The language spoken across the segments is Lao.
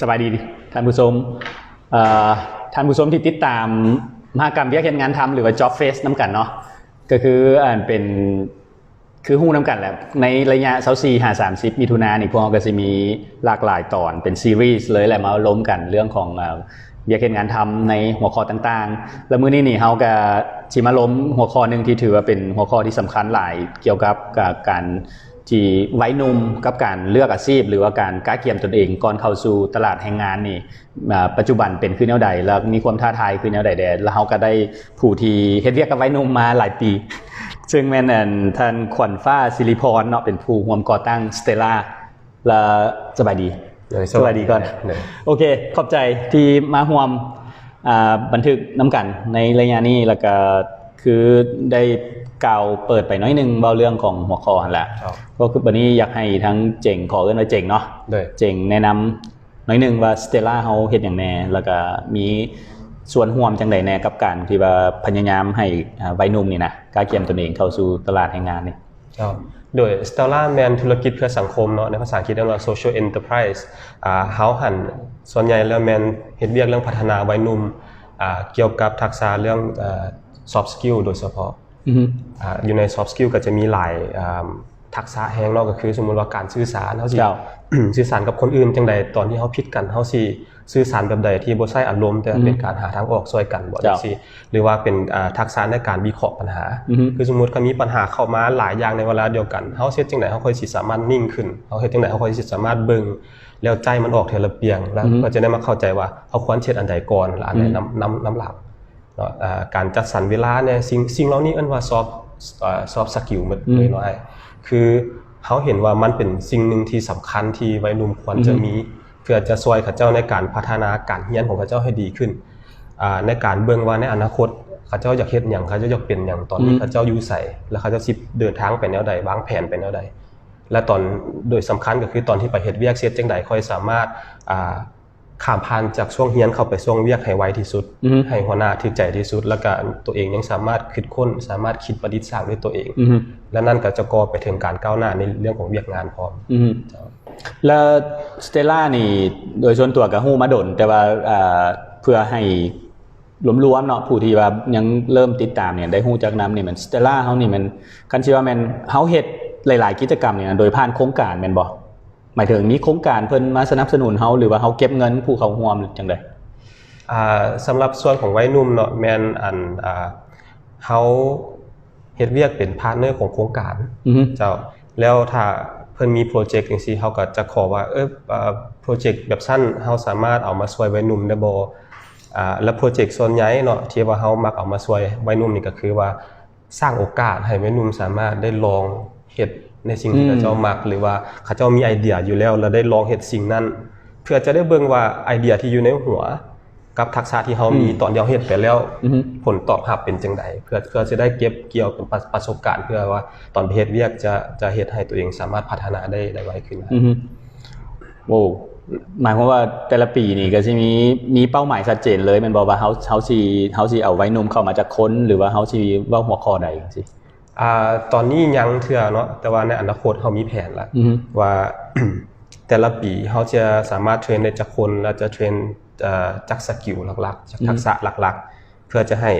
ສະບາຍດີທ່ານຜູ້ຊົມ ເອີ່ ທ່ານຜູ້ຊົມທີ່ຕິດຕາມມະຫະກຳວຽກເຮັດງານທຳ ຫຼືວ່າ Job Fest ນຳກັນເນາະ ກໍຄືອັນເປັນ ຄືຮູ້ນຳກັນແຫຼະ ໃນໄລຍະຊາວສີ່ຫາສາມສິບມິຖຸນານີ້ ພວກເຮົາກໍຊິມີຫຼາກຫຼາຍຕອນເປັນ series ເລີຍແຫຼະ ມາລົມກັນເລື່ອງຂອງ ເອີ່ ວຽກເຮັດງານທຳໃນຫົວຂໍ້ຕ່າງໆ ແລະ ມື້ນີ້ນີ້ເຮົາກໍຊິມາລົມຫົວຂໍ້ໜຶ່ງທີ່ຖືວ່າເປັນຫົວຂໍ້ທີ່ສຳຄັນຫຼາຍ ກ່ຽວກັບ ການທີ່ໄວໜຸ່ມກັບການເລືອກອາຊີບ ຫຼືວ່າການກະກຽມຕົນເອງກ່ອນເຂົ້າສູ່ຕະຫຼາດແຮງງານນີ້ ອາ ປັດຈຸບັນເປັນຄືແນວໃດ ແລະ ມີຄວາມທ້າທາຍຄືແນວໃດແດ່ ແລະ ເຮົາກໍໄດ້ຜູ້ທີ່ເຮັດວຽກກັບໄວໜຸ່ມມາຫຼາຍປີ ເຊິ່ງແມ່ນ ອັນ ທ່ານຂວັນຟ້າ ສິລິພອນເນາະ ເປັນຜູ້ຮ່ວມກໍ່ຕັ້ງ Stella ລະ ສະບາຍດີ ໂດຍ ສະບາຍດີກ່ອນ ໂດຍ ໂອເຄ ຂອບໃຈທີ່ມາຮ່ວມ ອາ ບັນທຶກນຳກັນໃນໄລຍະນີ້ ແລ້ວກະຄືໄດ້ກ່າວເປີດໄປໜ້ອຍໜຶ່ງ ເວົ້າເລື່ອງຂອງຫົວຂໍ້ຫັ້ນແຫຼະ ກໍຄືບັດນີ້ຢາກໃຫ້ທາງເຈັງ ຂໍເອີ້ນວ່າເຈັງເນາະ ໂດຍ ເຈັງແນະນຳໜ້ອຍໜຶ່ງວ່າ Stella ເຮົາເຮັດຫຍັງແດ່ ແລ້ວກະມີສ່ວນຮ່ວມຈັ່ງໃດແດ່ກັບການທີ່ວ່າພະຍາຍາມໃຫ້ ອາ ໄວໜຸ່ມນີ້ນະ ກະກຽມຕົນເອງເຂົ້າສູ່ຕະຫຼາດແຮງງານນີ້. ເຈົ້າ ໂດຍ Stella ແມ່ນທຸລະກິດເພື່ອສັງຄົມເນາະ ໃນພາສາອັງກິດເອີ້ນວ່າ Social Enterprise ອາ ເຮົາຫັ້ນສ່ວນໃຫຍ່ແລ້ວແມ່ນເຮັດວຽກເລື່ອງພັດທະນາໄວໜຸ່ມ ອາ ກ່ຽວກັບທັກສະເລື່ອງ ເອີ່ soft skill ໂດຍສະເພາະ ອາ ຢູ່ໃນ soft skill ກໍຈະມີຫຼາຍ ອາ ທັກສະແຮງເນາະ ກໍຄືສົມມຸດວ່າການສື່ສານ ເຮົາຊິ ເຈົ້າ ສື່ສານກັບຄົນອື່ນຈັ່ງໃດ ຕອນທີ່ເຮົາຜິດກັນ ເຮົາຊິ ສື່ສານແບບໃດທີ່ບໍ່ໃຊ້ອາລົມ ແຕ່ ອືມ ເປັນການຫາທາງອອກຊ່ວຍກັນບໍ ເຈົ້າ ຈັ່ງຊີ້ ຫຼືວ່າເປັນ ອາ ທັກສະໃນການວິເຄາະບັນຫາ ອືຮຶ ຄືສົມມຸດຄັນມີບັນຫາເຂົ້າມາຫຼາຍຢ່າງໃນເວລາດຽວກັນ ເຮົາເຮັດຈັ່ງໃດເຮົາຄ່ອຍຊິສາມາດນິ່ງຂຶ້ນ ເຮົາເຮັດຈັ່ງໃດເຮົາຄ່ອຍຊິສາມາດເບິ່ງ ແລ້ວໃຈມັນອອກເທື່ອລະປ່ຽງ ແລ້ວ ອືຮຶ ກໍຈະໄດ້ມາເຂົ້າໃຈວ່າເຮົາຄວນເຮັດອັນໃດກ່ອນ ແລະ ອັນໃດ ອືມ ນຳ ນຳ ນຳຫຼັງເນາະ ອາ ການຈັດສັນເວລາແດ່ ສິ່ງ ສິ່ງເຫຼົ່ານີ້ເອີ້ນວ່າ soft ເອີ່ soft skill ໝົດ ອືມ ເລີຍເນາະ ອ້າຍ ຄືເຮົາເຫັນວ່າມັນເປັນສິ່ງໜຶ່ງທີ່ສຳຄັນທີ່ໄວໜຸ່ມຄວນຈະ ອືຮຶ ມີ ເພື່ອຈະຊ່ວຍເຂົາເຈົ້າໃນການພັດທະນາການຮຽນຂອງເຂົາເຈົ້າໃຫ້ດີຂຶ້ນ ອາ ໃນການເບິ່ງວ່າໃນອະນາຄົດເຂົາເຈົ້າຢາກເຮັດຫຍັງ ເຂົາເຈົ້າຢາກເປັນຫຍັງ ຕອນນີ້ ອືມ ເຂົາເຈົ້າຢູ່ໃສ ແລ້ວເຂົາເຈົ້າຊິເດີນທາງໄປແນວໃດ ວາງແຜນໄປແນວໃດ ແລະ ຕອນ ໂດຍສຳຄັນກໍຄືຕອນທີ່ໄປເຮັດວຽກ ເຮັດຈັ່ງໃດຂ້ອຍສາມາດ ອາ ຂ້າມຜ່ານຈາກຊ່ວງຮຽນເຂົ້າໄປຊ່ວງວຽກໃຫ້ໄວທີ່ສຸດ ອືຮຶ ໃຫ້ຫົວໜ້າຖືກໃຈທີ່ສຸດ ແລ້ວກໍຕົວເອງຍັງສາມາດຄິດຄົ້ນ ສາມາດຄິດປະດິດສ້າງດ້ວຍຕົວເອງ ອືຮຶ ແລະ ນັ້ນກໍຈະກໍ່ໄປເຖິງການກ້າວໜ້າໃນເລື່ອງຂອງວຽກງານພ້ອມ ອືຮຶ ເຈົ້າ ແລ້ວ Stella ນີ້ ໂດຍສ່ວນຕົວກໍຮູ້ມາດົນ ແຕ່ວ່າ ເອີ່ ເພື່ອໃຫ້ລວມໆເນາະ ຜູ້ທີ່ວ່າຍັງເລີ່ມຕິດຕາມນີ້ ໄດ້ຮູ້ຈັກນຳນີ້ ແມ່ນ Stella ເຮົານີ້ແມ່ນ ຄັນຊິວ່າແມ່ນເຮົາເຮັດຫຼາຍໆກິດຈະກຳນີ້ນະ ໂດຍຜ່ານໂຄງການແມ່ນບໍ່? ໝາຍເຖິງມີໂຄງການເພິ່ນມາສະໜັບສະໜູນເຮົາ ຫຼືວ່າເຮົາເກັບເງິນຜູ້ເຂົ້າຮ່ວມ ຫຼືຈັ່ງໃດ? ອາ ສຳລັບສ່ວນຂອງໄວໜຸ່ມເນາະ ແມ່ນ ອັນ ອາ ເຮົາເຮັດວຽກເປັນພາດເນີຂອງໂຄງການ ອືຮຶ ເຈົ້າ ແລ້ວຖ້າເພິ່ນມີໂປຣເຈັກຈັ່ງຊີ້ ເຮົາກໍຈະຂໍວ່າ ເອີ ເອີ ໂປຣເຈັກແບບຊັ້ນ ເຮົາສາມາດເອົາມາຊ່ວຍໄວໜຸ່ມໄດ້ບໍ່? ອາ ແລະ ໂປຣເຈັກສ່ວນໃຫຍ່ເນາະ ທີ່ວ່າເຮົາມັກເອົາມາຊ່ວຍໄວໜຸ່ມນີ້ ກໍຄືວ່າ ສ້າງໂອກາດໃຫ້ໄວໜຸ່ມສາມາດໄດ້ລອງເຮັດໃນສິ່ງທີ່ ອືມ ເຂົາເຈົ້າມັກ ຫຼືວ່າເຂົາເຈົ້າມີໄອເດຍຢູ່ແລ້ວ ແລ້ວໄດ້ລອງເຮັດສິ່ງນັ້ນ ເພື່ອຈະໄດ້ເບິ່ງວ່າໄອເດຍທີ່ຢູ່ໃນຫົວ ກັບທັກສະທີ່ເຮົາມີ ອືມ ຕອນທີ່ເຮົາເຮັດໄປແລ້ວ ອືຮຶ ຜົນຕອບຮັບເປັນຈັ່ງໃດ ເພື່ອ ເພື່ອຈະໄດ້ເກັບກ່ຽວເປັນປະ ປະສົບການ ເພື່ອວ່າຕອນໄປເຮັດວຽກຈະ ຈະເຮັດໃຫ້ຕົວເອງສາມາດພັດທະນາໄດ້ ໄດ້ໄວຂຶ້ນ. ອືຮຶ ໂອ້ ໝາຍຄວາມວ່າແຕ່ລະປີນີ້ກໍຊິມີ ມີເປົ້າໝາຍຊັດເຈນເລີຍແມ່ນບໍ່ ວ່າເຮົາ ເຮົາຊິ ເຮົາຊິເອົາໄວໜຸ່ມເຂົ້າມາຈັກຄົນ ຫຼືວ່າເຮົາຊິເວົ້າຫົວຂໍ້ໃດຈັ່ງຊີ້? ອາ ຕອນນີ້ຍັງເທື່ອເນາະ ແຕ່ວ່າໃນອະນາຄົດເຮົາມີແຜນລະ ອືຮຶ ວ່າແຕ່ລະປີເຮົາຈະສາມາດເທຣນໄດ້ຈັກຄົນ ແລະ ຈະເທຣນ ເອີ່ ຈັກສະກິວຫຼັກໆ ຈັກ ອືມ ທັກສະຫຼັກໆ ເພື່ອຈະໃຫ້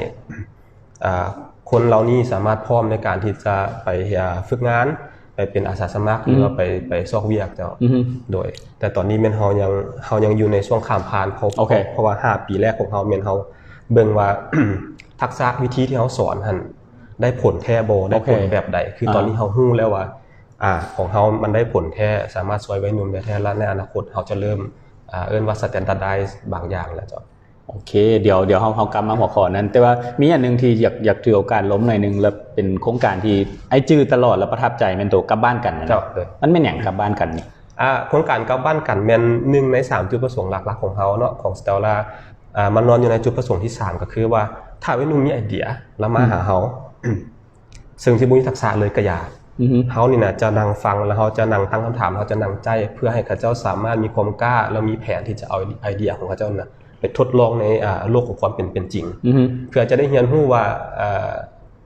ອາ ຄົນເຫຼົ່ານີ້ສາມາດພ້ອມໃນການທີ່ຈະໄປ ອາ ຝຶກງານ ໄປເປັນອາສາສະໝັກ ອືມ ຫຼືວ່າໄປ ໄປຊອກວຽກເຈົ້າ ອືຮຶ ໂດຍ ແຕ່ຕອນນີ້ແມ່ນເຮົາຍັງ ເຮົາຍັງຢູ່ໃນຊ່ວງຂ້າມຜ່ານ ເພາະ ໂອເຄ ເພາະວ່າຫ້າປີແລກຂອງເຮົາແມ່ນເຮົາເບິ່ງວ່າ ທັກສະວິທີທີ່ເຮົາສອນຫັ້ນໄດ້ຜົນແທ້ບໍ່ ໄດ້ຜົນ ໂອເຄ ແບບໃດ ຄື ອາ ຕອນນີ້ເຮົາຮູ້ແລ້ວວ່າ ອາ ຂອງເຮົາມັນໄດ້ຜົນແທ້ ສາມາດຊ່ວຍໄວໜຸ່ມໄດ້ແທ້ ແລະ ໃນອະນາຄົດເຮົາຈະເລີ່ມ ອາ ເອີ້ນວ່າ standardize ບາງຢ່າງແລ້ວເຈົ້າ. ໂອເຄ ດຽວ ດຽວເຮົາ ເຮົາກັບມາຫົວຂໍ້ນັ້ນ ແຕ່ວ່າມີອັນໜຶ່ງທີ່ຢາກ ຢາກຖືໂອກາດລົມໜ້ອຍໜຶ່ງ ແລະ ເປັນໂຄງການທີ່ອ້າຍຈື່ຕະຫຼອດ ແລະ ປະທັບໃຈ ແມ່ນໂຕກັບບ້ານກັນນີ້ ເຈົ້າ ເອີ ມັນແມ່ນຫຍັງກັບບ້ານກັນນີ້? ອາ ໂຄງການກັບບ້ານກັນແມ່ນໜຶ່ງໃນສາມຈຸດປະສົງຫຼັກໆຂອງເຮົາເນາະ ຂອງ Stella ອາ ມັນນອນຢູ່ໃນຈຸດປະສົງທີສາມ ກໍຄືວ່າ ຖ້າໄວໜຸ່ມມີໄອເດຍ ລະມາ ອືມ ຫາເຮົາ ເຊິ່ງທີ່ບໍ່ມີທັກສະເລີຍກະຢ່າ ອືຮຶ ເຮົານີ້ນະຈະນັ່ງຟັງ ແລ້ວເຮົາຈະນັ່ງຕັ້ງຄຳຖາມ ເຮົາຈະນັ່ງໃຈ ເພື່ອໃຫ້ເຂົາເຈົ້າສາມາດມີຄວາມກ້າ ແລ້ວມີແຜນທີ່ຈະເອົາໄອເດຍຂອງເຂົາເຈົ້ານັ້ນນະ ໄປທົດລອງໃນ ອາ ໂລກຂອງຄວາມເປັນ ເປັນຈິງ ອືຮຶ ເພື່ອຈະໄດ້ຮຽນຮູ້ວ່າ ເອີ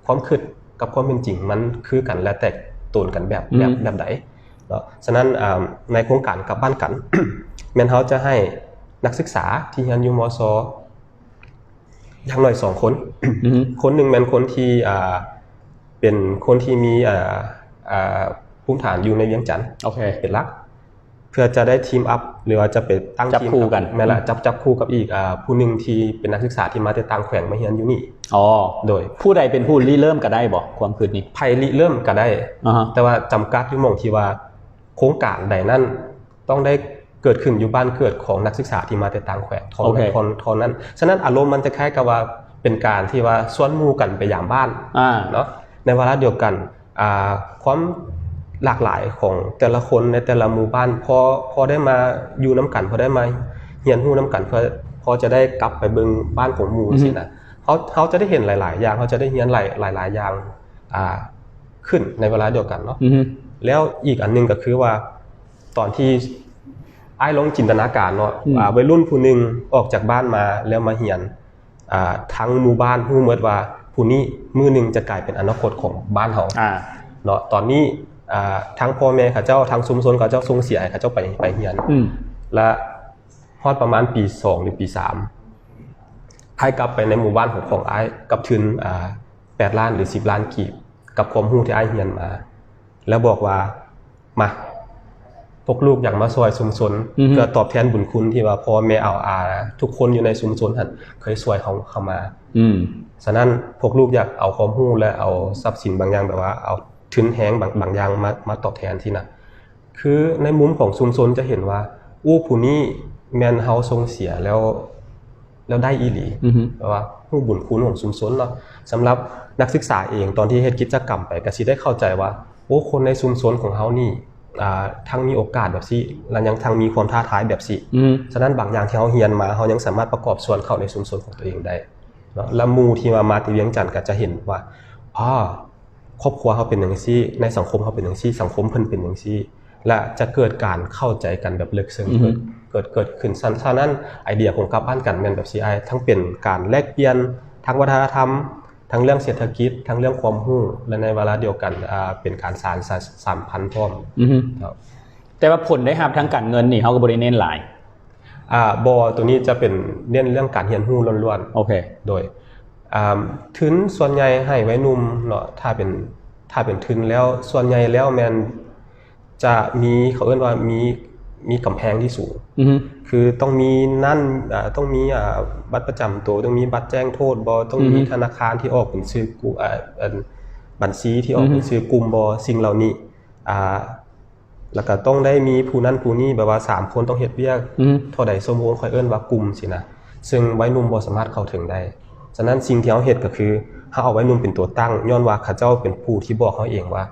ຄວາມຄິດກັບຄວາມເປັນຈິງມັນຄືກັນ ແລະ ແຕກໂຕນກັນແບບ ອືມ ແບບ ແບບໃດເນາະ. ສະນັ້ນ ອາ ໃນໂຄງການກັບບ້ານກັນ ແມ່ນເຮົາຈະໃຫ້ນັກສຶກສາທີ່ຮຽນຢູ່ ມສ ຢ່າງໜ້ອຍສອງຄົນ. ອືຮຶ ຄົນໜຶ່ງແມ່ນຄົນທີ່ ອ່າ ເປັນຄົນທີ່ມີ ອ່າ ອ່າ ພູມຖານຢູ່ໃນວຽງຈັນ ໂອເຄ ເປັນຫຼັກ ເພື່ອຈະໄດ້ team up ຫຼືວ່າຈະໄປຕັ້ງ ຈັບ team ຄູ່ກັນ ແມ່ນລະ ອືມ ຈັບ ຈັບຄູ່ກັບອີກ ອ່າ ຜູ້ໜຶ່ງທີ່ເປັນນັກສຶກສາທີ່ມາແຕ່ຕ່າງແຂວງມາຮຽນຢູ່ນີ້. ອໍ ໂດຍ ຜູ້ໃດເປັນຜູ້ລິເລີ່ມກໍໄດ້ບໍ່ ຄວາມຄິດນີ້? ໃຜລິເລີ່ມກໍໄດ້ ອາຮະ ແຕ່ວ່າຈຳກັດຢູ່ໝ່ອງທີ່ວ່າ ໂຄງການໃດນັ້ນຕ້ອງໄດ້ເກີດຂຶ້ນຢູ່ບ້ານເກີດຂອງນັກສຶກສາທີ່ມາແຕ່ຕ່າງແຂວງເທົ່າ ໂອເຄ ນັ້ນ ເທົ່າ ເທົ່ານັ້ນ. ສະນັ້ນອາລົມມັນຈະຄ້າຍກັບວ່າເປັນການທີ່ວ່າຊວນໝູ່ກັນໄປຢາມບ້ານ ອ່າ ເນາະ. ໃນວາລະດຽວກັນ ອ່າ ຄວາມຫຼາກຫຼາຍຂອງແຕ່ລະຄົນໃນແຕ່ລະໝູ່ບ້ານ ພໍ ພໍໄດ້ມາຢູ່ນຳກັນ ພໍໄດ້ມາຮຽນຮູ້ນຳກັນ ເພື່ອ ພໍຈະໄດ້ກັບໄປເບິ່ງບ້ານຂອງໝູ່ ອືຮຶ ຊີ້ນະ. ເຮົາ ເຮົາຈະໄດ້ເຫັນຫຼາຍໆຢ່າງ ເຮົາຈະໄດ້ຮຽນຫຼາຍ ຫຼາຍໆຢ່າງ ອ່າ ຂຶ້ນໃນເວລາດຽວກັນເນາະ. ອືຮຶ ແລ້ວອີກອັນໜຶ່ງກໍຄືວ່າ ຕອນທີ່ອ້າຍລອງຈິນຕະນາການເນາະ ອືມ ວ່າໄວລຸ້ນຜູ້ໜຶ່ງອອກຈາກບ້ານມາແລ້ວມາຮຽນ ອ່າ ທັງໝູ່ບ້ານຮູ້ໝົດວ່າຜູ້ນີ້ມື້ໜຶ່ງຈະກາຍເປັນອະນາຄົດຂອງບ້ານເຮົາ ອ່າ ເນາະ. ຕອນນີ້ ອ່າ ທັງພໍ່ແມ່ເຂົາເຈົ້າ ທັງຊຸມຊົນເຂົາເຈົ້າສົ່ງເສຍໃຫ້ເຂົາເຈົ້າໄປ ໄປຮຽນ ອືມ ແລະ ຮອດປະມານປີສອງ ຫຼື ປີສາມ ອ້າຍກັບໄປໃນໝູ່ບ້ານຂອງ ຂອງອ້າຍກັບທຶນ ອ່າ ແປດລ້ານ ຫຼື ສິບລ້ານກີບ ກັບຄວາມຮູ້ທີ່ອ້າຍຮຽນມາ ແລ້ວບອກວ່າ ມາ ພວກລູກຢາກມາຊ່ວຍຊຸມຊົນ ອືຮຶ ເພື່ອຕອບແທນບຸນຄຸນທີ່ວ່າພໍ່ແມ່ເອົາ ອ່າ ທຸກຄົນຢູ່ໃນຊຸມຊົນຫັ້ນເຄີຍຊ່ວຍເຮົາ ເຮົາມາ ອືມ ສະນັ້ນພວກລູກຢາກເອົາຄວາມຮູ້ ແລະ ເອົາຊັບສິນບາງຢ່າງ ແບບວ່າເອົາທຶນແຮງບາງ ບາງຢ່າງມາ ມາຕອບແທນຊີ້ນະ. ຄືໃນມຸມຂອງຊຸມຊົນຈະເຫັນວ່າ ໂອ້ ຜູ້ນີ້ແມ່ນເຮົາສົ່ງເສຍແລ້ວ ແລ້ວໄດ້ອີ່ຫຼີ ອືຮຶ ແບບວ່າຮູ້ບຸນຄຸນຂອງຊຸມຊົນເນາະ. ສຳລັບນັກສຶກສາເອງ ຕອນທີ່ເຮັດກິດຈະກຳໄປ ກໍຊິໄດ້ເຂົ້າໃຈວ່າ ໂອ້ ຄົນໃນຊຸມຊົນຂອງເຮົານີ້ ອ່າ ທັງມີໂອກາດແບບຊີ້ ແລະ ຍັງທັງມີຄວາມທ້າທາຍແບບຊີ້ ອືຮຶ ສະນັ້ນບາງຢ່າງທີ່ເຮົາຮຽນມາ ເຮົາຍັງສາມາດປະກອບສ່ວນເຂົ້າໃນຊຸມຊົນຂອງຕົວເອງໄດ້ເນາະ. ແລ້ວໝູ່ທີ່ວ່າມາແຕ່ວຽງຈັນກໍຈະເຫັນວ່າ ອໍ ຄອບຄົວເຮົາເປັນຈັ່ງຊີ້ ໃນສັງຄົມເຮົາເປັນຈັ່ງຊີ້ ສັງຄົມເພິ່ນເປັນຈັ່ງຊີ້ ແລະ ຈະເກີດການເຂົ້າໃຈກັນແບບເລິກເຊິ່ງ ອືຮຶ ເກີດ ເກີດ ເກີດຂຶ້ນ. ສະ ສະນັ້ນໄອເດຍຂອງກັບບ້ານກັນແມ່ນແບບຊີ້ອ້າຍ ທັງເປັນການແລກປ່ຽນທາງວັດທະນະທຳ ທັງເລື່ອງເສດຖະກິດ ທັງເລື່ອງຄວາມຮູ້ ແລະ ໃນວາລະດຽວກັນ ອ່າ ເປັນການສານ ສານ ສານສຳພັນພ້ອມ ອືຮຶ ເນາະ. ແຕ່ວ່າຜົນໄດ້ຮັບທາງການເງິນນີ້ ເຮົາກໍບໍ່ໄດ້ເນັ້ນຫຼາຍ. ອ່າ ບໍ່ ໂຕນີ້ຈະເປັນເນັ້ນເລື່ອງການຮຽນຮູ້ລ້ວນໆ ໂອເຄ ໂດຍ ອ່າ ທຶນສ່ວນໃຫຍ່ໃຫ້ໄວໜຸ່ມເນາະ. ຖ້າເປັນ ຖ້າເປັນທຶນແລ້ວ ສ່ວນໃຫຍ່ແລ້ວແມ່ນຈະມີ ເຂົາເອີ້ນວ່າມີ ມີກຳແພງທີ່ສູງ ອືຮຶ ຄືຕ້ອງມີນັ້ນ ອ່າ ຕ້ອງມີ ອ່າ ບັດປະຈຳໂຕ ຕ້ອງມີບັດແຈ້ງໂທດບໍ່ ຕ້ອງມີ ອືຮຶ ທະນາຄານທີ່ອອກເປັນຊື່ ອ່າ ອັນ ບັນຊີທີ່ອອກເປັນ ອືຮຶ ຊື່ກຸ່ມບໍ່ ສິ່ງເຫຼົ່ານີ້ ອ່າ ແລ້ວກໍຕ້ອງໄດ້ມີຜູ້ນັ້ນຜູ້ນີ້ ແບບວ່າສາມຄົນຕ້ອງເຮັດວຽກ ອືມ ເທົ່າໃດຊົ່ວໂມງ ຂ້ອຍເອີ້ນວ່າກຸ່ມຊີ້ນະ ເຊິ່ງໄວໜຸ່ມບໍ່ສາມາດເຂົ້າເຖິງໄດ້. ສະນັ້ນສິ່ງທີ່ເຮົາເຮັດກໍຄື ເຮົາເອົາໄວໜຸ່ມເປັນຕົວຕັ້ງ ຍ້ອນວ່າເຂົາເຈົ້າເປັນຜູ້ທີ່ບອກເຮົາເອງວ່າ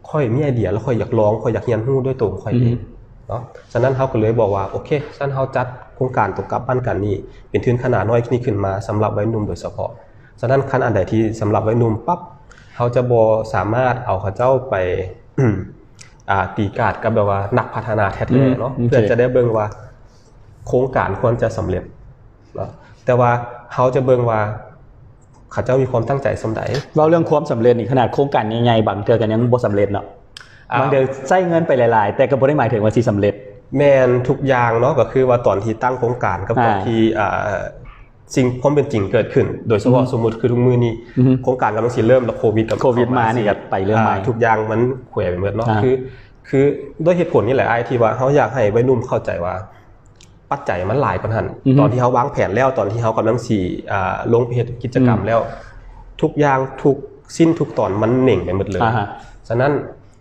ຂ້ອຍມີໄອເດຍ ແລ້ວຂ້ອຍຢາກລອງ ຂ້ອຍຢາກຮຽນຮູ້ດ້ວຍຕົວຂອງຂ້ອຍເອງ ອືມ ເນາະ. ສະນັ້ນເຮົາກໍເລີຍບອກວ່າ ໂອເຄ ຊັ້ນເຮົາຈັດໂຄງການຕົວກັບບ້ານກັນນີ້ ເປັນທຶນຂະໜາດນ້ອຍນີ້ຂຶ້ນມາສຳລັບໄວໜຸ່ມໂດຍສະເພາະ. ສະນັ້ນຄັນອັນໃດທີ່ສຳລັບໄວໜຸ່ມປັບ ເຮົາຈະບໍ່ສາມາດເອົາເຂົາເຈົ້າໄປ ອ່າ ຕີກາດກັບແບບວ່ານັກພັດທະນາແທ້ໆເນາະ ອືມ ເພື່ອຈະໄດ້ເບິ່ງວ່າໂຄງການຄວນຈະສຳເລັດເນາະ ແຕ່ວ່າເຮົາຈະເບິ່ງວ່າເຂົາເຈົ້າມີຄວາມຕັ້ງໃຈສ່ຳໃດ. ເວົ້າເລື່ອງຄວາມສຳເລັດນີ້ ຂະໜາດໂຄງການໃຫຍ່ໆ ບາງເທື່ອກໍຍັງບໍ່ສຳເລັດເນາະ ອ່າ ບາງເທື່ອໃຊ້ເງິນໄປຫຼາຍໆ ແຕ່ກໍບໍ່ໄດ້ໝາຍເຖິງວ່າຊິສຳເລັດ. ແມ່ນ ທຸກຢ່າງເນາະ ກໍຄືວ່າຕອນທີ່ຕັ້ງໂຄງການກັບ ອ່າ ຕອນທີ່ ອ່າ ສິ່ງຄວາມເປັນຈິງເກີດຂຶ້ນ ໂດຍສະເພາະ ອືຮຶ ສົມມຸດຄືທຸກມື້ນີ້ ອືຮຶ ໂຄງການກຳລັງຊິເລີ່ມ ແລ້ວໂຄວິດກໍ ໂຄວິດມານີ້ກໍໄປເລື່ອຍ ອ່າ ມາ ທຸກຢ່າງມັນແຂວະໄປໝົດເນາະ ອ່າ ຄື ຄືດ້ວຍເຫດຜົນນີ້ແຫຼະອ້າຍ ທີ່ວ່າເຮົາຢາກໃຫ້ໄວໜຸ່ມເຂົ້າໃຈວ່າ ປັດໄຈມັນຫຼາຍປານຫັ້ນ ອືຮຶ ຕອນທີ່ເຮົາວາງແຜນແລ້ວ ຕອນທີ່ເຮົາກຳລັງຊິ ອ່າ ລົງໄປເຮັດກິດຈະກຳ ອືມ ແລ້ວ ທຸກຢ່າງ ທຸກຊິ້ນທຸກຕອນມັນເໜັງໄປໝົດເລີຍ ອ່າຮະ ສະນັ້ນ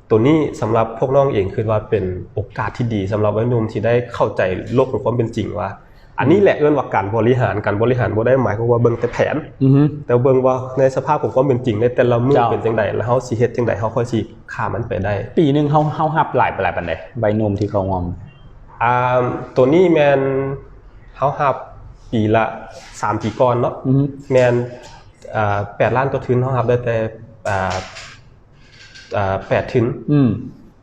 ໂຕນີ້ສຳລັບພວກນ້ອງເອງ ຄິດວ່າເປັນໂອກາດທີ່ດີສຳລັບໄວໜຸ່ມທີ່ໄດ້ເຂົ້າໃຈໂລກຂອງຄວາມເປັນຈິງວ່າ ອັນນີ້ແຫຼະເອີ້ນວ່າການບໍລິຫານ. ການບໍລິຫານບໍ່ໄດ້ໝາຍຄວາມວ່າເບິ່ງແຕ່ແຜນ ອືຮຶ ແຕ່ເບິ່ງວ່າໃນສະພາບຂອງຄວາມເປັນຈິງໃນແຕ່ລະມື້ ເຈົ້າ ເປັນຈັ່ງໃດ ແລ້ວເຮົາຊິເຮັດຈັ່ງໃດ ເຮົາຄ່ອຍຊິຂ້າມມັນໄປໄດ້. ປີໜຶ່ງເຮົາ ເຮົາຮັບຫຼາຍປານໃດ ໄວໜຸ່ມທີ່ເຂົ້າຮ່ວມ? ອ່າ ໂຕນີ້ແມ່ນເຮົາຮັບປີລະ ສາມປີກ່ອນເນາະ ອືຮຶ ແມ່ນ ອ່າ ແປດລ້ານກວ່າທຶນ ເຮົາຮັບໄດ້ແຕ່ ອ່າ ອ່າ ແປດທຶນ ອືມ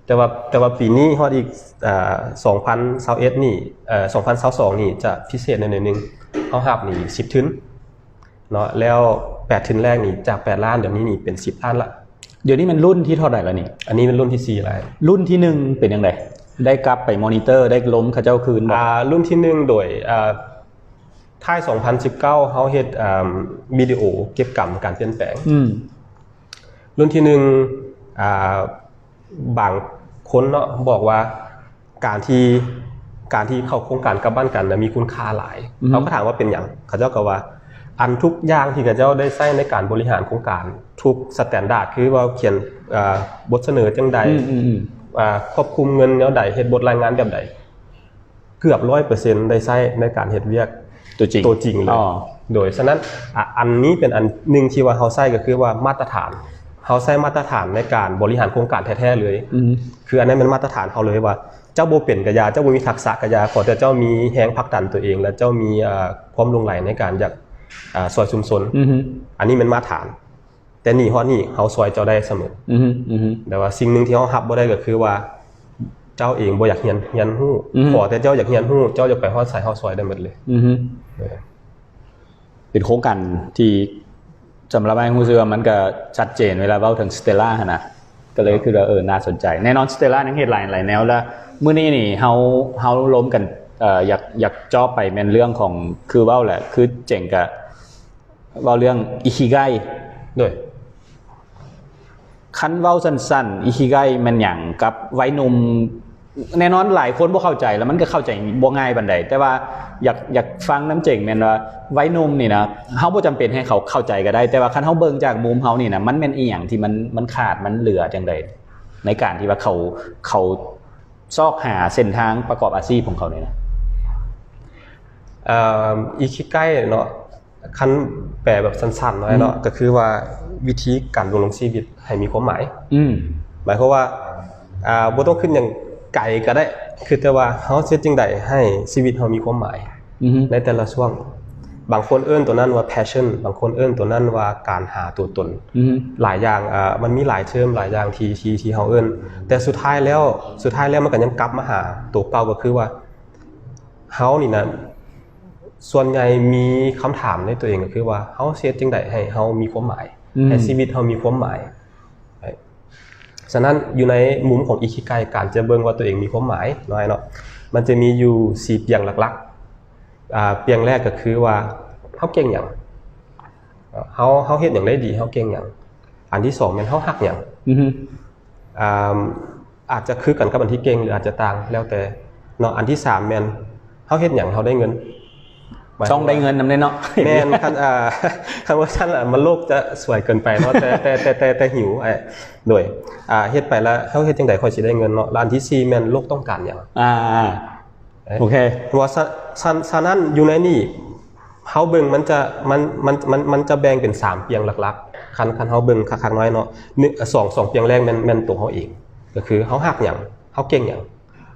ແຕ່ວ່າ ແຕ່ວ່າປີນີ້ຮອດອີກ ອ່າ ສອງພັນຊາວເອັດນີ້ ເອີ ສອງພັນຊາວສອງນີ້ຈະພິເສດໜ້ອຍໜຶ່ງ ເຮົາຮັບນີ້ສິບທຶນເນາະ ແລ້ວແປດທຶນແລກນີ້ຈາກແປດລ້ານ ດຽວນີ້ນີ້ເປັນສິບລ້ານລະ. ດຽວນີ້ແມ່ນລຸ້ນທີເທົ່າໃດລະນີ້? ອັນນີ້ແມ່ນລຸ້ນທີສີ່ແລ້ວ. ລຸ້ນທີໜຶ່ງເປັນຈັ່ງໃດ? ໄດ້ກັບໄປມໍນິເຕີ ໄດ້ລົມເຂົາເຈົ້າຄືນບໍ່? ອ່າ ລຸ້ນທີໜຶ່ງ ໂດຍ ອ່າ ທ້າຍສອງພັນສິບເກົ້າ ເຮົາເຮັດ ອ່າ ວິດີໂອເກັບກຳການປ່ຽນແປງ. ອືມ ລຸ້ນທີໜຶ່ງ ອ່າ ບາງຄົນເນາະ ບອກວ່າການທີ່ ການທີ່ເຂົ້າໂຄງການກັບບ້ານກັນນະ ມີຄຸນຄ່າຫຼາຍ. ອືຮຶ ເຮົາກໍຖາມວ່າເປັນຫຍັງ? ເຂົາເຈົ້າກໍວ່າ ອັນທຸກຢ່າງທີ່ເຂົາເຈົ້າໄດ້ໃຊ້ໃນການບໍລິຫານໂຄງການ ທຸກສະແຕນດາດ ຄືວ່າຂຽນ ເອີ ບົດສະເໜີຈັ່ງໃດ ອືມ ອືມ ອືມ ອ່າ ຄວບຄຸມເງິນແນວໃດ ເຮັດບົດລາຍງານແບບໃດ ເກືອບຮ້ອຍເປີເຊັນ ໄດ້ໃຊ້ໃນການເຮັດວຽກຕົວຈິງ ຕົວຈິງເລີຍ. ອໍ ໂດຍ ສະນັ້ນ ອະ ອັນນີ້ເປັນອັນໜຶ່ງທີ່ວ່າເຮົາໃຊ້ ກໍຄືວ່າມາດຕະຖານ ເຮົາໃຊ້ມາດຕະຖານໃນການບໍລິຫານໂຄງການແທ້ໆເລີຍ. ອືມ ຄືອັນນັ້ນແມ່ນມາດຕະຖານເຮົາເລີຍ ວ່າເຈົ້າບໍ່ເປັນກະຢ່າ ເຈົ້າບໍ່ມີທັກສະກະຢ່າ ຂໍແຕ່ເຈົ້າມີແຮງຜັກດັນຕົວເອງ ແລະ ເຈົ້າມີ ເອີ ຄວາມຫຼົງໄຫຼໃນການຢາກ ອາ ຊ່ວຍຊຸມຊົນ. ອືຮຶ ອັນນີ້ແມ່ນມາດຖານ. ແຕ່ນີ້ຮອດນີ້ເຮົາຊ່ວຍເຈົ້າໄດ້ສະເໝີ. ອືຮຶ ອືຮຶ ແຕ່ວ່າສິ່ງໜຶ່ງທີ່ເຮົາຮັບບໍ່ໄດ້ກໍຄືວ່າ ເຈົ້າເອງບໍ່ຢາກຮຽນ ຮຽນຮູ້. ອືຮຶ ຂໍແຕ່ເຈົ້າຢາກຮຽນຮູ້ ເຈົ້າຢາກໄປຮອດໃສເຮົາຊ່ວຍໄດ້ໝົດເລີຍ. ອືຮຶ ເອີ ເປັນໂຄງການທີ່ສຳລັບອ້າຍຮູ້ສຶກວ່າມັນກໍຊັດເຈນ ເວລາເວົ້າເຖິງ Stella ຫັ້ນນະ ກໍເລີຍຄິດວ່າ ເອີ ໜ້າສົນໃຈ. ແນ່ນອນ Stella ຍັງເຮັດຫຼາຍ ຫຼາຍແນວ ແລະ ມື້ນີ້ນີ້ເຮົາ ເຮົາລົມກັນ ເອີ ຢາກ ຢາກເຈາະໄປແມ່ນເລື່ອງຂອງ ຄືເວົ້າແຫຼະ ຄືເຈັງກະ ເວົ້າເລື່ອງ Ikigai ໂດຍ ຄັນເວົ້າສັ້ນໆ Ikigai ແມ່ນຫຍັງ ກັບໄວໜຸ່ມ? ແນ່ນອນຫຼາຍຄົນບໍ່ເຂົ້າໃຈ ແລ້ວມັນກໍເຂົ້າໃຈບໍ່ງ່າຍປານໃດ ແຕ່ວ່າຢາກ ຢາກຟັງນຳເຈັງແມ່ນວ່າ ໄວໜຸ່ມນີ້ນະ ເຮົາບໍ່ຈຳເປັນໃຫ້ເຂົາເຂົ້າໃຈກໍໄດ້ ແຕ່ວ່າຄັນເຮົາເບິ່ງຈາກມຸມເຮົານີ້ນະ ມັນແມ່ນອີ່ຫຍັງທີ່ມັນ ມັນຂາດ ມັນເຫຼືອຈັ່ງໃດ ໃນການທີ່ວ່າເຂົາ ເຂົາຊອກຫາເສັ້ນທາງປະກອບອາຊີບຂອງເຂົານີ້ນະ? ເອີ Ikigai ເນາະ ຄັນແປແບບສັ້ນໆໜ້ອຍເນາະ ອືມ ກໍຄືວ່າວິທີການດຳລົງຊີວິດໃຫ້ມີຄວາມໝາຍ. ອືມ ໝາຍຄວາມວ່າ ອ່າ ບໍ່ຕ້ອງຄິດຫຍັງໄກກໍໄດ້ ຄືແຕ່ວ່າເຮົາຊິເຮັດຈັ່ງໃດໃຫ້ຊີວິດເຮົາມີຄວາມໝາຍ ອືຮຶ ໃນແຕ່ລະຊ່ວງ. ບາງຄົນເອີ້ນຕົວນັ້ນວ່າ passion ບາງຄົນເອີ້ນຕົວນັ້ນວ່າການຫາຕົວຕົນ. ອືຮຶ ຫຼາຍຢ່າງ ອ່າ ມັນມີຫຼາຍເທີມ ຫຼາຍຢ່າງທີ່ ທີ່ ທີ່ເຮົາເອີ້ນ ແຕ່ສຸດທ້າຍແລ້ວ ສຸດທ້າຍແລ້ວມັນກໍຍັງກັບມາຫາຕົວເກົ່າ ກໍຄືວ່າ ເຮົານີ້ນະ ສ່ວນໃຫຍ່ມີຄຳຖາມໃນຕົວເອງ ກໍຄືວ່າ ເຮົາຊິເຮັດຈັ່ງໃດໃຫ້ເຮົາມີຄວາມໝາຍ ອືມ ໃຫ້ຊີວິດເຮົາມີຄວາມໝາຍ. ສະນັ້ນ ຢູ່ໃນມຸມຂອງ Ikigai ການຈະເບິ່ງວ່າຕົວເອງມີຄວາມໝາຍເນາະ ເນາະ ມັນຈະມີຢູ່ສີ່ປ່ຽງຫຼັກໆ. ອ່າ ປ່ຽງແລກກໍຄືວ່າ ເຮົາເກັ່ງຫຍັງ? ເຮົາ ເຮົາເຮັດຫຍັງໄດ້ດີ? ເຮົາເກັ່ງຫຍັງ? ອັນທີສອງແມ່ນ ເຮົາຮັກຫຍັງ? ອືຮຶ ອ່າ ອາດຈະຄືກັນກັບອັນທີ່ເກັ່ງ ຫຼື ອາດຈະຕ່າງ ແລ້ວແຕ່ເນາະ. ອັນທີສາມແມ່ນ ເຮົາເຮັດຫຍັງເຮົາໄດ້ເງິນ? ຕ້ອງໄດ້ເງິນນຳເດ້ເນາະ. ແມ່ນ ຄັນ ອ່າ ຄັນວ່າຊັ້ນລະ ມັນໂລກຈະສວຍເກີນໄປເນາະ ແຕ່ ແຕ່ ແຕ່ ແຕ່ ແຕ່ຫິວ ໂດຍ ອ່າ ເຮັດໄປລະ ເຮົາເຮັດຈັ່ງໃດຂ້ອຍຊິໄດ້ເງິນເນາະ. ລະອັນທີສີ່ແມ່ນ ໂລກຕ້ອງການຫຍັງ? ອ່າ ເອີ ໂອເຄ ເພາະວ່າ ສະ ສະ ສະນັ້ນ ຢູ່ໃນນີ້ ເຮົາເບິ່ງມັນຈະ ມັນ ມັນ ມັນ ມັນຈະແບ່ງເປັນສາມປ່ຽງຫຼັກໆ ຄັນ ຄັນເຮົາເບິ່ງຄັກໆໜ້ອຍເນາະ. ໜຶ່ງ ສອງ ສອງປ່ຽງແລກແມ່ນ ແມ່ນໂຕເຮົາເອງ ກໍຄືເຮົາຮັກຫຍັງ? ເຮົາເກັ່ງຫຍັງ?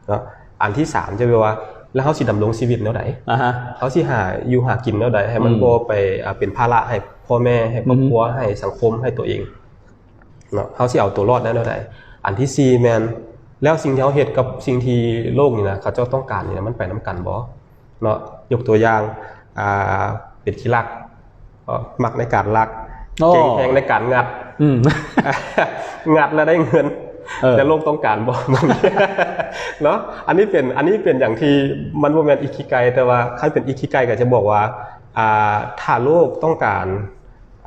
ເນາະ. ອັນທີສາມຈະແບບວ່າ ແລ້ວເຮົາຊິດຳລົງຊີວິດແນວໃດ? ອ່າຮະ ເຮົາຊິຫາຢູ່ຫາກິນແນວໃດ ໃຫ້ມັນ ອືມ ບໍ່ໄປ ອ່າ ເປັນພາລະໃຫ້ພໍ່ແມ່ ໃຫ້ຄອບຄົວ ອືມ ໃຫ້ສັງຄົມ ໃຫ້ຕົວເອງເນາະ. ເຮົາຊິເອົາຕົວລອດໄດ້ແນວໃດ? ອັນທີສີ່ແມ່ນ ແລ້ວສິ່ງທີ່ເຮົາເຮັດກັບສິ່ງທີ່ໂລກນີ້ນະ ເຂົາເຈົ້າຕ້ອງການນີ້ນະ ມັນໄປນຳກັນບໍ່? ເນາະ. ຍົກຕົວຢ່າງ ອ່າ ເປັນຂີ້ລັກ ເນາະ ມັກໃນການລັກ ໂອ້ ເກັ່ງແຮງໃນການງັດ ອືມ ງັດແລ້ວໄດ້ເງິນ ເອີ ແຕ່ໂລກຕ້ອງການບໍ່? ເນາະ. ອັນນີ້ເປັນ ອັນນີ້ເປັນຫຍັງທີ່ມັນບໍ່ແມ່ນ Ikigai ແຕ່ວ່າຄັນເປັນ Ikigai ກໍຈະບອກວ່າ ອ່າ ຖ້າໂລກຕ້ອງການ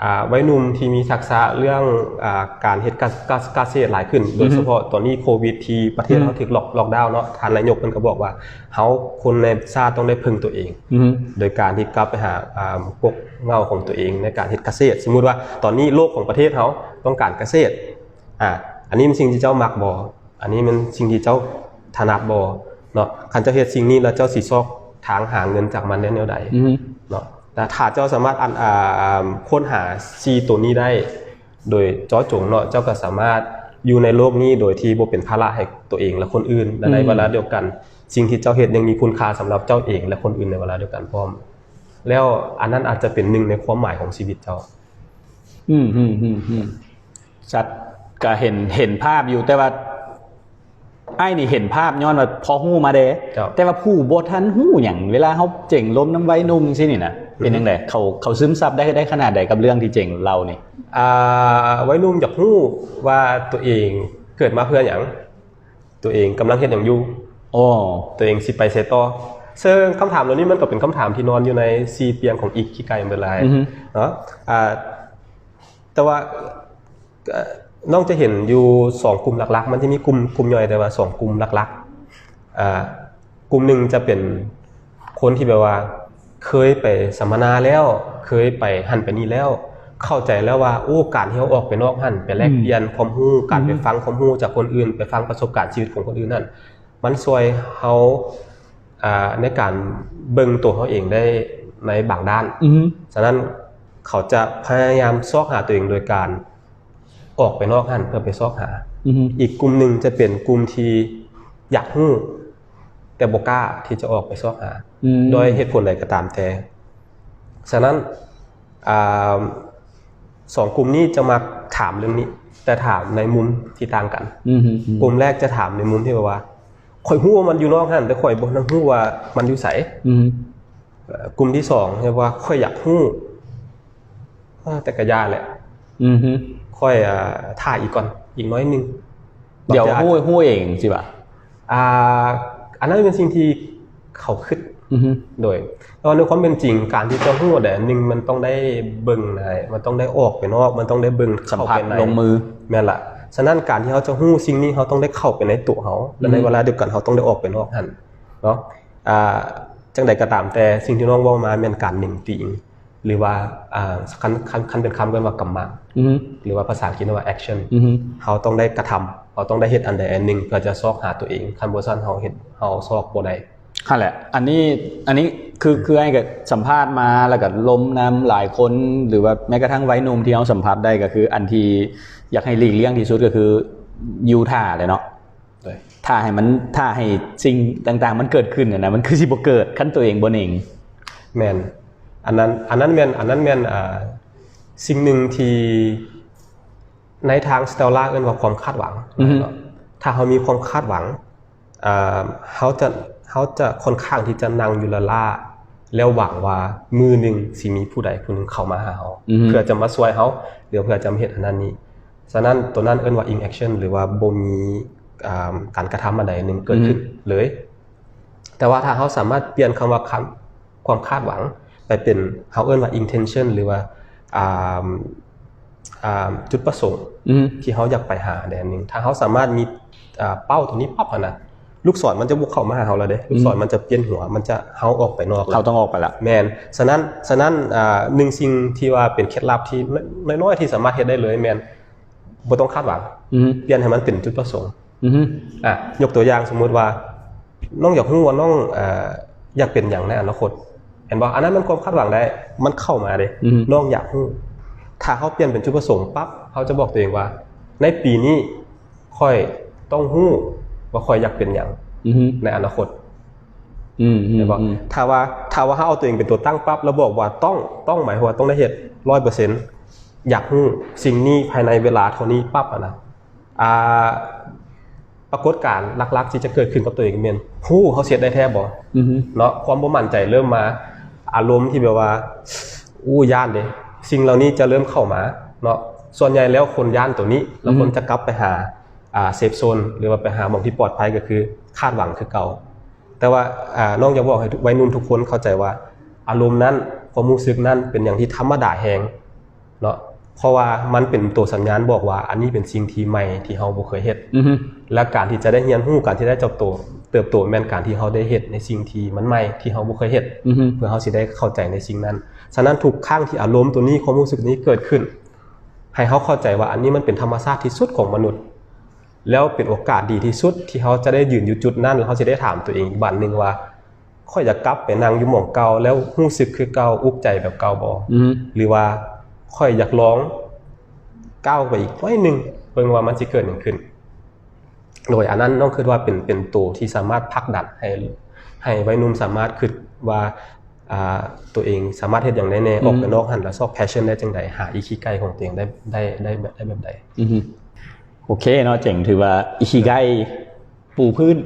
ອ່າ ໄວໜຸ່ມທີ່ມີທັກສະເລື່ອງ ອ່າ ການເຮັດກາ ກາ ກາເສດຫຼາຍຂຶ້ນ ອືຮຶ ໂດຍສະເພາະຕອນນີ້ໂຄວິດທີ່ປະເທດ ອືຮຶ ເຮົາຖືກລັອກ ລັອກດາວເນາະ. ທ່ານນາຍົກເພິ່ນກໍບອກວ່າ ເຮົາຄົນໃນຊາດຕ້ອງໄດ້ເພິ່ງຕົວເອງ ອືຮຶ ໂດຍການທີ່ກັບໄປຫາ ອ່າ ກົກເຫງົ້າຂອງຕົວເອງໃນການເຮັດກາເສດ. ສົມມຸດວ່າຕອນນີ້ໂລກຂອງປະເທດເຮົາຕ້ອງການກາເສດ ອ່າ ອັນນີ້ເປັນສິ່ງທີ່ເຈົ້າມັກບໍ່? ອັນນີ້ແມ່ນສິ່ງທີ່ເຈົ້າຖະໜັດບໍ່ເນາະ? ຄັນເຈົ້າເຮັດສິ່ງນີ້ແລ້ວ ເຈົ້າຊິຊອກທາງຫາເງິນຈາກມັນໄດ້ແນວໃດ ອືຮຶ ເນາະ? ແຕ່ຖ້າເຈົ້າສາມາດ ອັນ ອ່າ ຄົ້ນຫາສີ່ໂຕນີ້ໄດ້ໂດຍເຈາະຈົງເນາະ, ເຈົ້າກໍສາມາດຢູ່ໃນໂລກນີ້ໂດຍທີ່ບໍ່ເປັນພາລະໃຫ້ຕົວເອງ ແລະ ຄົນອື່ນ ແລະ ໃນ ອືມ ເວລາດຽວກັນ ສິ່ງທີ່ເຈົ້າເຮັດຍັງມີຄຸນຄ່າສຳລັບເຈົ້າເອງ ແລະ ຄົນອື່ນໃນເວລາດຽວກັນພ້ອມ. ແລ້ວອັນນັ້ນອາດຈະເປັນໜຶ່ງໃນຄວາມໝາຍຂອງຊີວິດເຈົ້າ. ອືມ ອືມ ອືມ ອືມ. ຊັດ ກະເຫັນ ເຫັນພາບຢູ່ ແຕ່ວ່າອ້າຍນີ້ເຫັນພາບຍ້ອນວ່າພໍຮູ້ມາເດ້ ເຈົ້າ ແຕ່ວ່າຜູ້ບໍ່ທັນຮູ້ຫຍັງ ເວລາເຮົາເຈັງລົມນຳໄວໜຸ່ມຊີ້ນີ້ນະ ເປັນ ອືມ ຈັ່ງໃດ? ເຂົາ ເຂົາຊຶມຊັບໄດ້ ໄດ້ຂະໜາດໃດກັບເລື່ອງທີ່ເຈັງເລົ່ານີ້? ອ່າ ໄວໜຸ່ມຢາກຮູ້ວ່າຕົວເອງເກີດມາເພື່ອຫຍັງ? ຕົວເອງກຳລັງເຮັດຫຍັງຢູ່? ໂອ້ ຕົວເອງຊິໄປໃສຕໍ່? ເຊິ່ງຄຳຖາມເຫຼົ່ານີ້ມັນກໍເປັນຄຳຖາມທີ່ນອນຢູ່ໃນສີ່ປ່ຽງຂອງອິຄິໄກເບິດຫຼາຍ ອືຮຶ ເນາະ ອ່າ ແຕ່ວ່າ ເອີ ນ້ອງຈະເຫັນຢູ່ສອງກຸ່ມຫຼັກໆ ມັນຈະມີກຸ່ມ ກຸ່ມຍ່ອຍ ແຕ່ວ່າສອງກຸ່ມຫຼັກໆ ອ່າ ກຸ່ມໜຶ່ງຈະເປັນຄົນທີ່ແບບວ່າເຄີຍໄປສຳມະນາແລ້ວ ເຄີຍໄປຫັ້ນໄປນີ້ແລ້ວ ເຂົ້າໃຈແລ້ວວ່າ ໂອ້ ການທີ່ເຮົາອອກໄປນອກຫັ້ນ ໄປແລກ ອືມ ປ່ຽນຄວາມຮູ້ ການໄປ ອືມ ຟັງຄວາມຮູ້ຈາກຄົນອື່ນ ໄປຟັງປະສົບການຊີວິດຂອງຄົນອື່ນນັ້ນ ມັນຊ່ວຍເຮົາ ອ່າ ໃນການເບິ່ງໂຕເຮົາເອງໄດ້ໃນບາງດ້ານ. ອືຮຶ ສະນັ້ນເຂົາຈະພະຍາຍາມຊອກຫາໂຕເອງໂດຍການອອກໄປນອກຫັ້ນເພື່ອໄປຊອກຫາ. ອືຮຶ ອີກກຸ່ມໜຶ່ງຈະເປັນກຸ່ມທີ່ຢາກຮູ້ ແຕ່ບໍ່ກ້າທີ່ຈະອອກໄປຊອກຫາ ອືມ ດ້ວຍເຫດຜົນໃດກໍຕາມແຕ່. ສະນັ້ນ ອ່າ ສອງກຸ່ມນີ້ຈະມັກຖາມເລື່ອງນີ້ ແຕ່ຖາມໃນມຸມທີ່ຕ່າງກັນ. ອືຮຶ ອືມ ກຸ່ມແລກຈະຖາມໃນມຸມທີ່ແບບວ່າ ຂ້ອຍຮູ້ວ່າມັນຢູ່ນອກຫັ້ນ ແຕ່ຂ້ອຍບໍ່ທັນຮູ້ວ່າມັນຢູ່ໃສ. ອືມ ເອີ ກຸ່ມທີສອງເອີ້ນວ່າ ຂ້ອຍຢາກຮູ້ ເອີ ແຕ່ກະຢ່າແຫຼະ. ອືຮຶ ຂ້ອຍ ເອີ ຖ້າອີກກ່ອນ ອີກໜ້ອຍໜຶ່ງ ດຽວຮູ້ ຮູ້ເອງຊິວ່າ ອ່າ ອັນນັ້ນເປັນສິ່ງທີ່ເຂົາຄິດ. ອືຮຶ ໂດຍ ແຕ່ວ່າໃນຄວາມເປັນຈິງ ການທີ່ຈະຮູ້ໃດອັນໜຶ່ງ ມັນຕ້ອງໄດ້ເບິ່ງໃນ ມັນຕ້ອງໄດ້ອອກໄປນອກ ມັນຕ້ອງໄດ້ເບິ່ງ ສຳຜັດ ເຂົ້າໄປໃນ ລົງມື. ແມ່ນລະ. ສະນັ້ນ ການທີ່ເຮົາຈະຮູ້ສິ່ງນີ້ ເຮົາຕ້ອງໄດ້ເຂົ້າໄປໃນຕົວເຮົາ ແລະ ອືຮຶ ໃນເວລາດຽວກັນ ເຮົາຕ້ອງໄດ້ອອກໄປນອກຫັ້ນເນາະ. ອ່າ ຈັ່ງໃດກໍຕາມແຕ່ ສິ່ງທີ່ນ້ອງເວົ້າມາແມ່ນການເໜັງຕີງ ຫຼືວ່າ ອ່າ ຄັນ ຄັນ ຄັນເປັນຄຳເອີ້ນວ່າກຳມະ ອືຮຶ ຫຼືວ່າພາສາອັງກິດວ່າ ແອັກຊັນ. ອືຮຶ ເຮົາຕ້ອງໄດ້ກະທຳ ເຮົາຕ້ອງໄດ້ເຮັດອັນໃດອັນໜຶ່ງ ເພື່ອຈະຊອກຫາຕົວເອງ ຄັນບໍ່ຊັ້ນເຮົາເຮັດ ເຮົາຊອກບໍ່ໄດ້. ຫັ້ນແຫຼະ ອັນນີ້ ອັນນີ້ຄື ຄືອ້າຍກໍສຳພາດມາ ແລ້ວກໍລົມນຳຫຼາຍຄົນ ຫຼືວ່າແມ້ກະທັ່ງໄວໜຸ່ມທີ່ເຮົາສຳຜັດໄດ້ ກໍຄືອັນທີ່ຢາກໃຫ້ຫຼີກລ່ຽງທີ່ສຸດ ກໍຄືຢູ່ຖ້າແຫຼະເນາະ. ໂດຍ ຖ້າໃຫ້ມັນ ຖ້າໃຫ້ສິ່ງຕ່າງໆມັນເກີດຂຶ້ນນະ ມັນຄືຊິບໍ່ເກີດ ຄັນຕົວເອງບໍ່ເໜັງ. ແມ່ນ ອັນນັ້ນ ອັນນັ້ນແມ່ນ ອັນນັ້ນແມ່ນ ອ່າ ສິ່ງໜຶ່ງທີ່ໃນທາງສະເຕວລາເອີ້ນວ່າຄວາມຄາດຫວັງ. ອືຮຶ ເນາະ ຖ້າເຮົາມີຄວາມຄາດຫວັງ ເອີ ເຮົາຈະ ເຮົາຈະຄ່ອນຂ້າງທີ່ຈະນັ່ງຢູ່ລ້າໆ ແລ້ວຫວັງວ່າມື້ໜຶ່ງຊິມີຜູ້ໃດຜູ້ໜຶ່ງເຂົ້າມາຫາເຮົາ ອືຮຶ ເພື່ອຈະມາຊ່ວຍເຮົາ ຫຼືເພື່ອຈະມາເຮັດອັນນັ້ນນີ້. ສະນັ້ນ ໂຕນັ້ນເອີ້ນວ່າ inaction ຫຼືວ່າບໍ່ມີ ອ່າ ການກະທຳອັນໃດໜຶ່ງເກີດຂຶ້ນ ອືຮຶ ເລີຍ. ແຕ່ວ່າຖ້າເຮົາສາມາດປ່ຽນຄຳວ່າຄາດ ຄວາມຄາດຫວັງໄປເປັນ ເຮົາເອີ້ນວ່າ intention ຫຼືວ່າ ອ່າ ອ່າ ຈຸດປະສົງ ອືຮຶ ທີ່ເຮົາຢາກໄປຫາແດນໜຶ່ງ. ຖ້າເຮົາສາມາດມີ ອ່າ ເປົ້າຕົວນີ້ປັບຫັ້ນນະ ລູກສອນມັນຈະບໍ່ເຂົ້າມາຫາເຮົາແລ້ວເດ້. ອືມ ລູກສອນມັນຈະປ່ຽນຫົວ ມັນຈະ ເຮົາອອກໄປນອກແລ້ວ ເຮົາຕ້ອງອອກໄປລະ. ແມ່ນ. ສະນັ້ນ ສະນັ້ນ ອ່າ ໜຶ່ງສິ່ງທີ່ວ່າເປັນເຄັດລັບທີ່ນ້ອຍໆ ທີ່ສາມາດເຮັດໄດ້ເລີຍແມ່ນ ບໍ່ຕ້ອງຄາດຫວັງ. ອືຮຶ ປ່ຽນໃຫ້ມັນເປັນຈຸດປະສົງ. ອືຮຶ ອ່າ ຍົກຕົວຢ່າງ ສົມມຸດວ່າ ນ້ອງຢາກຮູ້ວ່ານ້ອງ ເອີ ຢາກເປັນຫຍັງໃນອະນາຄົດ ເຫັນບໍ່? ອັນນັ້ນມັນຄວາມຄາດຫວັງໄດ້ ມັນເຂົ້າມາເດ້. ອືຮຶ ນ້ອງຢາກຮູ້. ຖ້າເຮົາປ່ຽນເປັນຈຸດປະສົງປັບ ເຮົາຈະບອກຕົວເອງວ່າ ໃນປີນີ້ຂ້ອຍຕ້ອງຮູ້ວ່າຂ້ອຍຢາກເປັນຫຍັງ ອືຮຶ ໃນອະນາຄົດ. ອືມ ເຫັນບໍ່? ອືມ ຖ້າວ່າ ຖ້າວ່າເຮົາເອົາຕົວເອງເປັນຕົວຕັ້ງປັບ ແລ້ວບອກວ່າຕ້ອງ ຕ້ອງ ໝາຍຄວາມວ່າຕ້ອງໄດ້ເຮັດຮ້ອຍເປີເຊັນ ຢາກຮູ້ສິ່ງນີ້ພາຍໃນເວລາເທົ່ານີ້ປັບຫັ້ນນະ ອ່າ ປາກົດການຫຼັກໆທີ່ຈະເກີດຂຶ້ນກັບຕົວເອງແມ່ນ ຮູ້ເຮົາຊິເຮັດໄດ້ແທ້ບໍ່? ອືຮຶ ເນາະ ຄວາມບໍ່ໝັ້ນໃຈເລີ່ມມາ ອາລົມທີ່ແບບວ່າ ໂອ້ ຢ້ານເດ້ ສິ່ງເຫຼົ່ານີ້ຈະເລີ່ມເຂົ້າມາເນາະ. ສ່ວນໃຫຍ່ແລ້ວຄົນຢ້ານຕົວນີ້ ແລ້ວຄົນ ອືຮຶ ຈະກັບໄປຫາ ອ່າ ເຊຟໂຊນ ຫຼືວ່າໄປຫາໝ່ອງທີ່ປອດໄພ ກໍຄືຄາດຫວັງຄືເກົ່າ. ແຕ່ວ່າ ອ່າ ນ້ອງຢາກບອກໃຫ້ໄວໜຸ່ມທຸກຄົນເຂົ້າໃຈວ່າ ອາລົມນັ້ນ ຄວາມຮູ້ສຶກນັ້ນເປັນຫຍັງທີ່ທຳມະດາແຮງເນາະ ເພາະວ່າມັນເປັນໂຕສັນຍານບອກວ່າ ອັນນີ້ເປັນສິ່ງທີ່ໃໝ່ທີ່ເຮົາບໍ່ເຄີຍເຮັດ. ອືຮຶ ແລະ ການທີ່ຈະໄດ້ຮຽນຮູ້ ການທີ່ໄດ້ເຕີບໂຕ ເຕີບໂຕແມ່ນການທີ່ເຮົາໄດ້ເຮັດໃນສິ່ງທີ່ມັນໃໝ່ ທີ່ເຮົາບໍ່ເຄີຍເຮັດ. ອືຮຶ ເພື່ອເຮົາຊິໄດ້ເຂົ້າໃຈໃນສິ່ງນັ້ນ. ສະນັ້ນ ທຸກຄັ້ງທີ່ອາລົມໂຕນີ້ ຄວາມຮູ້ສຶກນີ້ເກີດຂຶ້ນ ໃຫ້ເຮົາເຂົ້າໃຈວ່າ ອັນນີ້ມັນເປັນທຳມະຊາດທີ່ສຸດຂອງມະນຸດ ແລ້ວເປັນໂອກາດດີທີ່ສຸດທີ່ເຮົາຈະໄດ້ຢືນຢູ່ຈຸດນັ້ນ ແລ້ວເຮົາຊິໄດ້ຖາມຕົວເອງອີກບາດໜຶ່ງວ່າ ຂ້ອຍຢາກກັບໄປນັ່ງຢູ່ໝ່ອງເກົ່າ ແລ້ວຮູ້ສຶກຄືເກົ່າ ອຸກໃຈແບບເກົ່າບໍ່? ອືມ ຫຼືວ່າຂ້ອຍຢາກລອງກ້າວໄປອີກໜ້ອຍໜຶ່ງ ເບິ່ງວ່າມັນຊິເກີດຫຍັງຂຶ້ນ? ໂດຍ ອັນນັ້ນນ້ອງຄິດວ່າເປັນ ເປັນໂຕທີ່ສາມາດຜັກດັນໃຫ້ ໃຫ້ໄວໜຸ່ມສາມາດຄິດວ່າ ອ່າ ຕົວເອງສາມາດເຮັດຫຍັງໄດ້ແດ່ ອືມ ອອກໄປນອກຫັ້ນ ແລ້ວຊອກແພຊຊັນໄດ້ຈັ່ງໃດ ຫາອິຄິໄກຂອງຕົວເອງໄດ້ ໄດ້ ໄດ້ແບບ ໄດ້ແບບໃດ. ອືຮຶ ໂອເຄເນາະ ເຈັງ ຖືວ່າອິຄິໄກປູພື້ນ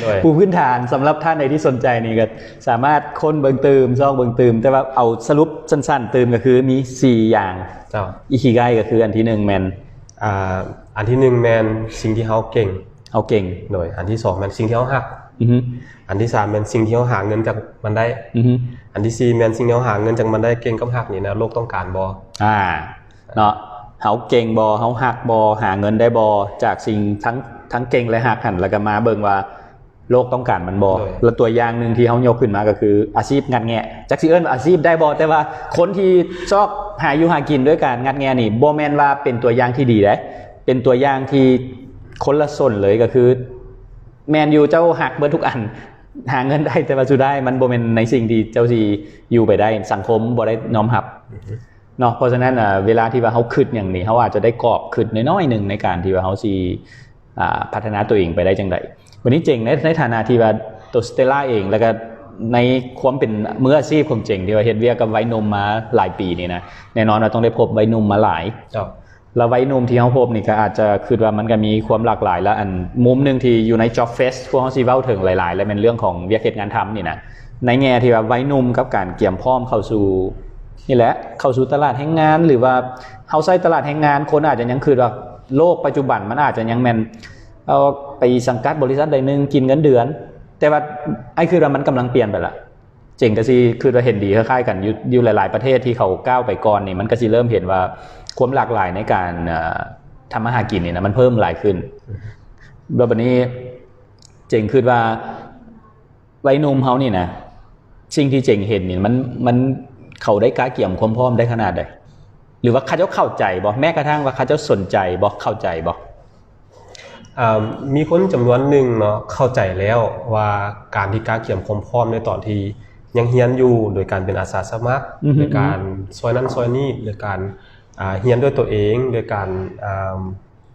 ໂດຍ ປູພື້ນຖານ ສຳລັບທ່ານໃດທີ່ສົນໃຈນີ້ກໍສາມາດຄົ້ນເບິ່ງຕື່ມ ຊອກເບິ່ງຕື່ມ ແຕ່ວ່າເອົາສະຫຼຸບສັ້ນໆຕື່ມກໍຄືມີສີ່ຢ່າງ. ເຈົ້າ ອິຄິໄກກໍຄືອັນທີໜຶ່ງແມ່ນ ອ່າ ອັນທີໜຶ່ງແມ່ນສິ່ງທີ່ເຮົາເກັ່ງ ເຮົາເກັ່ງ ໂດຍ ອັນທີສອງແມ່ນສິ່ງທີ່ເຮົາຮັກ. ອືຮຶ ອັນທີສາມແມ່ນສິ່ງທີ່ເຮົາຫາເງິນຈາກມັນໄດ້ ອືຮຶ ອັນທີສີ່ແມ່ນສິ່ງທີ່ເຮົາຫາເງິນຈາກມັນໄດ້ເກັ່ງກັບຮັກນີ້ນະ ໂລກຕ້ອງການບໍ່? ອາ ເນາະ ເຮົາເກັ່ງບໍ່? ເຮົາຮັກບໍ່? ຫາເງິນໄດ້ບໍ່? ຈາກສິ່ງທັງ ທັງເກັ່ງ ແລະ ຮັກຫັ້ນ ແລ້ວກໍມາເບິ່ງວ່າໂລກຕ້ອງການມັນບໍ່? ໂດຍ ແລະ ຕົວຢ່າງໜຶ່ງທີ່ເຮົາຍົກຂຶ້ນມາກໍຄືອາຊີບງັດແງະ ຈັກຊິເອີ້ນວ່າອາຊີບໄດ້ບໍ່? ແຕ່ວ່າຄົນທີ່ຊອກຫາຢູ່ຫາກິນດ້ວຍການງັດແງະນີ້ ບໍ່ແມ່ນວ່າເປັນຕົວຢ່າງທີ່ດີເດ້ ເປັນຕົວຢ່າງທີ່ຄົນລະຊົນເລີຍ ກໍຄືແມ່ນຢູ່ ເຈົ້າຮັກເບິດທຸກອັນ ຫາເງິນໄດ້ ແຕ່ວ່າສຸດທ້າຍມັນບໍ່ແມ່ນໃນສິ່ງທີ່ເຈົ້າຊິຢູ່ໄປໄດ້ ສັງຄົມບໍ່ໄດ້ຍອມຮັບ ອືຮຶ ເນາະ. ເພາະສະນັ້ນ ເວລາທີ່ວ່າເຮົາຄິດຫຍັງນີ້ ເຮົາອາດຈະໄດ້ກອບຄິດນ້ອຍໆໜຶ່ງ ໃນການທີ່ວ່າເຮົາຊິ ອາ ພັດທະນາຕົວເອງໄປໄດ້ຈັ່ງໃດ. ວັນນີ້ເຈັງໃນ ໃນຖານະທີ່ວ່າໂຕສະເຕລາເອງ ແລ້ວກໍໃນຄວາມເປັນມືອາຊີບຂອງເຈັງ ທີ່ວ່າເຮັດວຽກກັບໄວໜຸ່ມມາຫຼາຍປີນີ້ນະ ແນ່ນອນວ່າຕ້ອງໄດ້ພົບໄວໜຸ່ມມາຫຼາຍ ແລ້ວໄວໜຸ່ມທີ່ເຮົາພົບນີ້ກໍອາດຈະຄິດວ່າມັນກໍມີຄວາມຫຼາກຫຼາຍ ແລະ ອັນມຸມໜຶ່ງທີ່ຢູ່ໃນ Job Fest ພວກເຮົາຊິເວົ້າເຖິງຫຼາຍໆ ແລະ ແມ່ນເລື່ອງຂອງວຽກເຮັດງານທຳນີ້ນະ ໃນແງ່ທີ່ວ່າໄວໜຸ່ມກັບການກຽມພ້ອມເຂົ້າສູ່ ນີ້ແຫຼະ ເຂົ້າສູ່ຕະຫຼາດແຮງງານ ຫຼືວ່າເຮົາໃຊ້ຕະຫຼາດແຮງງານ ຄົນອາດຈະຍັງຄິດວ່າໂລກປັດຈຸບັນມັນອາດຈະຍັງແມ່ນ ເອົາໄປສັງກັດບໍລິສັດໃດໜຶ່ງ ກິນເງິນເດືອນ ແຕ່ວ່າອ້າຍຄິດວ່າມັນກຳລັງປ່ຽນໄປລະ. ເຈັງກໍຊິຄິດວ່າເຫັນດີຄ້າຍໆກັນ ຢູ່ ຢູ່ຫຼາຍໆປະເທດທີ່ເຂົາກ້າວໄປກ່ອນນີ້ ມັນກໍຊິເລີ່ມເຫັນວ່າຄວາມຫຼາກຫຼາຍໃນການ ເອີ ທຳມາຫາກິນນີ້ນະ ມັນເພີ່ມຫຼາຍຂຶ້ນ. ແລ້ວບັດນີ້ເຈັງຄິດວ່າ ໄວໜຸ່ມເຮົານີ້ນະ ສິ່ງທີ່ເຈັງເຫັນນີ້ ມັນ ມັນ ເຂົາໄດ້ກະກຽມຄວາມພ້ອມໄດ້ຂະໜາດໃດ? ຫຼືວ່າເຂົາເຈົ້າເຂົ້າໃຈບໍ່? ແມ້ກະທັ່ງວ່າເຂົາເຈົ້າສົນໃຈບໍ່? ເຂົ້າໃຈບໍ່? ເອີ່ມ ມີຄົນຈຳນວນໜຶ່ງເນາະ ເຂົ້າໃຈແລ້ວວ່າການທີ່ກະກຽມຄວາມພ້ອມໃນຕອນທີ່ຍັງຮຽນຢູ່ ໂດຍການເປັນອາສາສະໝັກ ອືຮຶ ໂດຍການຊ່ອຍນັ້ນຊ່ອຍນີ້ ໂດຍການ ອ່າ ຮຽນດ້ວຍຕົວເອງ ໂດຍການ ອ່າ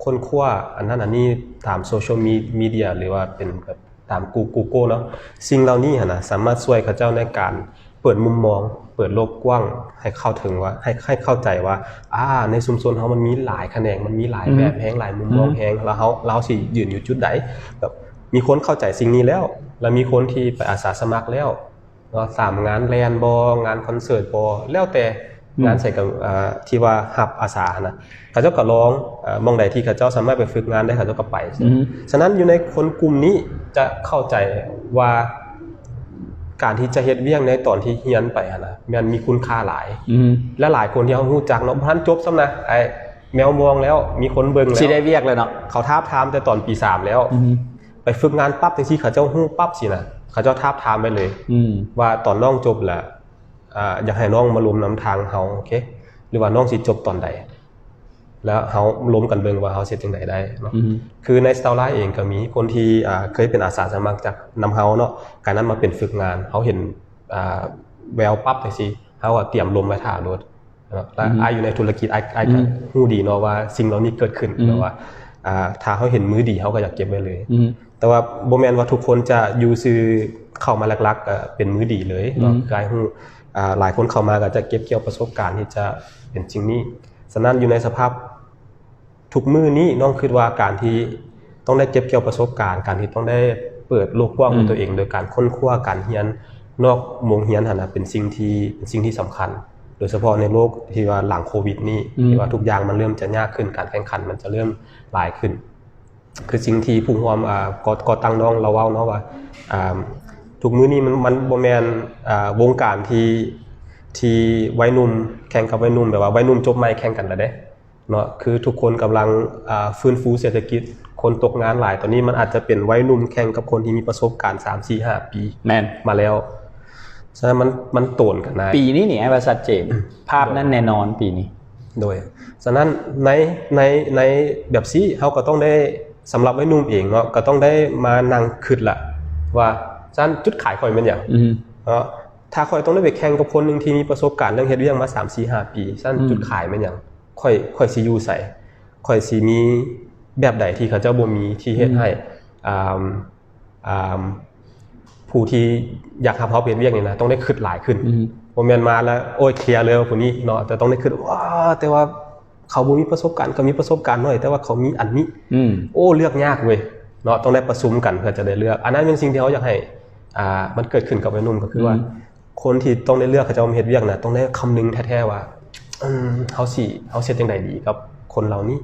ຄົ້ນຄວ້າອັນນັ້ນອັນນີ້ຕາມໂຊຊຽວມີ ມີເດຍ ຫຼືວ່າເປັນແບບຕາມ Goo- Google ເນາະ ສິ່ງເຫຼົ່ານີ້ຫັ້ນນະ ສາມາດຊ່ວຍເຂົາເຈົ້າໃນການເປີດມຸມມອງ ເປີດໂລກກວ້າງ ໃຫ້ເຂົ້າເຖິງວ່າ ໃຫ້ ໃຫ້ເຂົ້າໃຈວ່າ ອາ ໃນຊຸມຊົນເຮົາມັນມີຫຼາຍຂະແໜງ ມັນມີຫຼາຍ ອືຮຶ ແບບແຮງ ຫຼາຍມຸມມອງ ອືຮຶ ແຮງ ແລ້ວເຮົາ ແລ້ວເຮົາຊິຢືນຢູ່ຈຸດໃດ ແບບມີຄົນເຂົ້າໃຈສິ່ງນີ້ແລ້ວ ແລ້ວມີຄົນທີ່ໄປອາສາສະໝັກແລ້ວ ເນາະ ຕາມງານແລ່ນບໍ ງານຄອນເສີດບໍ ແລ້ວແຕ່ ອືມ ງານໃສກໍ ເອີ ທີ່ວ່າຮັບອາສາຫັ້ນນະ ເຂົາເຈົ້າກໍລອງ ເອີ ໝ່ອງໃດທີ່ເຂົາເຈົ້າສາມາດໄປຝຶກງານໄດ້ ເຂົາເຈົ້າກໍໄປ. ອືມ ສະນັ້ນຢູ່ໃນຄົນກຸ່ມນີ້ຈະເຂົ້າໃຈວ່າ ການທີ່ຈະເຮັດວຽກໃນຕອນທີ່ຮຽນໄປຫັ້ນນະ ແມ່ນມີຄຸນຄ່າຫຼາຍ. ອືມ ແລະ ຫຼາຍຄົນທີ່ເຮົາຮູ້ຈັກເນາະ ບໍ່ທັນຈົບຊ້ຳນະ ອ້າຍ ແມວມອງແລ້ວ ມີຄົນເບິ່ງແລ້ວ ຊິໄດ້ວຽກແລ້ວເນາະ ເຂົາທາບທາມແຕ່ຕອນປີສາມແລ້ວ. ອືມ ໄປຝຶກງານປັບຈັ່ງຊີ້ ເຂົາເຈົ້າຮູ້ປັບຊີ້ນະ ເຂົາເຈົ້າທາບທາມໄປເລີຍ ອືມ ວ່າຕອນນ້ອງຈົບລະ ອາ ຢາກໃຫ້ນ້ອງມາລົມນຳທາງເຮົາ ໂອເຄ ຫຼືວ່ານ້ອງຊິຈົບຕອນໃດ ແລ້ວເຮົາລົມກັນເບິ່ງວ່າເຮົາຊິເຮັດຈັ່ງໃດໄດ້ເນາະ. ອືມ ຄືໃນສະເຕົາລາເອງກໍມີຄົນທີ່ ອາ ເຄີຍເປັນອາສາສະໝັກຈາກນຳເຮົາເນາະ ການນັ້ນມາເປັນຝຶກງານ ເຮົາເຫັນ ອາ ແວວປັບຈັ່ງຊີ້ ເຮົາກໍຕຽມລົມໄວ້ຖ້າໂລດ. ເນາະ ແລະ ອືມ ອ້າຍຢູ່ໃນທຸລະກິດ ອ້າຍ ອ້າຍກໍ ອືມ ຮູ້ດີເນາະວ່າສິ່ງເຫຼົ່ານີ້ເກີດຂຶ້ນ ອືມ ແບບວ່າ ອ່າ ຖ້າເຮົາເຫັນມືດີ ເຮົາກໍຢາກເກັບໄວ້ເລີຍ ອືມ ແຕ່ວ່າບໍ່ແມ່ນວ່າທຸກຄົນຈະຢູ່ຊື່ເຂົ້າມາຫຼັກໆ ເອີ ເປັນມືດີເລີຍເນາະ ອືມ ຄືອ້າຍຮູ້ ອ່າ ຫຼາຍຄົນເຂົ້າມາກໍຈະເກັບກ່ຽວປະສົບການທີ່ຈະເປັນສິ່ງນີ້. ສະນັ້ນຢູ່ໃນສະພາບ ທຸກມື້ນີ້ນ້ອງຄິດວ່າການທີ່ຕ້ອງໄດ້ເກັບກ່ຽວປະສົບການ ການທີ່ຕ້ອງໄດ້ເປີດໂລກກວ້າງ ອືມ ຂອງຕົວເອງ ໂດຍການຄົ້ນຄວ້າການຮຽນນອກໂຮງຮຽນຫັ້ນນະ ເປັນສິ່ງທີ່ ເປັນສິ່ງທີ່ສຳຄັນ ໂດຍສະເພາະໃນໂລກທີ່ວ່າຫຼັງໂຄວິດນີ້ ອືມ ທີ່ວ່າທຸກຢ່າງມັນເລີ່ມຈະຍາກຂຶ້ນ ການແຂ່ງຂັນມັນຈະເລີ່ມຫຼາຍຂຶ້ນ. ຄືສິ່ງທີ່ຜູ້ຮ່ວມ ອ່າ ກໍ່ ກໍ່ຕັ້ງນ້ອງລາວເວົ້າເນາະວ່າ ອ່າ ທຸກມື້ນີ້ມັນ ມັນບໍ່ແມ່ນ ອ່າ ວົງການທີ່ ທີ່ໄວໜຸ່ມແຂ່ງກັບໄວໜຸ່ມ ແບບວ່າໄວໜຸ່ມຈົບໃໝ່ແຂ່ງກັນແລ້ວເດ້. ເນາະ ຄືທຸກຄົນກຳລັງ ອ່າ ຟື້ນຟູເສດຖະກິດ ຄົນຕົກງານຫຼາຍ ຕອນນີ້ມັນອາດຈະເປັນໄວໜຸ່ມແຂ່ງກັບຄົນທີ່ມີປະສົບການສາມ ສີ່ ຫ້າ ປີ ແມ່ນ ມາແລ້ວ. ສະນັ້ນມັນ ມັນໂຕນກັນນະ ປີນີ້ນີ້ ອ້າຍວ່າຊັດເຈນ ອືມ ພາບນັ້ນແນ່ນອນປີນີ້. ໂດຍ ສະນັ້ນໃນ ໃນ ໃນແບບຊີ້ ເຮົາກໍຕ້ອງໄດ້ ສຳລັບໄວໜຸ່ມເອງເນາະ ກໍຕ້ອງໄດ້ມານັ່ງຄິດລະວ່າ ຊັ້ນຈຸດຂາຍຂ້ອຍແມ່ນຫຍັງ ອືມ ເນາະ ຖ້າຂ້ອຍຕ້ອງໄດ້ໄປແຂ່ງກັບຄົນໜຶ່ງທີ່ມີປະສົບການເລື່ອງເຮັດວຽກມາສາມ ສີ່ ຫ້າ ປີ ຊັ້ນ ອືມ ຈຸດຂາຍແມ່ນຫຍັງ? ຂ້ອຍ ຂ້ອຍຊິຢູ່ໃສ? ຂ້ອຍຊິມີແບບໃດທີ່ເຂົາເຈົ້າບໍ່ມີ ທີ່ເຮັດໃຫ້ ອືມ ອ່າ ອ່າ ຜູ້ທີ່ຢາກຮັບເຮົາໄປເຮັດວຽກນີ້ນະ ຕ້ອງໄດ້ຄິດຫຼາຍຂຶ້ນ ອືມ ບໍ່ແມ່ນມາແລ້ວ ໂອ້ຍ ເຄລຍເລີຍຜູ້ນີ້ເນາະ ແຕ່ຕ້ອງໄດ້ຄິດ ວ້າ ແຕ່ວ່າເຂົາບໍ່ມີປະສົບການ ເຂົາມີປະສົບການໜ້ອຍ ແຕ່ວ່າເຂົາມີອັນນີ້ ອືມ ໂອ້ ເລືອກຍາກເວີຍເນາະ ຕ້ອງໄດ້ປະຊຸມກັນເພື່ອຈະໄດ້ເລືອກ ອັນນັ້ນແມ່ນສິ່ງທີ່ເຮົາຢາກໃຫ້ ອ່າ ມັນເກີດຂຶ້ນກັບໄວໜຸ່ມ ກໍຄືວ່າ ອືມ ຄົນທີ່ຕ້ອງໄດ້ເລືອກ ເຂົາເຈົ້າມາເຮັດວຽກນະ ຕ້ອງໄດ້ຄຳນຶງແທ້ໆວ່າ ເອີ ເຮົາຊິ ເຮົາຊິເຮັດຈັ່ງໃດດີກັບຄົນເຫຼົ່ານີ້?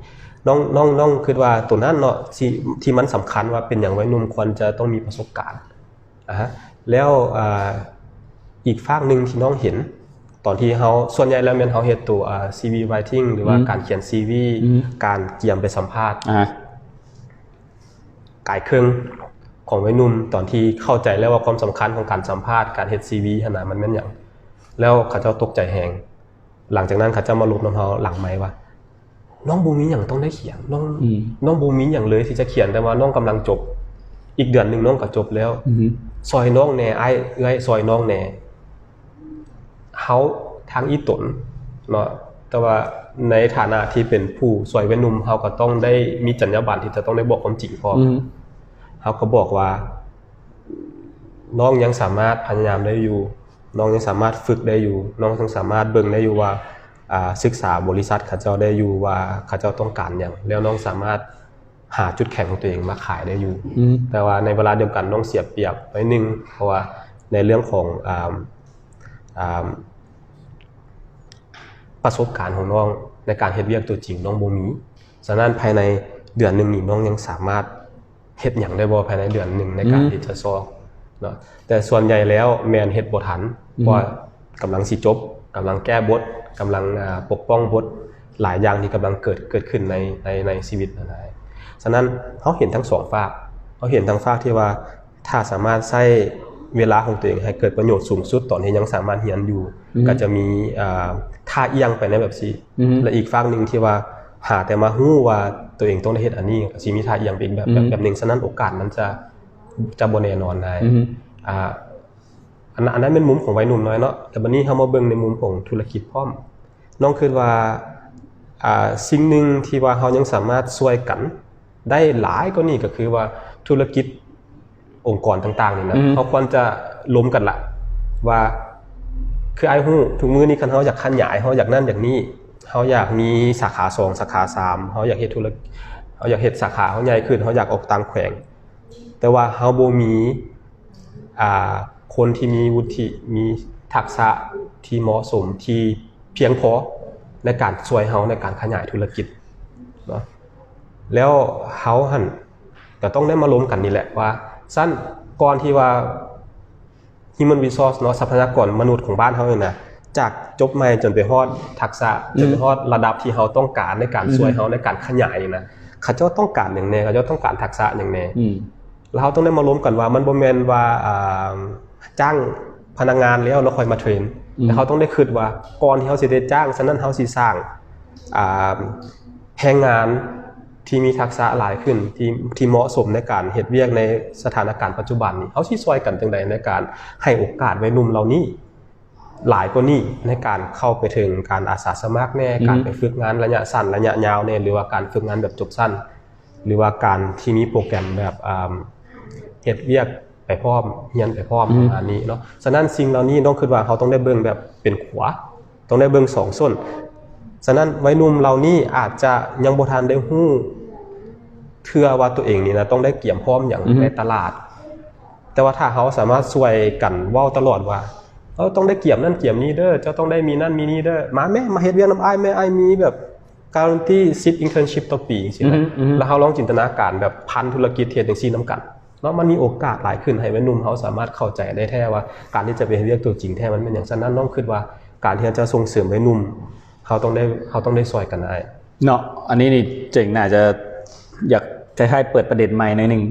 ນ້ອງ ນ້ອງ ນ້ອງຄິດວ່າໂຕນັ້ນເນາະ ທີ່ ທີ່ມັນສຳຄັນວ່າເປັນຫຍັງໄວໜຸ່ມຄວນຈະຕ້ອງມີປະສົບການ ອາ ແລ້ວ ອາ ອີກຟາກໜຶ່ງທີ່ນ້ອງເຫັນ ຕອນທີ່ເຮົາ ສ່ວນໃຫຍ່ແລ້ວແມ່ນເຮົາເຮັດໂຕ ອາ ຊີວີ writing ຫຼືວ່າ ອືມ ການຂຽນຊີວີ ອືມ ການກຽມໄປສຳພາດ ອາ ກາຍເຄິ່ງຂອງໄວໜຸ່ມ ຕອນທີ່ເຂົ້າໃຈແລ້ວວ່າຄວາມສຳຄັນຂອງການສຳພາດ ການເຮັດຊີວີຫັ້ນນະ ມັນແມ່ນຫຍັງ ແລ້ວເຂົາເຈົ້າຕົກໃຈແຮງ. ຫຼັງຈາກນັ້ນເຂົາເຈົ້າມາລົມນຳເຮົາຫຼັງໄມວ່າ ນ້ອງບໍ່ມີຫຍັງຕ້ອງໄດ້ຂຽນ ນ້ອງ ອືມ ນ້ອງບໍ່ມີຫຍັງເລີຍທີ່ຈະຂຽນ ແຕ່ວ່ານ້ອງກຳລັງຈົບ ອີກເດືອນໜຶ່ງນ້ອງກໍຈົບແລ້ວ ອືມ ຊ່ອຍນ້ອງແດ່ ອ້າຍເອື້ອຍ ຊ່ອຍນ້ອງແດ່. ເຮົາທາງອີ່ຕົນເນາະ ແຕ່ວ່າໃນຖານະທີ່ເປັນຜູ້ຊ່ວຍໄວໜຸ່ມ ເຮົາກໍຕ້ອງໄດ້ມີຈັນຍາບັນທີ່ຈະຕ້ອງໄດ້ບອກຄວາມຈິງພ້ອມ ອືມ ເຮົາກໍບອກວ່າ ນ້ອງຍັງສາມາດພະຍາຍາມໄດ້ຢູ່ ນ້ອງຍັງສາມາດຝຶກໄດ້ຢູ່ ນ້ອງຍັງສາມາດເບິ່ງໄດ້ຢູ່ວ່າ ອາ ສຶກສາບໍລິສັດເຂົາເຈົ້າໄດ້ຢູ່ວ່າເຂົາເຈົ້າຕ້ອງການຫຍັງ ແລ້ວນ້ອງສາມາດຫາຈຸດແຂງຂອງຕົວເອງມາຂາຍໄດ້ຢູ່ ອືມ ແຕ່ວ່າໃນເວລາດຽວກັນນ້ອງເສຍປຽບໜ້ອຍໜຶ່ງ ເພາະວ່າໃນເລື່ອງຂອງ ອາ ອາ ປະສົບການຂອງນ້ອງໃນການເຮັດວຽກຕົວຈິງນ້ອງບໍ່ມີ. ສະນັ້ນພາຍໃນເດືອນໜຶ່ງນີ້ນ້ອງຍັງສາມາດ ເຮັດຫຍັງໄດ້ບໍ່ພາຍໃນເດືອນໜຶ່ງໃນການ ອືມ ທີ່ຈະຊອກເນາະ ແຕ່ສ່ວນໃຫຍ່ແລ້ວແມ່ນເຮັດບໍ່ທັນ ອືມ ເພາະວ່າກຳລັງຊິຈົບ ກຳລັງແກ້ບົດ ກຳລັງ ອາ ປົກປ້ອງບົດ ຫຼາຍຢ່າງທີ່ກຳລັງເກີດ ເກີດຂຶ້ນໃນ ໃນ ໃນຊີວິດຫັ້ນນະ. ສະນັ້ນເຮົາເຫັນທັງສອງຟາກ ເຮົາເຫັນທັງຟາກທີ່ວ່າ ຖ້າສາມາດໃຊ້ເວລາຂອງຕົວເອງໃຫ້ເກີດປະໂຫຍດສູງສຸດ ຕອນທີ່ຍັງສາມາດຮຽນຢູ່ ອືມ ກໍຈະມີ ອາ ທ່າອ່ຽງໄປໃນແບບຊີ້ ອືມ ແລະ ອີກຟາກໜຶ່ງທີ່ວ່າ ຫາແຕ່ມາຮູ້ວ່າຕົວເອງຕ້ອງໄດ້ເຮັດອັນນີ້ ກໍຊິມີທ່າອ່ຽງໄປອີກແບບ ອືມ ແບບໜຶ່ງ. ສະນັ້ນໂອກາດມັນຈະ ຈະບໍ່ແນ່ນອນນາຍ ອືມ ອາ ອັນ ອັນນັ້ນແມ່ນມຸມຂອງໄວໜຸ່ມນ້ອຍເນາະ ແຕ່ບັດນີ້ເຮົາມາເບິ່ງໃນມຸມຂອງທຸລະກິດພ້ອມ. ນ້ອງຄິດວ່າ ອາ ສິ່ງໜຶ່ງທີ່ວ່າເຮົາຍັງສາມາດຊ່ວຍກັນໄດ້ຫຼາຍກວ່ານີ້ ກໍຄືວ່າທຸລະກິດອົງກອນຕ່າງໆນີ້ນະ ອືມ ເຮົາຄວນຈະລົມກັນລະວ່າ ຄືອ້າຍຮູ້ ທຸກມື້ນີ້ຄັນເຮົາຢາກຂະຫຍາຍ ເຮົາຢາກນັ້ນຢາກນີ້ ເຮົາຢາກມີສາຂາສອງ ສາຂາສາມ ເຮົາຢາກເຮັດທຸລະ ເຮົາຢາກເຮັດສາຂາເຮົາໃຫຍ່ຂຶ້ນ ເຮົາຢາກອອກຕ່າງແຂວງ ແຕ່ວ່າເຮົາບໍ່ມີ ອ່າ ຄົນທີ່ມີວຸດທິ ມີທັກສະທີ່ເໝາະສົມ ທີ່ພຽງພໍໃນການຊ່ວຍເຮົາໃນການຂະຫຍາຍທຸລະກິດເນາະ. ແລ້ວເຮົາຫັ້ນກໍຕ້ອງໄດ້ມາລົມກັນນີ້ແຫຼະວ່າ ຊັ້ນກ່ອນທີ່ວ່າ human resource ເນາະ ຊັບພະຍາກອນມະນຸດຂອງບ້ານເຮົານີ້ນະ ຈາກຈົບໃໝ່ຈົນໄປຮອດທັກສະ ອືມ ຈົນໄປຮອດລະດັບທີ່ເຮົາຕ້ອງການໃນການ ອືມ ຊ່ວຍເຮົາໃນການຂະຫຍາຍນີ້ນະ ເຂົາເຈົ້າຕ້ອງການຫຍັງແດ່ ເຂົາເຈົ້າຕ້ອງການທັກສະຫຍັງແດ່ ອືມ ແລ້ວເຮົາຕ້ອງໄດ້ມາລົມກັນວ່າ ມັນບໍ່ແມ່ນວ່າ ອ່າ ຈ້າງພະນັກງານແລ້ວ ແລ້ວຄ່ອຍມາເທຣນ ອືມ ແຕ່ເຮົາຕ້ອງໄດ້ຄິດວ່າ ກ່ອນທີ່ເຮົາຊິໄດ້ຈ້າງ ສະນັ້ນເຮົາຊິສ້າງ ອ່າ ແຮງງານທີ່ມີທັກສະຫຼາຍຂຶ້ນ ທີ່ ທີ່ເໝາະສົມໃນການເຮັດວຽກໃນສະຖານະການປັດຈຸບັນນີ້ ເຮົາຊິຊ່ວຍກັນຈັ່ງໃດໃນການໃຫ້ໂອກາດໄວໜຸ່ມເຫຼົ່ານີ້ ຫຼາຍກວ່ານີ້ ໃນການເຂົ້າໄປເຖິງການອາສາສະໝັກແດ່ ອືມ ການໄປຝຶກງານໄລຍະສັ້ນ ໄລຍະຍາວແດ່ ຫຼືວ່າການຝຶກງານແບບຈົບສັ້ນ ຫຼືວ່າການທີ່ມີໂປຣແກຣມແບບ ອ່າ ເຮັດວຽກໄປພ້ອມ ຮຽນໄປພ້ອມ ອືມ ປະມານນີ້ເນາະ. ສະນັ້ນສິ່ງເຫຼົ່ານີ້ນ້ອງຄິດວ່າເຮົາຕ້ອງໄດ້ເບິ່ງແບບເປັນຂົວ ຕ້ອງໄດ້ເບິ່ງສອງສົ້ນ. ສະນັ້ນໄວໜຸ່ມເຫຼົ່ານີ້ອາດຈະຍັງບໍ່ທັນໄດ້ຮູ້ເທື່ອວ່າຕົວເອງນີ້ນະ ຕ້ອງໄດ້ກຽມພ້ອມຫຍັງ ອືຮຶ ໃນຕະຫຼາດ. ແຕ່ວ່າຖ້າເຮົາສາມາດຊ່ວຍກັນເວົ້າຕະຫຼອດວ່າ ເຈົ້າຕ້ອງໄດ້ກຽມນັ້ນກຽມນີ້ເດີ ເຈົ້າຕ້ອງໄດ້ມີນັ້ນມີນີ້ເດີ ມາແມ້ ມາເຮັດວຽກນຳອ້າຍແມ້ ອ້າຍມີແບບ guarantee six internship ຕໍ່ປີ ຈັ່ງຊີ້ນະ ອືຮຶ ອືຮຶ ແລ້ວເຮົາລອງຈິນຕະນາການແບບພັນທຸລະກິດເຮັດຈັ່ງຊີ້ນຳກັນເນາະ ມັນມີໂອກາດຫຼາຍຂຶ້ນ ໃຫ້ໄວໜຸ່ມເຮົາສາມາດເຂົ້າໃຈໄດ້ແທ້ວ່າ ການທີ່ຈະໄປເຮັດວຽກຕົວຈິງແທ້ມັນແມ່ນຫຍັງ. ສະນັ້ນນ້ອງຄິດວ່າ ການທີ່ເຮົາຈະສົ່ງເສີມໄວໜຸ່ມ ເຮົາຕ້ອງໄດ້ ເຮົາຕ້ອງໄດ້ຊ່ອຍກັນອ້າຍ ເນາະ. ອັນນີ້ນີ້ເຈັງ ໜ້າຈະຢາກຄ້າຍໆເປີດປະເດັນໃໝ່ໜ້ອຍໜຶ່ງ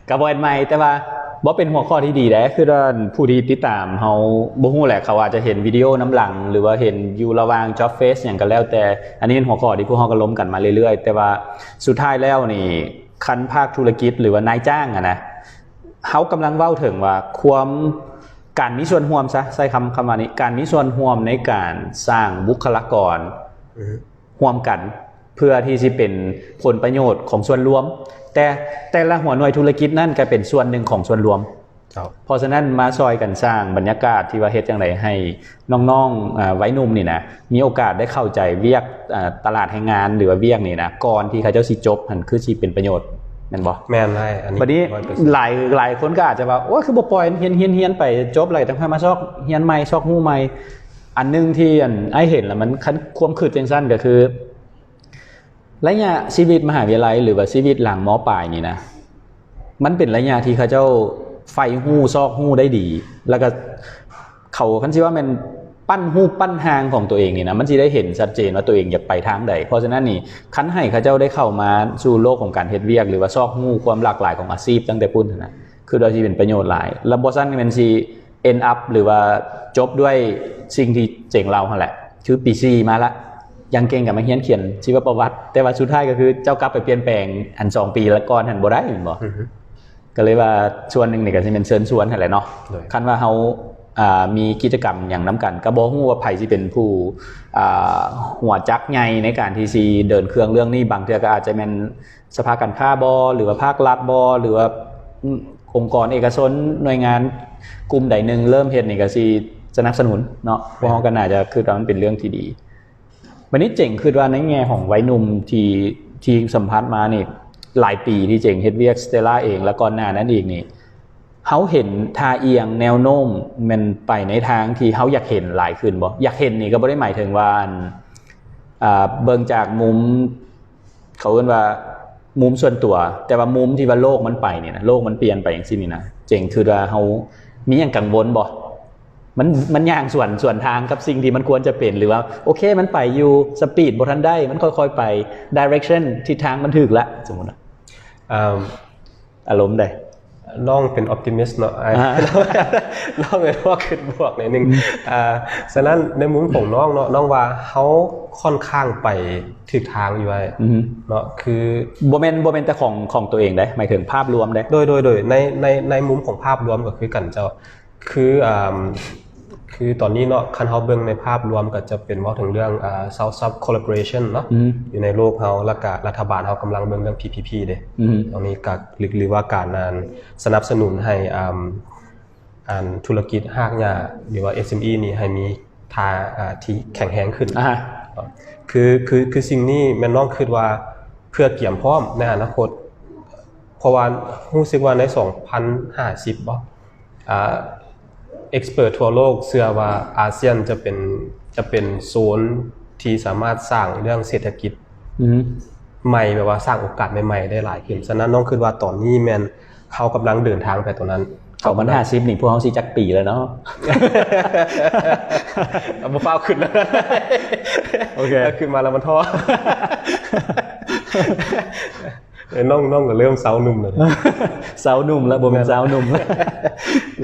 ກໍບໍ່ແມ່ນໃໝ່ ແຕ່ວ່າບໍ່ເປັນຫົວຂໍ້ທີ່ດີເດ້ ຄືວ່າຜູ້ທີ່ຕິດຕາມເຮົາບໍ່ຮູ້ແຫຼະ ເຂົາອາດຈະເຫັນວິດີໂອນຳຫຼັງ ຫຼືວ່າເຫັນຢູ່ລະຫວ່າງ job fair ຫຍັງກໍແລ້ວແຕ່. ອັນນີ້ເປັນຫົວຂໍ້ທີ່ພວກເຮົາກໍລົມກັນມາເລື້ອຍໆ ແຕ່ວ່າສຸດທ້າຍແລ້ວນີ້ ຄັນພາກທຸລະກິດ ຫຼືວ່ານາຍຈ້າງຫັ້ນນະ ເຮົາກຳລັງເວົ້າເຖິງວ່າຄວາມ ການມີສ່ວນຮ່ວມຊະ ໃຊ້ຄຳ ຄຳວ່ານີ້ ການມີສ່ວນຮ່ວມໃນການສ້າງບຸກຄະລາກອນ ອືຮຶ ຮ່ວມກັນ ເພື່ອທີ່ຊິເປັນຜົນປະໂຫຍດຂອງສ່ວນລວມ ແຕ່ແຕ່ລະຫົວໜ່ວຍທຸລະກິດນັ້ນກໍເປັນສ່ວນໜຶ່ງຂອງສ່ວນລວມ. ເຈົ້າ ເພາະສະນັ້ນມາຊ່ອຍກັນສ້າງບັນຍາກາດທີ່ວ່າເຮັດຈັ່ງໃດໃຫ້ນ້ອງໆ ອາ ໄວໜຸ່ມນີ້ນະ ມີໂອກາດໄດ້ເຂົ້າໃຈວຽກ ອາ ຕະຫຼາດແຮງງານ ຫຼືວ່າວຽກນີ້ນະ ກ່ອນທີ່ເຂົາເຈົ້າຊິຈົບຫັ້ນ ຄືຊິເປັນປະໂຫຍດ ແມ່ນບໍ່? ແມ່ນ ອັນນີ້ ບັດນີ້ ຮ້ອຍເປີເຊັນ ຫຼາຍ ຫຼາຍຄົນກໍອາດຈະວ່າ ໂອ້ຍ ຄືບໍ່ປ່ອຍຮຽນ ຮຽນ ຮຽນໄປຈົບແລ້ວ ຈັ່ງຄ່ອຍມາຊອກຮຽນໃໝ່ ຊອກຮູ້ໃໝ່. ອັນໜຶ່ງທີ່ ອັນ ອ້າຍເຫັນແລ້ວມັນ ຄວາມຄິດຈັ່ງຊັ້ນກໍຄື ໄລຍະຊີວິດມະຫາວິທະຍາໄລ ຫຼືວ່າຊີວິດຫຼັງ ມ.ປາຍ ນີ້ນະ ມັນເປັນໄລຍະທີ່ເຂົາເຈົ້າ ໃຝ່ຮູ້ຊອກຮູ້ໄດ້ດີ ແລ້ວກໍເຂົາ ຄັນຊິວ່າແມ່ນປັ້ນຮູບປັ້ນຮ່າງຂອງຕົວເອງນີ້ນະ ມັນຊິໄດ້ເຫັນຊັດເຈນວ່າຕົວເອງຢາກໄປທາງໃດ. ເພາະສະນັ້ນນີ້ ຄັນໃຫ້ເຂົາເຈົ້າໄດ້ເຂົ້າມາສູ່ໂລກຂອງການເຮັດວຽກ ຫຼືວ່າຊອກຮູ້ຄວາມຫຼາກຫຼາຍຂອງອາຊີບຕັ້ງແຕ່ພຸ້ນນະ ຄືວ່າຊິເປັນປະໂຫຍດຫຼາຍ. ແລ້ວບໍ່ຊັ້ນແມ່ນຊິ end up ຫຼືວ່າຈົບດ້ວຍສິ່ງທີ່ເຈັງເລົ່າຫັ້ນແຫຼະ ຄືປີສີ່ມາລະ ຢ່າງເກັ່ງກໍມາຮຽນຂຽນຊີວະປະຫວັດ ແຕ່ວ່າສຸດທ້າຍກໍຄືເຈົ້າກັບໄປປ່ຽນແປງອັນສອງປີລະກ່ອນຫັ້ນບໍ່ໄດ້ແມ່ນບໍ່? ກໍເລີຍວ່າສ່ວນໜຶ່ງນີ້ກໍຊິແມ່ນເຊີນຊວນຫັ້ນແຫຼະເນາະ. ຄັນວ່າເຮົາ ອ່າ ມີກິດຈະກຳຫຍັງນຳກັນ ກໍບໍ່ຮູ້ວ່າໃຜຊິເປັນຜູ້ ອ່າ ຫົວຈັກໃຫຍ່ໃນການທີ່ຊິເດີນເຄື່ອງເລື່ອງນີ້. ບາງເທື່ອກໍອາດຈະແມ່ນສະພາການຄ້າບໍ ຫຼືວ່າພາກລັດບໍ ຫຼືວ່າ ອືມ ອົງກອນເອກະຊົນ ໜ່ວຍງານກຸ່ມໃດໜຶ່ງເລີ່ມເຮັດນີ້ ກໍຊິສະໜັບສະໜູນເນາະ. ພວກເຮົາກໍໜ້າຈະຄິດວ່າມັນເປັນເລື່ອງທີ່ດີ. ບັດນີ້ເຈັງຄິດວ່າໃນແງ່ຂອງໄວໜຸ່ມທີ່ ທີ່ສຳຜັດມານີ້ ຫຼາຍປີທີ່ເຈັງເຮັດວຽກ Stella ເອງ ແລະ ກ່ອນໜ້ານັ້ນອີກນີ້ ເຮົາເຫັນທ່າອ່ຽງແນວໂນ້ມແມ່ນໄປໃນທາງທີ່ເຮົາຢາກເຫັນຫຼາຍຂຶ້ນບໍ່? ຢາກເຫັນນີ້ກໍບໍ່ໄດ້ໝາຍເຖິງວ່າ ອັນ ອ່າ ເບິ່ງຈາກມຸມ ເຂົາເອີ້ນວ່າມຸມສ່ວນຕົວ ແຕ່ວ່າມຸມທີ່ວ່າໂລກມັນໄປນີ້ນະ ໂລກມັນປ່ຽນໄປຈັ່ງຊີ້ນີ້ນະ ເຈັງຄິດວ່າເຮົາມີຫຍັງກັງວົນບໍ່? ມັນ ມັນຍ່າງສວນ ສວນທາງກັບສິ່ງທີ່ມັນຄວນຈະເປັນ ຫຼືວ່າ ໂອເຄ ມັນໄປຢູ່ ສະປີດບໍ່ທັນໄດ້ ມັນຄ່ອຍໆໄປ direction ທິດທາງມັນຖືກລະ ສົມມຸດນະ. ເອີ່ມ ອາລົມໃດ? ນ້ອງເປັນ optimist ເນາະ ອ່າ ນ້ອງເປັນພວກຄິດບວກໜ້ອຍໜຶ່ງ. ອ່າ ສະນັ້ນໃນມຸມຂອງນ້ອງເນາະ ນ້ອງວ່າເຮົາຄ່ອນຂ້າງໄປຖືກທາງຢູ່ ອ້າຍ ເນາະ ຄື ບໍ່ແມ່ນ ບໍ່ແມ່ນແຕ່ຂອງ ຂອງຕົວເອງເດ້ ໝາຍເຖິງພາບລວມເດ້. ໂດຍ ໂດຍ ໂດຍ ໃນ ໃນ ໃນມຸມຂອງພາບລວມກໍຄືກັນເຈົ້າ ຄື ອ່າ ຄືຕອນນີ້ເນາະ ຄັນເຮົາເບິ່ງໃນພາບລວມກໍຈະເປັນເວົ້າເຖິງເລື່ອງ ອ່າ South-South Collaboration ເນາະ ຢູ່ໃນໂລກເຮົາ ແລ້ວກະລັດຖະບານເຮົາກຳລັງເບິ່ງເລື່ອງ PPP ເດ້. ຕອນນີ້ກໍ ຫຼືວ່າການ ອ່າ ສະໜັບສະໜູນໃຫ້ ອ່າ ອັນທຸລະກິດຮາກຫຍ້າ ຫຼືວ່າ SME ນີ້ໃຫ້ມີທ່າ ອ່າ ທີ່ແຂງແຮງຂຶ້ນ. ຄື ຄື ຄືສິ່ງນີ້ແມ່ນນ້ອງຄິດວ່າເພື່ອກຽມພ້ອມໃນອະນາຄົດ ເພາະວ່າຮູ້ສຶກວ່າໃນສອງພັນຫ້າສິບບໍ ອ່າ ເອັກສະເປີດທົ່ວໂລກເຊື່ອວ່າອາຊຽນຈະເປັນ ຈະເປັນໂຊນທີ່ສາມາດສ້າງເລື່ອງເສດຖະກິດ ອືມ ໃໝ່ ແບບວ່າສ້າງໂອກາດໃໝ່ໆໄດ້ຫຼາຍຂຶ້ນ. ສະນັ້ນນ້ອງຄິດວ່າຕອນນີ້ແມ່ນເຮົາກຳລັງເດີນທາງໄປຕົງນັ້ນ. ສອງພັນຫ້າສິບນີ້ພວກເຮົາຊິຈັກປີແລ້ວເນາະ? ເອົາ ບໍ່ຟ້າວຂຶ້ນແລ້ວ ໂອເຄ ຂຶ້ນມາແລ້ວມັນທໍ້. ເອີ ນ້ອງ ນ້ອງກໍເລີ່ມເຊົາໜຸ່ມແລ້ວ ເຊົາໜຸ່ມແລ້ວ ບໍ່ແມ່ນເຊົາໜຸ່ມແລ້ວ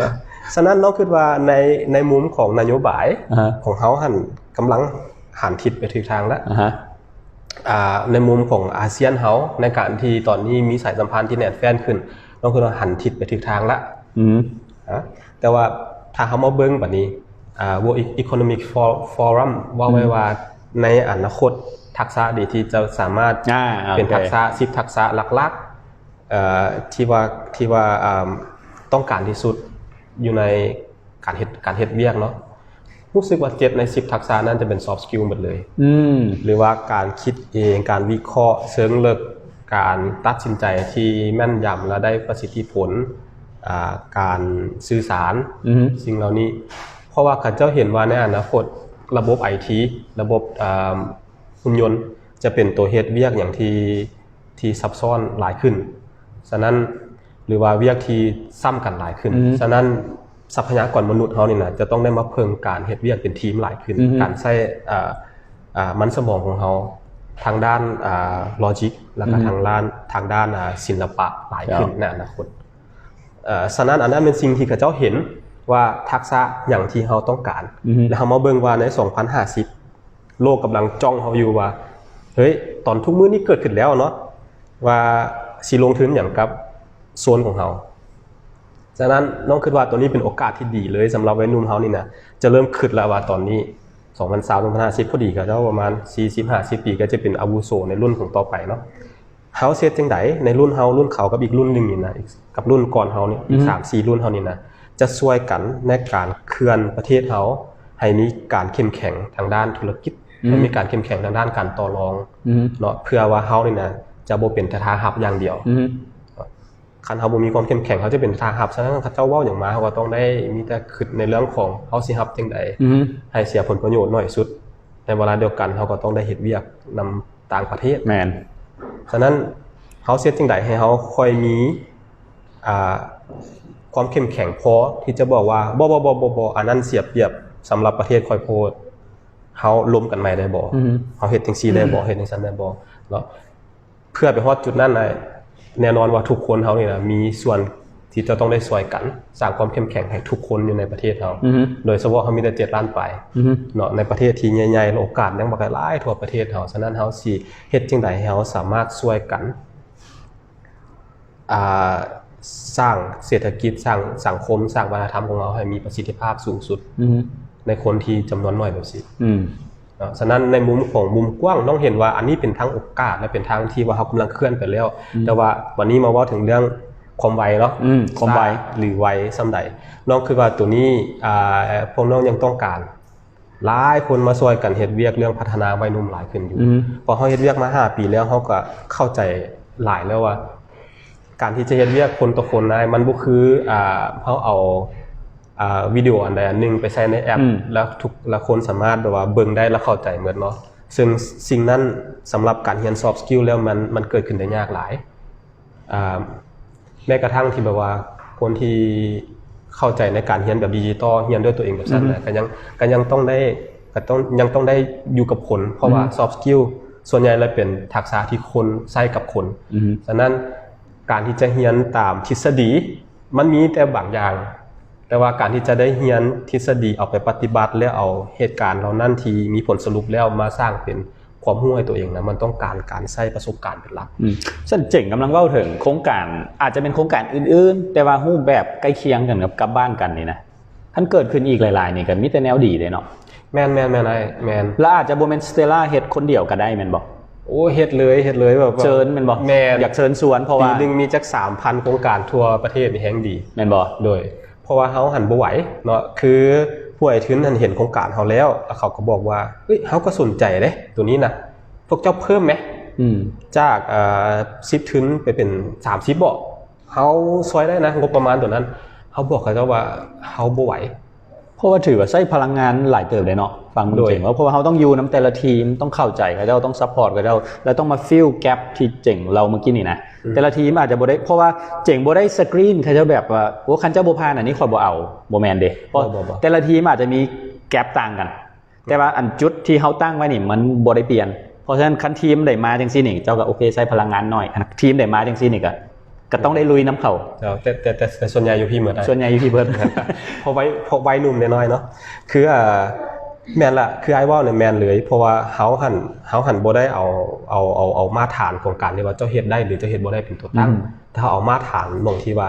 ນະ. ສະນັ້ນນ້ອງຄິດວ່າໃນ ໃນມຸມຂອງນະໂຍບາຍ ອ່າຮະ ຂອງເຮົາຫັ້ນກຳລັງຫັນທິດໄປຖືກທາງແລ້ວ ອ່າຮະ ອ່າ ໃນມຸມຂອງອາຊຽນເຮົາ ໃນການທີ່ຕອນນີ້ມີສາຍສຳພັນທີ່ແໜ້ນແຟ້ນຂຶ້ນ ນ້ອງຄິດວ່າຫັນທິດໄປຖືກທາງແລ້ວ. ອືມ ນະ ແຕ່ວ່າຖ້າເຮົາມາເບິ່ງບັດນີ້ ອ່າ World Economic For- Forum ເວົ້າໄວ້ ອືມ ວ່າໃນອະນາຄົດທັກສະນີ້ທີ່ຈະສາມາດ ອ່າ ເປັນ ໂອເຄ ທັກສະ ສິບທັກສະຫຼັກໆ ເອີ ທີ່ວ່າ ທີ່ວ່າ ອ່າ ຕ້ອງການທີ່ສຸດຢູ່ໃນການເຮັດ ການເຮັດວຽກເນາະ ຮູ້ສຶກວ່າເຈັດໃນສິບທັກສະນັ້ນຈະເປັນ soft skill ໝົດເລີຍ ອືມ ຫຼືວ່າການຄິດເອງ ການວິເຄາະເຊີງເລິກ ການຕັດສິນໃຈທີ່ແມ່ນຢຳ ແລະ ໄດ້ປະສິດທິຜົນ ອ່າ ການສື່ສານ ອືມ ສິ່ງເຫຼົ່ານີ້ ເພາະວ່າເຂົາເຈົ້າເຫັນວ່າໃນອະນາຄົດລະບົບໄອທີ ລະບົບ ອ່າ ຫຸ່ນຍົນ ຈະເປັນຕົວເຮັດວຽກຫຍັງທີ່ ທີ່ຊັບຊ້ອນຫຼາຍຂຶ້ນ ສະນັ້ນ ຫຼືວ່າວຽກທີ່ຊ້ຳກັນຫຼາຍຂຶ້ນ ອືມ ສະນັ້ນ ຊັບພະຍາກອນມະນຸດເຮົານີ້ນະ ຈະຕ້ອງໄດ້ມາເພິ່ງການເຮັດວຽກເປັນທີມຫຼາຍຂຶ້ນ ອືຮຶ ການໃຊ້ ເອີ ເອີ ມັນສະໝອງຂອງເຮົາ ທາງດ້ານ ເອີ logic ແລ້ວກໍ ອືຮຶ ທາງດ້ານ ທາງດ້ານ ເອີ ສິລະປະຫຼາຍຂຶ້ນ ເຈົ້າ ໃນອະນາຄົດ. ເອີ ສະນັ້ນ ອັນນັ້ນເປັນສິ່ງທີ່ເຂົາເຈົ້າເຫັນວ່າທັກສະຫຍັງທີ່ເຮົາຕ້ອງການ ອືຮຶ ແລ້ວເຮົາມາເບິ່ງວ່າໃນສອງພັນຫ້າສິບ ໂລກກຳລັງຈ້ອງເຮົາຢູ່ວ່າ ເຮີ້ຍ ຕອນທຸກມື້ນີ້ເກີດຂຶ້ນແລ້ວເນາະ ວ່າຊິລົງທຶນຫຍັງກັບໂຊນຂອງເຮົາ. ສະນັ້ນ ນ້ອງຄິດວ່າໂຕນີ້ເປັນໂອກາດທີ່ດີເລີຍ ສຳລັບໄວໜຸ່ມເຮົານີ້ນະ ຈະເລີ່ມຄິດແລ້ວວ່າຕອນນີ້ ສອງພັນຊາວ ສອງພັນຫ້າສິບ ພໍດີ ເຂົາເຈົ້າປະມານສີ່ສິບ ຫ້າສິບປີ ກໍຈະເປັນອາວຸໂສໃນລຸ້ນຂອງຕໍ່ໄປເນາະ. ເຮົາຊິເຮັດຈັ່ງໃດໃນລຸ້ນເຮົາ ລຸ້ນເຂົາກັບອີກລຸ້ນໜຶ່ງນີ້ນະ ກັບລຸ້ນກ່ອນເຮົານີ້ ອີກ ອືມ ສາມສີ່ລຸ້ນເຮົານີ້ນະ ຈະຊ່ວຍກັນໃນການເຄື່ອນປະເທດເຮົາໃຫ້ມີການເຂັ້ມແຂງທາງດ້ານທຸລະກິດ ອືມ ໃຫ້ມີການເຂັ້ມແຂງທາງດ້ານການຕໍ່ລອງ ອືມ ເນາະ ເພື່ອວ່າເຮົານີ້ນະຈະບໍ່ເປັນແຕ່ທ່າຮັບຢ່າງດຽວ ອືມ ຄັນເຮົາບໍ່ມີຄວາມເຂັ້ມແຂງ ເຮົາຈະເປັນທ່າຮັບ ສະນັ້ນເຂົາເຈົ້າເວົ້າຫຍັງມາ ເຮົາກໍຕ້ອງໄດ້ມີແຕ່ຄິດໃນເລື່ອງຂອງເຮົາຊິຮັບຈັ່ງໃດ ອືມ ໃຫ້ເສຍຜົນປະໂຫຍດໜ້ອຍສຸດ ໃນເວລາດຽວກັນເຮົາກໍຕ້ອງໄດ້ເຮັດວຽກນຳຕ່າງປະເທດ ແມ່ນ ສະນັ້ນເຮົາຊິເຮັດຈັ່ງໃດໃຫ້ເຮົາຄ່ອຍມີ ອ່າ ຄວາມເຂັ້ມແຂງພໍທີ່ຈະບອກວ່າ ບໍ່ໆໆໆ ອັນນັ້ນເສຍປຽບສຳລັບປະເທດຂ້ອຍໂພດ, ເຮົາລົມກັນໃໝ່ໄດ້ບໍ່? ອືຮຶ ເຮົາເຮັດຈັ່ງຊີ້ໄດ້ບໍ່? ອືມ ເຮັດຈັ່ງຊັ້ນໄດ້ບໍ່? ເນາະ. ເພື່ອໄປຮອດຈຸດນັ້ນໄດ້ ແນ່ນອນວ່າທຸກຄົນເຮົານີ້ນະ ມີສ່ວນທີ່ຈະຕ້ອງໄດ້ຊ່ວຍກັນ ສ້າງຄວາມເຂັ້ມແຂງໃຫ້ທຸກຄົນຢູ່ໃນປະເທດເຮົາ. ອືຮຶ ໂດຍສະເພາະເຮົາມີແຕ່ເຈັດລ້ານປາຍ ອືຮຶ ເນາະ ໃນປະເທດທີ່ໃຫຍ່ໆ ແລະ ໂອກາດຍັງບັກຫຼາຍທົ່ວປະເທດເຮົາ. ສະນັ້ນເຮົາຊິເຮັດຈັ່ງໃດໃຫ້ເຮົາສາມາດຊ່ວຍກັນ ອ່າ ສ້າງເສດຖະກິດ ສ້າງສັງຄົມ ສ້າງວັດທະນະທຳຂອງເຮົາໃຫ້ມີປະສິດທິພາບສູງສຸດ ອືຮຶ ໃນຄົນທີ່ຈຳນວນໜ້ອຍແບບຊີ້ ອືມ ເນາະ. ສະນັ້ນໃນມຸມຂອງມຸມກວ້າງ ນ້ອງເຫັນວ່າອັນນີ້ເປັນທາງໂອກາດ ແລະ ເປັນທາງທີ່ວ່າເຮົາກຳລັງເຄື່ອນໄປແລ້ວ ອືມ ແຕ່ວ່າບັດນີ້ມາເວົ້າເຖິງເລື່ອງຄວາມໄວເນາະ ອືມ ຄວາມໄວ ຊ້າ ຫຼື ໄວສ່ຳໃດ? ນ້ອງຄິດວ່າໂຕນີ້ ອ່າ ພວກນ້ອງຍັງຕ້ອງການ ຫຼາຍຄົນມາຊ່ວຍກັນເຮັດວຽກເລື່ອງພັດທະນາໄວໜຸ່ມຫຼາຍຂຶ້ນຢູ່ ອືມ ເພາະເຮົາເຮັດວຽກມາຫ້າປີແລ້ວ ເຮົາກໍເຂົ້າໃຈຫຼາຍແລ້ວວ່າ ການທີ່ຈະເຮັດວຽກຄົນຕໍ່ຄົນນະ ມັນບໍ່ຄື ອ່າ ເຮົາເອົາ ອ່າ ວິດີໂອອັນໃດອັນໜຶ່ງໄປໃສ່ໃນແອັບ ອືມ ແລ້ວທຸກ ແລ້ວຄົນສາມາດແບບວ່າເບິ່ງໄດ້ ແລ້ວເຂົ້າໃຈໝົດເນາະ. ເຊິ່ງສິ່ງນັ້ນສຳລັບການຮຽນ soft skill ແລ້ວ ມັນ ມັນເກີດຂຶ້ນໄດ້ຍາກຫຼາຍ. ອ່າ ແມ້ກະທັ່ງທີ່ແບບວ່າຄົນທີ່ເຂົ້າໃຈໃນການຮຽນແບບດິຈິຕອລ ຮຽນດ້ວຍຕົວເອງແບບຊັ້ນນະ ອືຮຶ ກໍຍັງ ກໍຍັງຕ້ອງໄດ້ ກໍຕ້ອງ ຍັງຕ້ອງໄດ້ຢູ່ກັບຄົນ ເພາະວ່າ ອືຮຶ soft skill ສ່ວນໃຫຍ່ແລ້ວເປັນທັກສະທີ່ຄົນໃຊ້ກັບຄົນ ອືຮຶ ສະນັ້ນການທີ່ຈະຮຽນຕາມທິດສະດີ ມັນມີແຕ່ບາງຢ່າງ ແຕ່ວ່າການທີ່ຈະໄດ້ຮຽນທິດສະດີເອົາໄປປະຕິບັດ ແລ້ວເອົາເຫດການເຫຼົ່ານັ້ນທີ່ມີຜົນສະຫຼຸບແລ້ວມາສ້າງເປັນ ຄວາມຮູ້ໃຫ້ຕົວເອງນະ ມັນຕ້ອງການການໃຊ້ປະສົບການເປັນຫຼັກ. ອືມ ຊັ້ນເຈັງກຳລັງເວົ້າເຖິງໂຄງການ ອາດຈະເປັນໂຄງການອື່ນໆ ແຕ່ວ່າຮູບແບບໃກ້ຄຽງກັນກັບກັບບ້ານກັນນີ້ນະ ຄັນເກີດຂຶ້ນອີກຫຼາຍໆນີ້ກໍມີແຕ່ແນວດີເດ້ເນາະ. ແມ່ນໆໆ ອ້າຍ ແມ່ນ. ແລ້ວອາດຈະບໍ່ແມ່ນ Stella ເຮັດຄົນດຽວກໍໄດ້ແມ່ນບໍ່? ໂອ້ ເຮັດເລີຍ ເຮັດເລີຍ ແບບວ່າ ເຊີນແມ່ນບໍ່? ແມ່ນ. ຢາກເຊີນຊວນ ເພາະວ່າປີໜຶ່ງມີຈັກສາມພັນໂຄງການທົ່ວປະເທດນີ້ແຮງດີ ແມ່ນບໍ່? ໂດຍ ເພາະວ່າເຮົາຫັ້ນບໍ່ໄຫວເນາະ ຄືຜູ້ໃຫ້ທຶນຫັ້ນເຫັນໂຄງການເຮົາແລ້ວ ແລ້ວເຂົາກໍບອກວ່າ ເອີຍ ເຮົາກໍສົນໃຈເດ້ໂຕນີ້ນະ ພວກເຈົ້າເພີ່ມແມ ອືມ ຈາກ ເອີ ສິບທຶນໄປເປັນສາມສິບເບາະ ເຮົາຊ່ວຍໄດ້ນະ ງົບປະມານໂຕນັ້ນ. ເຮົາບອກເຂົາເຈົ້າວ່າເຮົາບໍ່ໄຫວ ເພາະວ່າຖືວ່າໃຊ້ພະລັງງານຫຼາຍເຕີບເດ້ເນາະ ຟັງເບິ່ງ ໂດຍ ເຈັງ ເພາະວ່າເຮົາຕ້ອງຢູ່ນຳແຕ່ລະທີມ ຕ້ອງເຂົ້າໃຈເຂົາເຈົ້າ ຕ້ອງ support ເຂົາເຈົ້າ ແລ້ວຕ້ອງມາ fill gap ທີ່ເຈັງເລົ່າເມື່ອກີ້ນີ້ນະ. ອືມ ແຕ່ລະທີມອາດຈະບໍ່ໄດ້ ເພາະວ່າເຈັງບໍ່ໄດ້ screen ເຂົາເຈົ້າແບບວ່າ ໂອ້ ຄັນເຈົ້າບໍ່ຜ່ານອັນນີ້ຂ້ອຍບໍ່ເອົາ ບໍ່ແມ່ນເດ້ ເພາະ ບໍ່ ບໍ່ ບໍ່ ແຕ່ລະທີມອາດຈະມີ gap ຕ່າງກັນ ອືມ ແຕ່ວ່າອັນຈຸດທີ່ເຮົາຕັ້ງໄວ້ນີ້ມັນບໍ່ໄດ້ປ່ຽນ ເພາະສະນັ້ນຄັນທີມໃດມາຈັ່ງຊີ້ນີ້ ເຈົ້າກໍໂອເຄ ໃຊ້ພະລັງງານໜ້ອຍ ອັນທີມໃດມາຈັ່ງຊີ້ນີ້ກໍ ກໍຕ້ອງໄດ້ລຸຍນຳເຂົາ. ເຈົ້າ ແຕ່ ແຕ່ ແຕ່ ແຕ່ສ່ວນໃຫຍ່ຢູ່ພີ້ໝົດ ສ່ວນໃຫຍ່ຢູ່ພີ້ເບິດ ເພາະໄວ ເພາະໄວໜຸ່ມນ້ອຍໆເນາະ ຄື ອ່າ ແມ່ນລະ ຄືອ້າຍເວົ້ານີ້ແມ່ນເລີຍ ເພາະວ່າເຮົາຫັ້ນ ເຮົາຫັ້ນບໍ່ໄດ້ເອົາ ເອົາ ເອົາ ເອົາມາດຖານຂອງການທີ່ວ່າເຈົ້າເຮັດໄດ້ ຫຼື ເຈົ້າເຮັດບໍ່ໄດ້ເປັນຕົວຕັ້ງ ອືມ ແຕ່ເຮົາເອົາມາດຖານໝ່ອງທີ່ວ່າ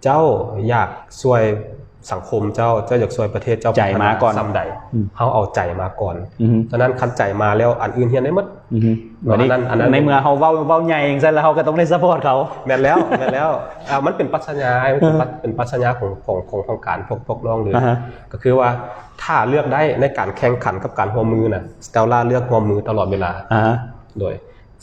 ເຈົ້າຢາກຊ່ວຍສັງຄົມເຈົ້າ ເຈົ້າຢາກຊ່ວຍປະເທດເຈົ້າ ໃຈມາກ່ອນ ພັດທະນາສ່ຳໃດ ອືມ ເຮົາເອົາໃຈມາກ່ອນ ອືຮຶ ສະນັ້ນຄັນໃຈມາແລ້ວ ອັນອື່ນຮຽນໄດ້ໝົດ ອືຮຶ ເນາະ ອັນນີ້ ອັນນັ້ນ ອັນນັ້ນ ໃນເມື່ອເຮົາເວົ້າ ເວົ້າໃຫຍ່ຈັ່ງຊັ້ນ ແລ້ວເຮົາກໍຕ້ອງໄດ້ support ເຂົາ. ແມ່ນແລ້ວ ແມ່ນແລ້ວ ອ່າ ມັນເປັນປັດຊະຍາ ມັນເປັນ ເອີ ປັດ ເປັນປັດຊະຍາຂອງ ຂອງ ຂອງ ຂອງການພວກ ພວກນ້ອງເລີຍ ອ່າຮະ ກໍຄືວ່າ ຖ້າເລືອກໄດ້ໃນການແຂ່ງຂັນກັບການຮ່ວມມືນະ Stella ເລືອກຮ່ວມມືຕະຫຼອດເວລາ ອ່າຮະ ໂດຍ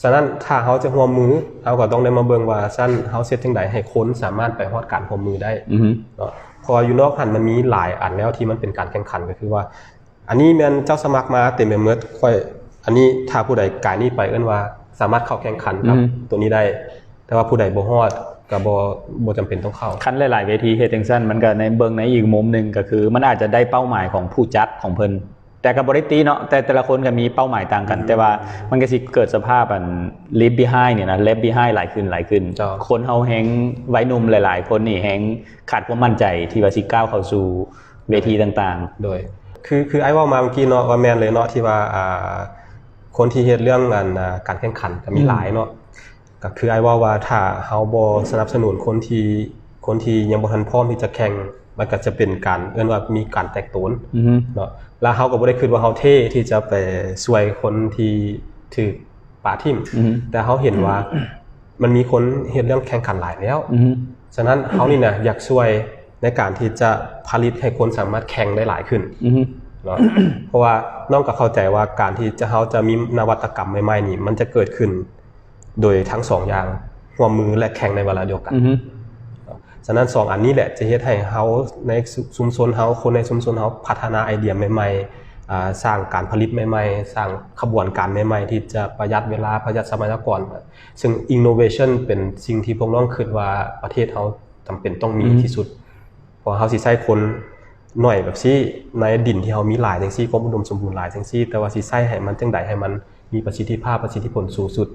ສະນັ້ນ ຖ້າເຮົາຈະຮ່ວມມື ເຮົາກໍຕ້ອງໄດ້ມາເບິ່ງວ່າ ຊັ້ນເຮົາເຮັດຈັ່ງໃດໃຫ້ຄົນສາມາດໄປຮອດການຮ່ວມມືໄດ້ ອືຮຶ ເນາະ ເພາະວ່າຢູ່ນອກຫັ້ນມັນມີຫຼາຍອັນແລ້ວທີ່ມັນເປັນການແຂ່ງຂັນ ກໍຄືວ່າ ອັນນີ້ແມ່ນເຈົ້າສະໝັກມາເຕັມໄປໝົດ ຂ້ອຍ ອັນນີ້ຖ້າຜູ້ໃດກາຍນີ້ໄປ ເອີ້ນວ່າສາມາດເຂົ້າແຂ່ງຂັນກັບ ອືຮຶ ໂຕນີ້ໄດ້ ແຕ່ວ່າຜູ້ໃດບໍ່ຮອດກໍບໍ່ ບໍ່ຈຳເປັນຕ້ອງເຂົ້າ. ຄັນຫຼາຍໆເວທີເຮັດຈັ່ງຊັ້ນ ມັນກໍໃນ ເບິ່ງໃນອີກມຸມໜຶ່ງ ກໍຄືມັນອາດຈະໄດ້ເປົ້າໝາຍຂອງຜູ້ຈັດຂອງເພິ່ນ ແຕ່ກໍບໍ່ໄດ້ຕິເນາະ ແຕ່ແຕ່ລະຄົນກໍມີເປົ້າໝາຍຕ່າງກັນ ອືມ ແຕ່ວ່າມັນກໍຊິເກີດສະພາບອັນ leave behind ນີ້ນະ left behind ຫຼາຍຂຶ້ນ ຫຼາຍຂຶ້ນ ເຈົ້າ ຄົນເຮົາແຮງ ໄວໜຸ່ມຫຼາຍໆຄົນນີ້ແຮງຂາດຄວາມໝັ້ນໃຈທີ່ວ່າຊິກ້າວເຂົ້າສູ່ເວທີຕ່າງໆ. ໂດຍ ຄື ຄືອ້າຍເວົ້າມາເມື່ອກີ້ເນາະ ວ່າແມ່ນເລີຍເນາະ ທີ່ວ່າ ອ່າ ຄົນທີ່ເຮັດເລື່ອງອັນ ອ່າ ການແຂ່ງຂັນກໍມີ ອືມ ຫຼາຍເນາະ ກໍຄືອ້າຍເວົ້າວ່າ ຖ້າເຮົາບໍ່ສະໜັບສະໜູນຄົນທີ່ ຄົນທີ່ຍັງບໍ່ທັນພ້ອມທີ່ຈະແຂ່ງ ມັນກໍຈະເປັນການ ເອີ້ນວ່າມີການແຕກໂຕນ ອືຮຶ ເນາະ ແລ້ວເຮົາກໍບໍ່ໄດ້ຄິດວ່າເຮົາເທ່ທີ່ຈະໄປຊ່ວຍຄົນທີ່ຖືກປະຖິ້ມ ອືຮຶ ແຕ່ເຮົາເຫັນວ່າ ມັນມີຄົນເຮັດເລື່ອງແຂ່ງຂັນຫຼາຍແລ້ວ ອືຮຶ ສະນັ້ນເຮົານີ້ນະ ຢາກຊ່ວຍໃນການທີ່ຈະຜະລິດໃຫ້ຄົນສາມາດແຂ່ງໄດ້ຫຼາຍຂຶ້ນ ອືຮຶ ເນາະ ເພາະວ່ານ້ອງກໍເຂົ້າໃຈວ່າ ການທີ່ຈະ ເຮົາຈະມີນະວັດຕະກຳໃໝ່ໆນີ້ ມັນຈະເກີດຂຶ້ນ ໂດຍທັງສອງຢ່າງ ຮ່ວມມື ແລະ ແຂ່ງໃນເວລາດຽວກັນ ອືຮຶ ສະນັ້ນ ສອງອັນນີ້ແຫຼະ ຈະເຮັດໃຫ້ເຮົາໃນຊຸມຊົນເຮົາ ຄົນໃນຊຸມຊົນເຮົາ ພັດທະນາໄອເດຍໃໝ່ໆ ອ່າ ສ້າງການຜະລິດໃໝ່ໆ ສ້າງຂະບວນການໃໝ່ໆ ທີ່ຈະປະຢັດເວລາ ປະຢັດຊັບພະຍາກອນ ເຊິ່ງ innovation ເປັນສິ່ງທີ່ພວກນ້ອງຄິດວ່າປະເທດເຮົາ ຈຳເປັນຕ້ອງມີທີ່ສຸດ ເພາະເຮົາຊິໃຊ້ຄົນໜ້ອຍແບບຊີ້ ໃນດິນທີ່ເຮົາມີຫຼາຍຈັ່ງຊີ້ ຄວາມອຸດົມສົມບູນຫຼາຍຈັ່ງຊີ້ ແຕ່ວ່າຊິໃຊ້ໃຫ້ມັນຈັ່ງໃດໃຫ້ມັນມີປະສິດທິພາບ ປະສິດທິຜົນສູງສຸດ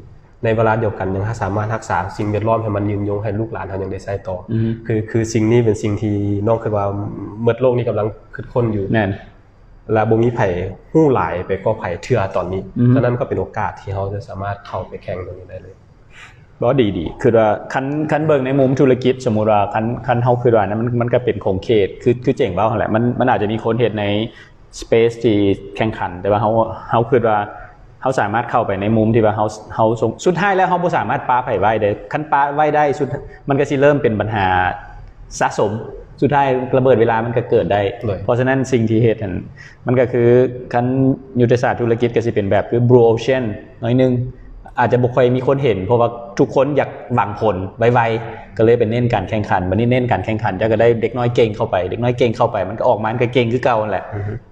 ໃນເວລາດຽວກັນຍັງສາມາດຮັກສາສິ່ງແວດລ້ອມໃຫ້ມັນຍືນຍົງ ໃຫ້ລູກຫຼານເຮົາຍັງໄດ້ໃຊ້ຕໍ່. ຄື ຄືສິ່ງນີ້ເປັນສິ່ງທີ່ນ້ອງຄິດວ່າໝົດໂລກນີ້ກຳລັງຄິດຄົ້ນຢູ່ ແມ່ນ ແລະ ບໍ່ມີໃຜຮູ້ຫຼາຍໄປກວ່າໃຜເທື່ອຕອນນີ້. ສະນັ້ນກໍເປັນໂອກາດທີ່ເຮົາຈະສາມາດເຂົ້າໄປແຂ່ງຕົງນີ້ໄດ້ເລີຍ. ບໍ່ ດີໆ ຄືວ່າຄັນ ຄັນເບິ່ງໃນມຸມທຸລະກິດ ສົມມຸດວ່າຄັນ ຄັນເຮົາຄິດວ່ານັ້ນ ມັນ ມັນກໍເປັນຂົງເຂດ ຄື ຄືເຈັງເວົ້າຫັ້ນແຫຼະ ມັນ ມັນອາດຈະມີຄົນເຮັດໃນ space ທີ່ແຂ່ງຂັນ ແຕ່ວ່າເຮົາ ເຮົາຄິດວ່າເຮົາສາມາດເຂົ້າໄປໃນມຸມທີ່ວ່າເຮົາ ເຮົາ ສຸດ ສຸດທ້າຍແລ້ວເຮົາບໍ່ສາມາດປະໃຜໄວ້ເດ້. ຄັນປະໄວ້ໄດ້ ສຸດ ມັນກໍຊິເລີ່ມເປັນບັນຫາສະສົມ ສຸດທ້າຍລະເບີດເວລາມັນກໍເກີດໄດ້. ເພາະສະນັ້ນສິ່ງທີ່ເຮັດຫັ້ນ ມັນກໍຄື ຄັນຍຸດທະສາດທຸລະກິດກໍຊິເປັນແບບຄື Blue Ocean ໜ້ອຍໜຶ່ງ ອາດຈະບໍ່ຄ່ອຍມີຄົນເຫັນ ເພາະວ່າທຸກຄົນຢາກຫວັງຜົນໄວໆ ກໍເລີຍໄປເນັ້ນການແຂ່ງຂັນ. ບັດນີ້ເນັ້ນການແຂ່ງຂັນ ເຈົ້າກໍໄດ້ເດັກນ້ອຍເກັ່ງເຂົ້າໄປ ເດັກນ້ອຍເກັ່ງເຂົ້າໄປ ມັນກໍອອກມາ ມັນກໍເກັ່ງຄືເກົ່າຫັ້ນແຫຼະ.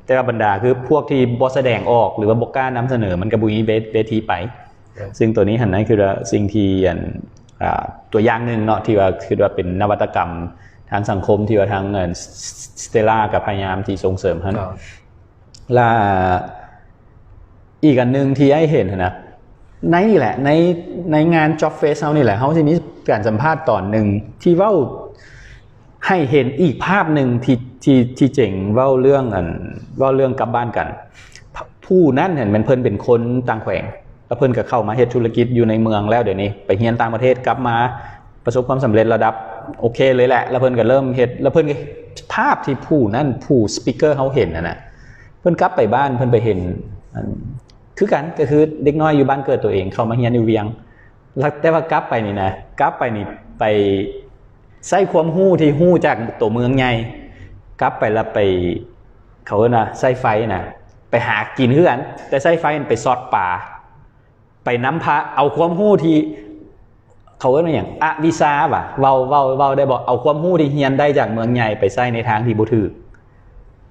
ແຕ່ວ່າບັນດາຄືພວກທີ່ບໍ່ສະແດງອອກ ຫຼືວ່າບໍ່ກ້ານຳສະເໜີ ມັນກໍບໍ່ມີເວ ເວທີໄປ. ຊຶ່ງໂຕນີ້ຫັ້ນນະ ຄືວ່າສິ່ງທີ່ ອັນ ອ່າ ຕົວຢ່າງໜຶ່ງເນາະ ທີ່ວ່າ ຄືວ່າເປັນນະວັດຕະກຳທາງສັງຄົມ ທີ່ວ່າທາງ ອັນ Stellar ກໍພະຍາຍາມທີ່ສົ່ງເສີມຫັ້ນ. ລະອີກອັນໜຶ່ງທີ່ໃຫ້ເຫັນຫັ້ນນະ ໃນນີ້ແຫຼະ ໃນ ໃນງານ Job Fest ເຮົານີ້ແຫຼະ ເຮົາຊິມີການສຳພາດຕອນໜຶ່ງທີ່ເວົ້າໃຫ້ເຫັນອີກພາບໜຶ່ງທີ່ ທີ່ ທີ່ເຈັງເວົ້າເລື່ອງ ອັນ ເວົ້າເລື່ອງກັບບ້ານກັນ. ຜູ້ນັ້ນຫັ້ນແມ່ນເພິ່ນເປັນຄົນຕ່າງແຂວງ ແລ້ວເພິ່ນກໍເຂົ້າມາເຮັດທຸລະກິດຢູ່ໃນເມືອງແລ້ວ ດຽວນີ້ໄປຮຽນຕ່າງປະເທດ ກັບມາປະສົບຄວາມສຳເລັດລະດັບໂອເຄເລີຍແຫຼະ. ແລ້ວເພິ່ນກໍເລີ່ມເຮັດ ແລ້ວເພິ່ນກໍ ພາບທີ່ຜູ້ນັ້ນ ຜູ້ speaker ເຮົາເຫັນຫັ້ນນະ ເພິ່ນກັບໄປບ້ານ ເພິ່ນໄປເຫັນ ອັນ ຄືກັນ ກໍຄືເດັກນ້ອຍຢູ່ບ້ານເກີດຕົວເອງ ເຂົ້າມາຮຽນຢູ່ວຽງ ແລ້ວ ແຕ່ວ່າກັບໄປນີ້ນະ ກັບໄປນີ້ໄປໃຊ້ຄວາມຮູ້ທີ່ຮູ້ຈາກຕົວເມືອງໃຫຍ່ ກັບໄປແລ້ວໄປ ເຂົາເອີ້ນວ່າໃຊ້ໄຟນະ ໄປຫາກິນຄືກັນ ແຕ່ໃຊ້ໄຟໄປຊອດປາ ໄປນຳພາເອົາຄວາມຮູ້ທີ່ ເຂົາເອີ້ນວ່າຫຍັງ ອະວິຊາຫວາ ເວົ້າ ເວົ້າ ເວົ້າໄດ້ບໍ່? ເອົາຄວາມຮູ້ທີ່ຮຽນໄດ້ຈາກເມືອງໃຫຍ່ໄປໃຊ້ໃນທາງທີ່ບໍ່ຖືກ.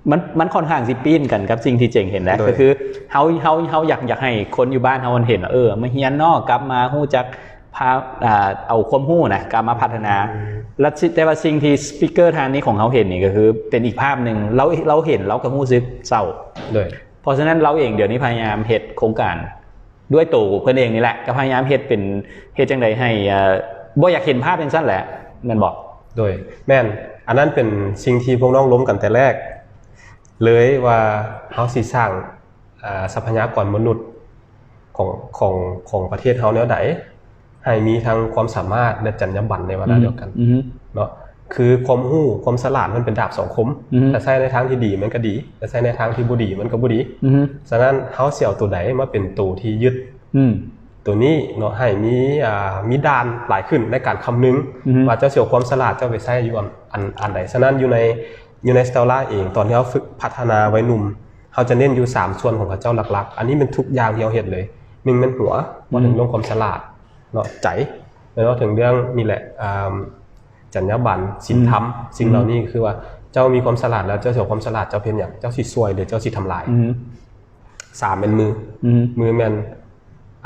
ມັນ ມັນຂ້ອນຂ້າງຊິປີ້ນກັນກັບສິ່ງທີ່ເຈັງເຫັນນະ ກໍຄືເຮົາ ເຮົາ ເຮົາຢາກ ຢາກໃຫ້ຄົນຢູ່ບ້ານເຮົາມັນເຫັນວ່າ ເອີ ມາຮຽນເນາະ ກັບມາຮູ້ຈັກພາ ອ່າ ເອົາຄວາມຮູ້ນະ ກັບມາພັດທະນາ. ແລະ ຊິ ແຕ່ວ່າສິ່ງທີ່ speaker ທ່ານນີ້ຂອງເຮົາເຫັນນີ້ ກໍຄືເປັນອີກພາບໜຶ່ງ ລາວ ລາວເຫັນລາວກໍຮູ້ສຶກເສົ້າ. ເພາະສະນັ້ນລາວເອງດຽວນີ້ພະຍາຍາມເຮັດໂຄງການ ດ້ວຍໂຕເພິ່ນເອງນີ້ແຫຼະ ກໍພະຍາຍາມເຮັດເປັນ ເຮັດຈັ່ງໃດໃຫ້ ເອີ ບໍ່ຢາກເຫັນພາບຈັ່ງຊັ້ນແຫຼະ ແມ່ນບໍ່? ໂດຍ ແມ່ນ ອັນນັ້ນເປັນສິ່ງທີ່ພວກນ້ອງລົມກັນແຕ່ແລກເລີຍວ່າ ເຮົາຊິສ້າງ ອາ ຊັບພະຍາກອນມະນຸດຂອງ ຂອງ ຂອງປະເທດເຮົາແນວໃດ ໃຫ້ມີທັງຄວາມສາມາດ ແລະ ຈັນຍາບັນໃນເວລາດຽວກັນເນາະ. ຄືຄວາມຮູ້ ຄວາມສະຫຼາດມັນເປັນດາບສອງຄົມ ຖ້າໃຊ້ໃນທາງທີ່ດີມັນກໍດີ ແຕ່ໃຊ້ໃນທາງທີ່ບໍ່ດີມັນກໍບໍ່ດີ. ສະນັ້ນເຮົາຊິເອົາໂຕໃດມາເປັນໂຕທີ່ຍຶດ ໂຕນີ້ເນາະ ໃຫ້ມີ ອ່າ ມີດ່ານຫຼາຍຂຶ້ນໃນການຄຳນຶງວ່າເຈົ້າຊິເອົາຄວາມສະຫຼາດເຈົ້າໄປໃຊ້ຢູ່ອັນ ອັນ ອັນໃດ. ສະນັ້ນຢູ່ໃນ ຢູ່ໃນ Stellar ເອງ ຕອນທີ່ເຮົາຝຶກພັດທະນາໄວໜຸ່ມ ເຮົາຈະເນັ້ນຢູ່ສາມສ່ວນຂອງເຂົາເຈົ້າຫຼັກໆ. ອັນນີ້ແມ່ນທຸກຢ່າງທີ່ເຮົາເຮັດເລີຍ. ໜຶ່ງແມ່ນຫົວ ເວົ້າເຖິງເລື່ອງຄວາມສະຫຼາດເນາະ ໃຈ ແມ່ນເວົ້າເຖິງເລື່ອງນີ້ແຫຼະ ອ່າ ຈັນຍາບັນ ສິນທຳ ສິ່ງເຫຼົ່ານີ້ຄືວ່າ ເຈົ້າມີຄວາມສະຫຼາດແລ້ວ ເຈົ້າຊິເອົາຄວາມສະຫຼາດເຈົ້າເປັນຫຍັງ? ເຈົ້າຊິຊ່ວຍ ຫຼື ເຈົ້າຊິທຳລາຍ? ສາມແມ່ນມື ມືແມ່ນ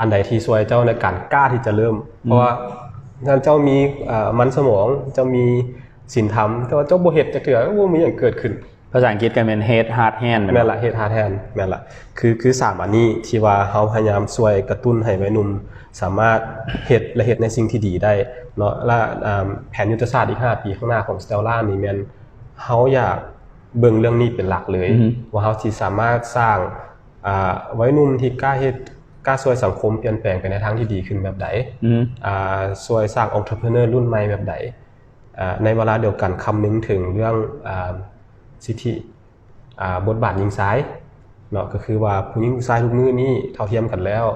ອັນໃດທີ່ຊ່ວຍເຈົ້າໃນການກ້າທີ່ຈະເລີ່ມ ເພາະວ່າເຈົ້າມີ ເອີ ມັນສະໝອງ ເຈົ້າມີສິນທຳ ແຕ່ວ່າເຈົ້າບໍ່ເຮັດຈັກເທື່ອ ບໍ່ມີຫຍັງເກີດຂຶ້ນ. ພາສາອັງກິດກໍແມ່ນ head heart hand ແມ່ນລະ head heart hand ແມ່ນລະ ຄື ຄືສາມອັນນີ້ທີ່ວ່າເຮົາພະຍາຍາມຊ່ວຍກະຕຸ້ນໃຫ້ໄວໜຸ່ມສາມາດເຮັດ ແລະ ເຮັດໃນສິ່ງທີ່ດີໄດ້ເນາະ. ລະ ອາ ແຜນຍຸດທະສາດອີກຫ້າປີຂ້າງໜ້າຂອງ Stellar ນີ້ແມ່ນເຮົາຢາກເບິ່ງເລື່ອງນີ້ເປັນຫຼັກເລີຍ ວ່າເຮົາຊິສາມາດສ້າງ ອາ ໄວໜຸ່ມທີ່ກ້າເຮັດ ກ້າຊ່ວຍສັງຄົມປ່ຽນແປງໄປໃນທາງທີ່ດີຂຶ້ນແບບໃດ ອາ ຊ່ວຍສ້າງ entrepreneur ລຸ້ນໃໝ່ແບບໃດ ອາ ໃນເວລາດຽວກັນຄຳນຶງເຖິງເລື່ອງ ອາ ສິດທິ ອາ ບົດບາດຍິງຊາຍເນາະ ກໍຄືວ່າຜູ້ຍິງຜູ້ຊາຍທຸກມື້ນີ້ເທົ່າທຽມກັນແລ້ວ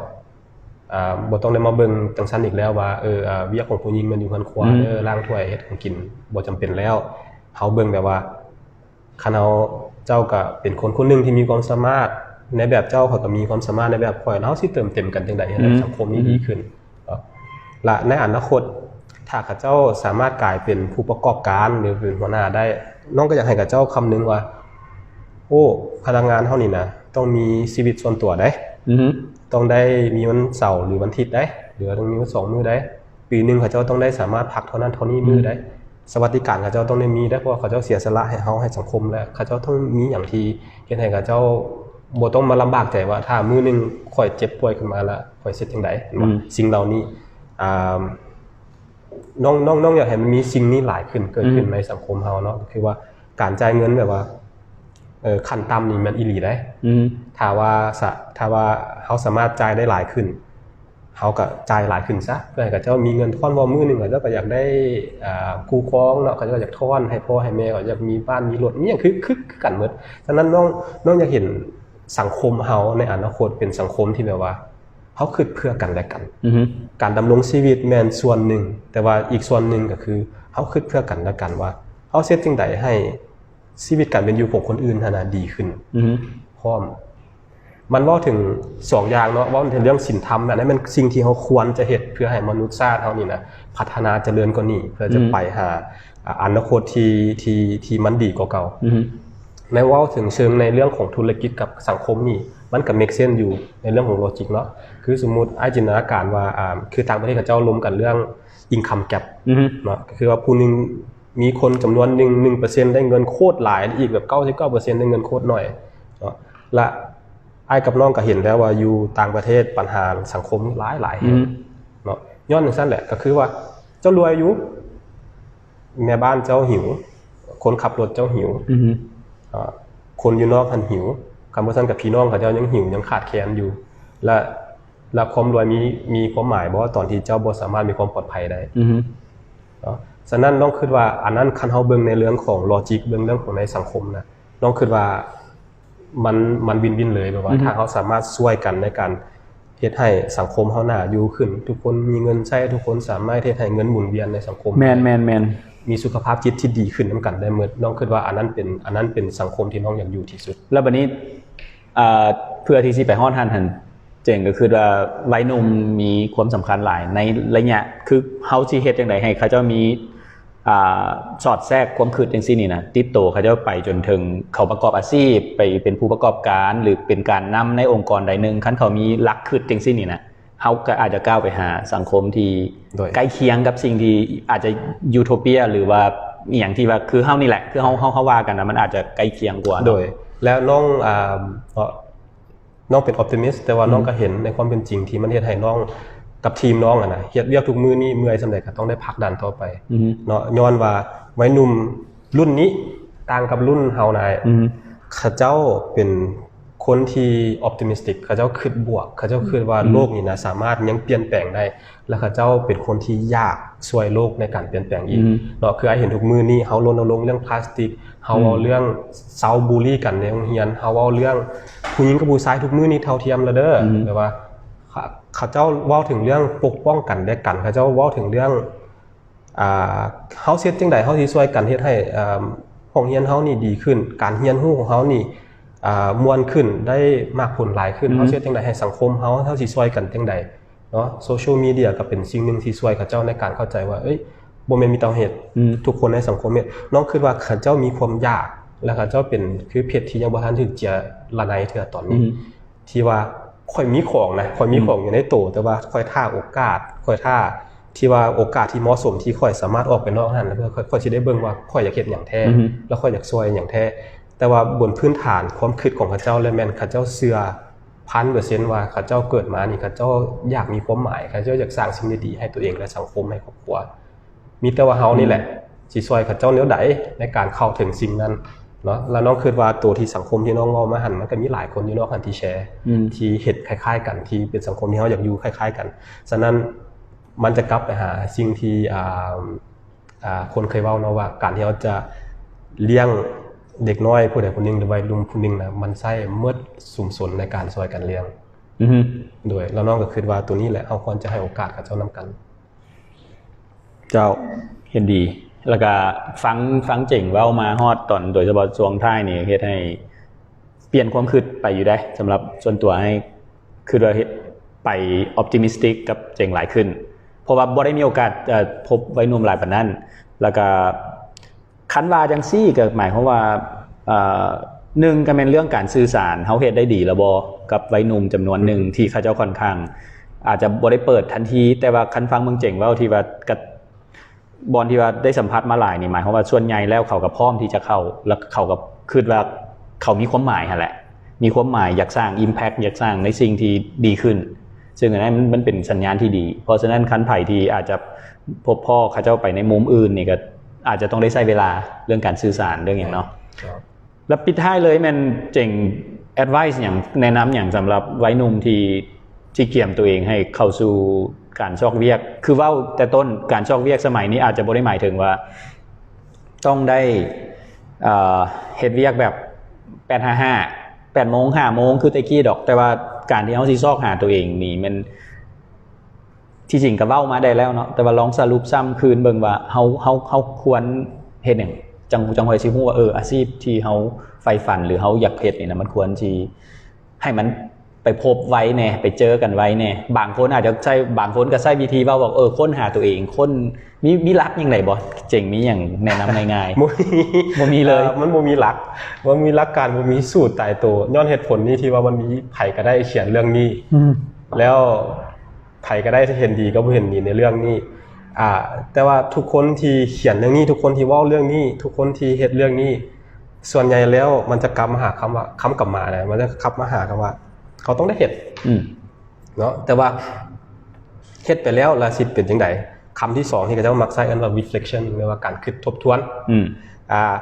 ອາ ບໍ່ຕ້ອງໄດ້ມາເບິ່ງຈັ່ງຊັ້ນອີກແລ້ວວ່າ ເອີ ອາ ວຽກຂອງຜູ້ຍິງແມ່ນຢູ່ເຮືອນຄົວເດີ ລ້າງຖ້ວຍ ເຮັດຂອງກິນ ບໍ່ຈຳເປັນແລ້ວ. ເຮົາເບິ່ງແບບວ່າ ຄັນເຮົາ ເຈົ້າກໍເປັນຄົນຄົນໜຶ່ງທີ່ມີຄວາມສາມາດໃນແບບເຈົ້າ ຂ້ອຍກໍມີຄວາມສາມາດໃນແບບຂ້ອຍ ແລ້ວເຮົາຊິເຕີມເຕັມກັນຈັ່ງໃດໃຫ້ສັງຄົມນີ້ດີຂຶ້ນເນາະ. ແລະ ໃນອະນາຄົດ ຖ້າເຂົາເຈົ້າສາມາດກາຍເປັນຜູ້ປະກອບການ ຫຼື ເປັນຫົວໜ້າໄດ້ ນ້ອງກໍຢາກໃຫ້ເຂົາເຈົ້າຄຳນຶງວ່າ ໂອ້ ພະນັກງານເຮົານີ້ນະ ຕ້ອງມີຊີວິດສ່ວນຕົວໃດ໋ ຕ້ອງໄດ້ມີວັນເສົາ ຫຼື ວັນທິດໃດ໋ ຫຼືວ່າຕ້ອງມີວັນສອງມື້ໃດ໋ ປີໜຶ່ງເຂົາເຈົ້າຕ້ອງໄດ້ສາມາດພັກເທົ່ານັ້ນເທົ່ານີ້ມື້ໃດ໋. ສະຫວັດດີການເຂົາເຈົ້າຕ້ອງໄດ້ມີເດ້ ເພາະວ່າເຂົາເຈົ້າເສຍສະຫຼະໃຫ້ເຮົາ ໃຫ້ສັງຄົມ ແລະ ເຂົາເຈົ້າຕ້ອງມີຫຍັງທີ່ເຮັດໃຫ້ເຂົາເຈົ້າບໍ່ຕ້ອງມາລຳບາກໃຈວ່າ ຖ້າມື້ໜຶ່ງຂ້ອຍເຈັບປ່ວຍຂຶ້ນມາລະ ຂ້ອຍຊິເຮັດຈັ່ງໃດ ເຫັນບໍ່? ອືມ ສິ່ງເຫຼົ່ານີ້ ອ່າ ນ້ອງ ນ້ອງ ນ້ອງຢາກໃຫ້ມັນມີສິ່ງນີ້ຫຼາຍຂຶ້ນ ເກີດຂຶ້ນ ອືມ ໃນສັງຄົມເຮົາເນາະ ຄືວ່າການຈ່າຍເງິນແບບວ່າ ເອີ ຂັ້ນຕ່ຳນີ້ແມ່ນອີ່ຫຼີໃດ໋ ອືມ ຖ້າວ່າ ສະ ຖ້າວ່າເຮົາສາມາດຈ່າຍໄດ້ຫຼາຍຂຶ້ນ ເຮົາກໍຈ່າຍຫຼາຍຂຶ້ນຊະ ເພື່ອໃຫ້ເຂົາເຈົ້າມີເງິນທອນ ເພາະມື້ໜຶ່ງເຂົາເຈົ້າກໍຢາກໄດ້ ອ່າ ຄູ່ຄອງເນາະ ເຂົາເຈົ້າກໍຢາກທອນໃຫ້ພໍ່ໃຫ້ແມ່ ເຂົາຢາກມີບ້ານມີລົດ ມີຫຍັງຄື ຄື ຄືກັນໝົດ. ສະນັ້ນນ້ອງ ນ້ອງຢາກເຫັນສັງຄົມເຮົາໃນອະນາຄົດເປັນສັງຄົມທີ່ແບບວ່າ ເຮົາຄິດເພື່ອກັນແລະກັນ ອືຮຶ ການດຳລົງຊີວິດແມ່ນສ່ວນໜຶ່ງ ແຕ່ວ່າອີກສ່ວນໜຶ່ງກໍຄື ເຮົາຄິດເພື່ອກັນແລະກັນວ່າ ເຮົາເຮັດຈັ່ງໃດໃຫ້ຊີວິດການເປັນຢູ່ຂອງຄົນອື່ນຫັ້ນນະດີຂຶ້ນ ອືຮຶ ພ້ອມ ມັນເວົ້າເຖິງສອງຢ່າງເນາະ ເວົ້າເຖິງເລື່ອງສິນທຳນະ ນັ້ນແມ່ນສິ່ງທີ່ເຮົາຄວນຈະເຮັດເພື່ອໃຫ້ມະນຸດຊາດເຮົານີ້ນະ ພັດທະນາຈະເລີນກວ່ານີ້ ເພື່ອຈະ ອືມ ໄປຫາ ອາ ອະນາຄົດທີ່ ທີ່ ທີ່ມັນດີກວ່າເກົ່າ ອືຮຶ ໃນເວົ້າເຖິງເຊີງໃນເລື່ອງຂອງທຸລະກິດກັບສັງຄົມນີ້ ມັນກໍເມກເຊນຢູ່ໃນເລື່ອງຂອງໂລຈິກເນາະ ຄືສົມມຸດອ້າຍຈິນຕະນາການວ່າ ອ່າ ຄືຕ່າງປະເທດເຂົາເຈົ້າລົມກັນເລື່ອງ income gap ອືຮຶ ເນາະ ກໍຄືວ່າຜູ້ໜຶ່ງ ມີຄົນຈຳນວນໜຶ່ງ ໜຶ່ງເປີເຊັນໄດ້ເງິນໂຄດຫຼາຍ ແລະ ອີກແບບເກົ້າສິບເກົ້າເປີເຊັນໄດ້ເງິນໂຄດໜ້ອຍເນາະ ແລະ ອ້າຍກັບນ້ອງກໍເຫັນແລ້ວວ່າຢູ່ຕ່າງປະເທດບັນຫາສັງຄົມຫຼາຍໆແຫ່ງ ອືມ ເນາະ ຍ້ອນຈັ່ງຊັ້ນແຫຼະ ກໍຄືວ່າເຈົ້າລວຍຢູ່ ແມ່ບ້ານເຈົ້າຫິວ ຄົນຂັບລົດເຈົ້າຫິວ ອືຮຶ ອາ ຄົນຢູ່ນອກຫັ້ນຫິວ ຄັນບໍ່ຊັ້ນກໍພີ່ນ້ອງເຂົາເຈົ້າຍັງຫິວ ຍັງຂາດແຄນຢູ່ ແລະ ແລະ ຄວາມລວຍມີ ມີຄວາມໝາຍບໍ່ ຕອນທີ່ເຈົ້າບໍ່ສາມາດມີຄວາມປອດໄພໄດ້ ອືຮຶ ເນາະ ສະນັ້ນນ້ອງຄິດວ່າອັນນັ້ນ ຄັນເຮົາເບິ່ງໃນເລື່ອງຂອງໂລຈິກ ເບິ່ງເລື່ອງຂອງໃນສັງຄົມນະ ນ້ອງຄິດວ່າມັນ ມັນວິນໆເລີຍ ແບບວ່າ ອືຮຶ ຖ້າເຮົາສາມາດຊ່ວຍກັນໃນການເຮັດໃຫ້ສັງຄົມເຮົາໜ້າຢູ່ຂຶ້ນ ທຸກຄົນມີເງິນໃຊ້ ທຸກຄົນສາມາດເຮັດໃຫ້ເງິນໝູນວຽນໃນສັງຄົມ ແມ່ນໆໆ ມີສຸຂະພາບຈິດທີ່ດີຂຶ້ນນຳກັນໄດ້ໝົດ ນ້ອງຄິດວ່າອັນນັ້ນເປັນ ອັນນັ້ນເປັນສັງຄົມທີ່ນ້ອງຢາກຢູ່ທີ່ສຸດ ແລ້ວບັດນີ້ ອ່າ ເພື່ອທີ່ຊິໄປຮອດຫັ້ນຫັ້ນ ເຈັງກໍຄິດວ່າໄວໜຸ່ມມີຄວາມສຳຄັນຫຼາຍໃນໄລຍະ ຄືເຮົາຊິເຮັດຈັ່ງໃດໃຫ້ເຂົາເຈົ້າມີ ອ່າ ສອດແຊກຄວາມຄິດຈັ່ງຊີ້ນີ້ນະ ຕິດໂຕເຂົາເຈົ້າໄປຈົນເຖິງເຂົາປະກອບອາຊີບ ໄປເປັນຜູ້ປະກອບການ ຫຼື ເປັນການນຳໃນອົງກອນໃດໜຶ່ງ ຄັນເຂົາມີຫຼັກຄິດຈັ່ງຊີ້ນີ້ນະ ເຮົາກໍອາດຈະກ້າວໄປຫາສັງຄົມທີ່ ໂດຍ ໃກ້ຄຽງກັບສິ່ງທີ່ອາດຈະຢູໂທເປຍ ຫຼືວ່າອີ່ຫຍັງທີ່ວ່າຄືເຮົານີ້ແຫຼະ ຄືເຮົາ ເຮົາ ເຮົາວ່າກັນນະ ມັນອາດຈະໃກ້ຄຽງກວ່າເນາະ ໂດຍ ແລ້ວນ້ອງ ອ່າ ເນາະ ນ້ອງເປັນ optimist ແຕ່ວ່າ ອືມ ນ້ອງກໍເຫັນໃນຄວາມເປັນຈິງທີ່ມັນເຮັດໃຫ້ນ້ອງກັບທີມນ້ອງຫັ້ນນະ ເຮັດວຽກທຸກມື້ນີ້ເມື່ອຍສ່ຳໃດກໍຕ້ອງໄດ້ຜັກດັນຕໍ່ໄປ ອືຮຶ ເນາະ ຍ້ອນວ່າໄວໜຸ່ມລຸ້ນນີ້ຕ່າງກັບລຸ້ນເຮົານະ ອືຮຶ ເຂົາເຈົ້າເປັນຄົນທີ່ optimistic ເຂົາເຈົ້າຄິດບວກ ເຂົາເຈົ້າຄິດວ່າ ອືມ ໂລກນີ້ນະສາມາດຍັງປ່ຽນແປງໄດ້ ແລະ ເຂົາເຈົ້າເປັນຄົນທີ່ຢາກຊ່ວຍໂລກໃນການປ່ຽນແປງອີກ ອືມ ເນາະ ຄືອ້າຍເຫັນທຸກມື້ນີ້ເຮົາລົນນະລົງເລື່ອງພລາສຕິກ ເຮົາເວົ້າ ອືມ ເລື່ອງເຊົາບູລີກັນໃນໂຮງຮຽນ ເຮົາເວົ້າເລື່ອງຜູ້ຍິງກັບຜູ້ຊາຍທຸກມື້ນີ້ເທົ່າທຽມແລ້ວເດີ ອືມ ແບບວ່າ ເຂົາ ເຂົາເຈົ້າເວົ້າເຖິງເລື່ອງປົກປ້ອງກັນແລະກັນ ເຂົາເຈົ້າເວົ້າເຖິງເລື່ອງ ອ່າ ເຮົາຊິເຮັດຈັ່ງໃດ ເຮົາຊິຊ່ວຍກັນເຮັດໃຫ້ ເອີ່ມ ຫ້ອງຮຽນເຮົານີ້ດີຂຶ້ນ ການຮຽນຮູ້ຂອງເຮົານີ້ ອ່າ ມ່ວນຂຶ້ນ ໄດ້ໝາກຜົນຫຼາຍຂຶ້ນ ອືມ ເຮົາຊິເຮັດຈັ່ງໃດໃຫ້ສັງຄົມເຮົາ ເຮົາຊິຊ່ວຍກັນຈັ່ງໃດ ເນາະ ໂຊຊຽວມີເດຍກໍເປັນສິ່ງໜຶ່ງທີ່ຊ່ວຍເຂົາເຈົ້າໃນການເຂົ້າໃຈວ່າ ເອີຍ ບໍ່ແມ່ນມີແຕ່ເຮົາເຮັດ ອືມ ທຸກຄົນໃນສັງຄົມເຮັດ ນ້ອງຄິດວ່າເຂົາເຈົ້າມີຄວາມຢາກ ແລະ ເຂົາເຈົ້າເປັນຄືເພັດທີ່ຍັງບໍ່ທັນຖືກເຈືອລະໄນເທື່ອຕອນນີ້ ອືມ ທີ່ວ່າຂ້ອຍມີຂອງນະ ຂ້ອຍມີ ອືມ ຂອງຢູ່ໃນໂຕ ແຕ່ວ່າຂ້ອຍຖ້າໂອກາດ ຂ້ອຍຖ້າທີ່ວ່າໂອກາດທີ່ເໝາະສົມທີ່ຂ້ອຍສາມາດອອກໄປນອກຫັ້ນ ແລ້ວຂ້ອຍ ຂ້ອຍຊິໄດ້ເບິ່ງວ່າຂ້ອຍຢາກເຮັດຫຍັງແທ້ ອືມ ແລ້ວຂ້ອຍຢາກຊ່ວຍຫຍັງແທ້ ແຕ່ວ່າບົນພື້ນຖານຄວາມຄິດຂອງເຂົາເຈົ້າ ແລະ ແມ່ນເຂົາເຈົ້າເຊື່ອ ພັນເປີເຊັນວ່າເຂົາເຈົ້າເກີດມານີ້ ເຂົາເຈົ້າຢາກມີຄວາມໝາຍ ເຂົາເຈົ້າຢາກສ້າງສິ່ງດີໆໃຫ້ຕົວເອງ ແລະ ສັງຄົມ ໃຫ້ຄອບຄົວ ມີແຕ່ວ່າເຮົານີ້ແຫຼະ ອືມ ຊິຊ່ວຍເຂົາເຈົ້າແນວໃດໃນການເຂົ້າເຖິງສິ່ງນັ້ນເນາະ ແລ້ວນ້ອງຄິດວ່າໂຕທີ່ສັງຄົມທີ່ນ້ອງເວົ້າມາຫັ້ນ ມັນກໍມີຫຼາຍຄົນຢູ່ນອກຫັ້ນທີ່ແຊ ອືມ ທີ່ເຮັດຄ້າຍໆກັນ ທີ່ເປັນສັງຄົມທີ່ເຮົາຢາກຢູ່ຄ້າຍໆກັນ ສະນັ້ນມັນຈະກັບໄປຫາສິ່ງທີ່ ອ່າ ອ່າ ຄົນເຄີຍເວົ້າເນາະວ່າ ການທີ່ເຮົາຈະລ້ຽງເດັກນ້ອຍຜູ້ໃດຜູ້ໜຶ່ງ ຫຼື ໄວໜຸ່ມຜູ້ໜຶ່ງນະ ມັນໃຊ້ໝົດຊຸມຊົນໃນການຊ່ວຍກັນລ້ຽງ ອືຮຶ ໂດຍ ແລ້ວນ້ອງກໍຄິດວ່າໂຕນີ້ແຫຼະ ເຮົາຄວນຈະໃຫ້ໂອກາດເຂົາເຈົ້ານຳກັນ. ເຈົ້າ ເຫັນດີ ແລ້ວກະຟັງ ຟັງເຈັງເວົ້າມາຮອດຕອນ ໂດຍສະເພາະຊ່ວງທ້າຍນີ້ ເຮັດໃຫ້ປ່ຽນຄວາມຄິດໄປຢູ່ເດ້ ສຳລັບສ່ວນຕົວ ໃຫ້ ຄິດວ່າເຮັດໄປ optimistic ກັບເຈັງຫຼາຍຂຶ້ນ ເພາະວ່າບໍ່ໄດ້ມີໂອກາດ ເອີ່ ພົບໄວໜຸ່ມຫຼາຍປານນັ້ນ ແລ້ວກະ ຄັນວ່າຈັ່ງຊີ້ກໍໝາຍຄວາມວ່າ ເອີ່ ໜຶ່ງກໍແມ່ນເລື່ອງການສື່ສານ ເຮົາເຮັດໄດ້ດີແລ້ວບໍ່ກັບໄວໜຸ່ມຈຳນວນໜຶ່ງ ອືມ ທີ່ເຂົາເຈົ້າຂ້ອນຂ້າງອາດຈະບໍ່ໄດ້ເປີດທັນທີ ແຕ່ວ່າຄັນຟັງເບິ່ງເຈັງເວົ້າທີ່ວ່າກະ ບ່ອນທີ່ວ່າໄດ້ສຳຜັດມາຫຼາຍນີ້ ໝາຍຄວາມວ່າສ່ວນໃຫຍ່ແລ້ວເຂົາກໍພ້ອມທີ່ຈະເຂົ້າ ແລ້ວເຂົາກໍຄິດວ່າເຂົາມີຄວາມໝາຍຫັ້ນແຫຼະ ມີຄວາມໝາຍ ຢາກສ້າງ impact ຢາກສ້າງໃນສິ່ງທີ່ດີຂຶ້ນ ຊຶ່ງອັນນັ້ນມັນ ມັນເປັນສັນຍານທີ່ດີ. ເພາະສະນັ້ນ ຄັນໃຜທີ່ອາດຈະພົບພໍ້ເຂົາເຈົ້າໄປໃນມຸມອື່ນນີ້ ກໍອາດຈະຕ້ອງໄດ້ໃຊ້ເວລາເລື່ອງການສື່ສານ ເລື່ອງຫຍັງເນາະ. ແລ້ວປິດທ້າຍເລີຍ ແມ່ນເຈັງ advice ຫຍັງ ແນະນຳຫຍັງສຳລັບໄວໜຸ່ມທີ່ ທີ່ກຽມຕົວເອງໃຫ້ເຂົ້າສູ່ການຊອກວຽກ? ຄືເວົ້າແຕ່ຕົ້ນ ການຊອກວຽກສະໄໝນີ້ອາດຈະບໍ່ໄດ້ໝາຍເຖິງວ່າຕ້ອງໄດ້ ເອີ ເຮັດວຽກແບບ ແປດຫ້າຫ້າ ແປດໂມງ ຫ້າໂມງ ຄືແຕ່ກີ້ດອກ, ແຕ່ວ່າການທີ່ເຮົາຊິຊອກຫາຕົວເອງນີ້ ແມ່ນ ທີ່ຈິງກໍເວົ້າມາໄດ້ແລ້ວເນາະ ແຕ່ວ່າລອງສະຫຼຸບຊ້ຳຄືນເບິ່ງວ່າເຮົາ ເຮົາ ເຮົາຄວນເຮັດຫຍັງ ຈັ່ງ ຈັ່ງຄ່ອຍຊິຮູ້ວ່າ ເອີ ອາຊີບທີ່ເຮົາໃຝ່ຝັນ ຫຼື ເຮົາຢາກເຮັດນີ້ນະ ມັນຄວນຊິໃຫ້ມັນໄປພົບໄວແດ່ ໄປເຈີກັນໄວແດ່. ບາງຄົນອາດຈະໃຊ້ ບາງຄົນກໍໃຊ້ວິທີເວົ້າວ່າ ເອີ ຄົ້ນຫາຕົວເອງ ຄົ້ນ ມີ ມີຫຼັກຫຍັງໃດບໍ່ ເຈັງ ມີຫຍັງແນະນຳງ່າຍໆ? ບໍ່ມີ ບໍ່ມີເລີຍ. ເອີ ມັນບໍ່ມີຫຼັກ ບໍ່ມີຫຼັກການ ບໍ່ມີສູດຕາຍໂຕ. ຍ້ອນເຫດຜົນນີ້ທີ່ວ່າມັນມີໃຜກໍໄດ້ຂຽນເລື່ອງນີ້ ອືມ ແລ້ວ ໃຜກໍໄດ້ທີ່ເຫັນດີກັບບໍ່ເຫັນດີໃນເລື່ອງນີ້ ອ່າ ແຕ່ວ່າທຸກຄົນທີ່ຂຽນເລື່ອງນີ້ ທຸກຄົນທີ່ເວົ້າເລື່ອງນີ້ ທຸກຄົນທີ່ເຮັດເລື່ອງນີ້ ສ່ວນໃຫຍ່ແລ້ວມັນຈະກັບມາຫາຄຳວ່າ ຄຳກັບມານະ ມັນຈະກັບມາຫາຄຳວ່າເຂົາຕ້ອງໄດ້ເຮັດ ອືມ ເນາະ. ແຕ່ວ່າເຮັດໄປແລ້ວລະຊິເປັນຈັ່ງໃດ? ຄຳທີສອງທີ່ເຂົາເຈົ້າມັກໃຊ້ເອີ້ນວ່າ reflection ຫຼືວ່າການຄິດທົບທວນ ອືມ ອ່າ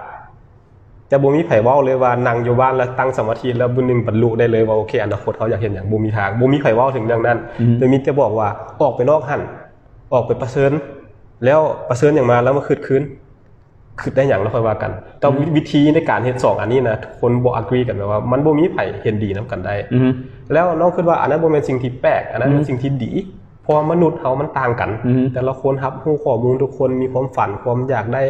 ແຕ່ບໍ່ມີໃຜເວົ້າເລີຍວ່ານັ່ງຢູ່ບ້ານແລ້ວຕັ້ງສະມາທິ ແລ້ວມື້ໜຶ່ງບັນລຸໄດ້ເລີຍວ່າ ໂອເຄ ອະນາຄົດເຮົາຢາກເຮັດຫຍັງ ບໍ່ມີທາງ ບໍ່ມີໃຜເວົ້າເຖິງເລື່ອງນັ້ນ ອືມ ແຕ່ມີແຕ່ບອກວ່າອອກໄປນອກຫັ້ນ ອອກໄປປະເຊີນ ແລ້ວປະເຊີນຫຍັງມາ ແລ້ວມາຄິດຄືນ ຄິດໄດ້ຫຍັງແລ້ວຄ່ອຍວ່າກັນ. ແຕ່ ອືມ ວິ ວິທີໃນການເຮັດສອງອັນນີ້ນະ ທຸກຄົນບໍ່ agree ກັນ ແບບວ່າມັນບໍ່ມີໃຜເຫັນດີນຳກັນໄດ້ ອືມ ແລ້ວນ້ອງຄິດວ່າອັນນັ້ນບໍ່ແມ່ນສິ່ງທີ່ແປກ ອັນນັ້ນ ອືມ ເປັນສິ່ງທີ່ດີ ເພາະວ່າມະນຸດເຮົາມັນຕ່າງກັນ ອືມ ແຕ່ລະຄົນຮັບຮູ້ຂໍ້ມູນ ທຸກຄົນມີຄວາມຝັນ ຄວາມຢາກໄດ້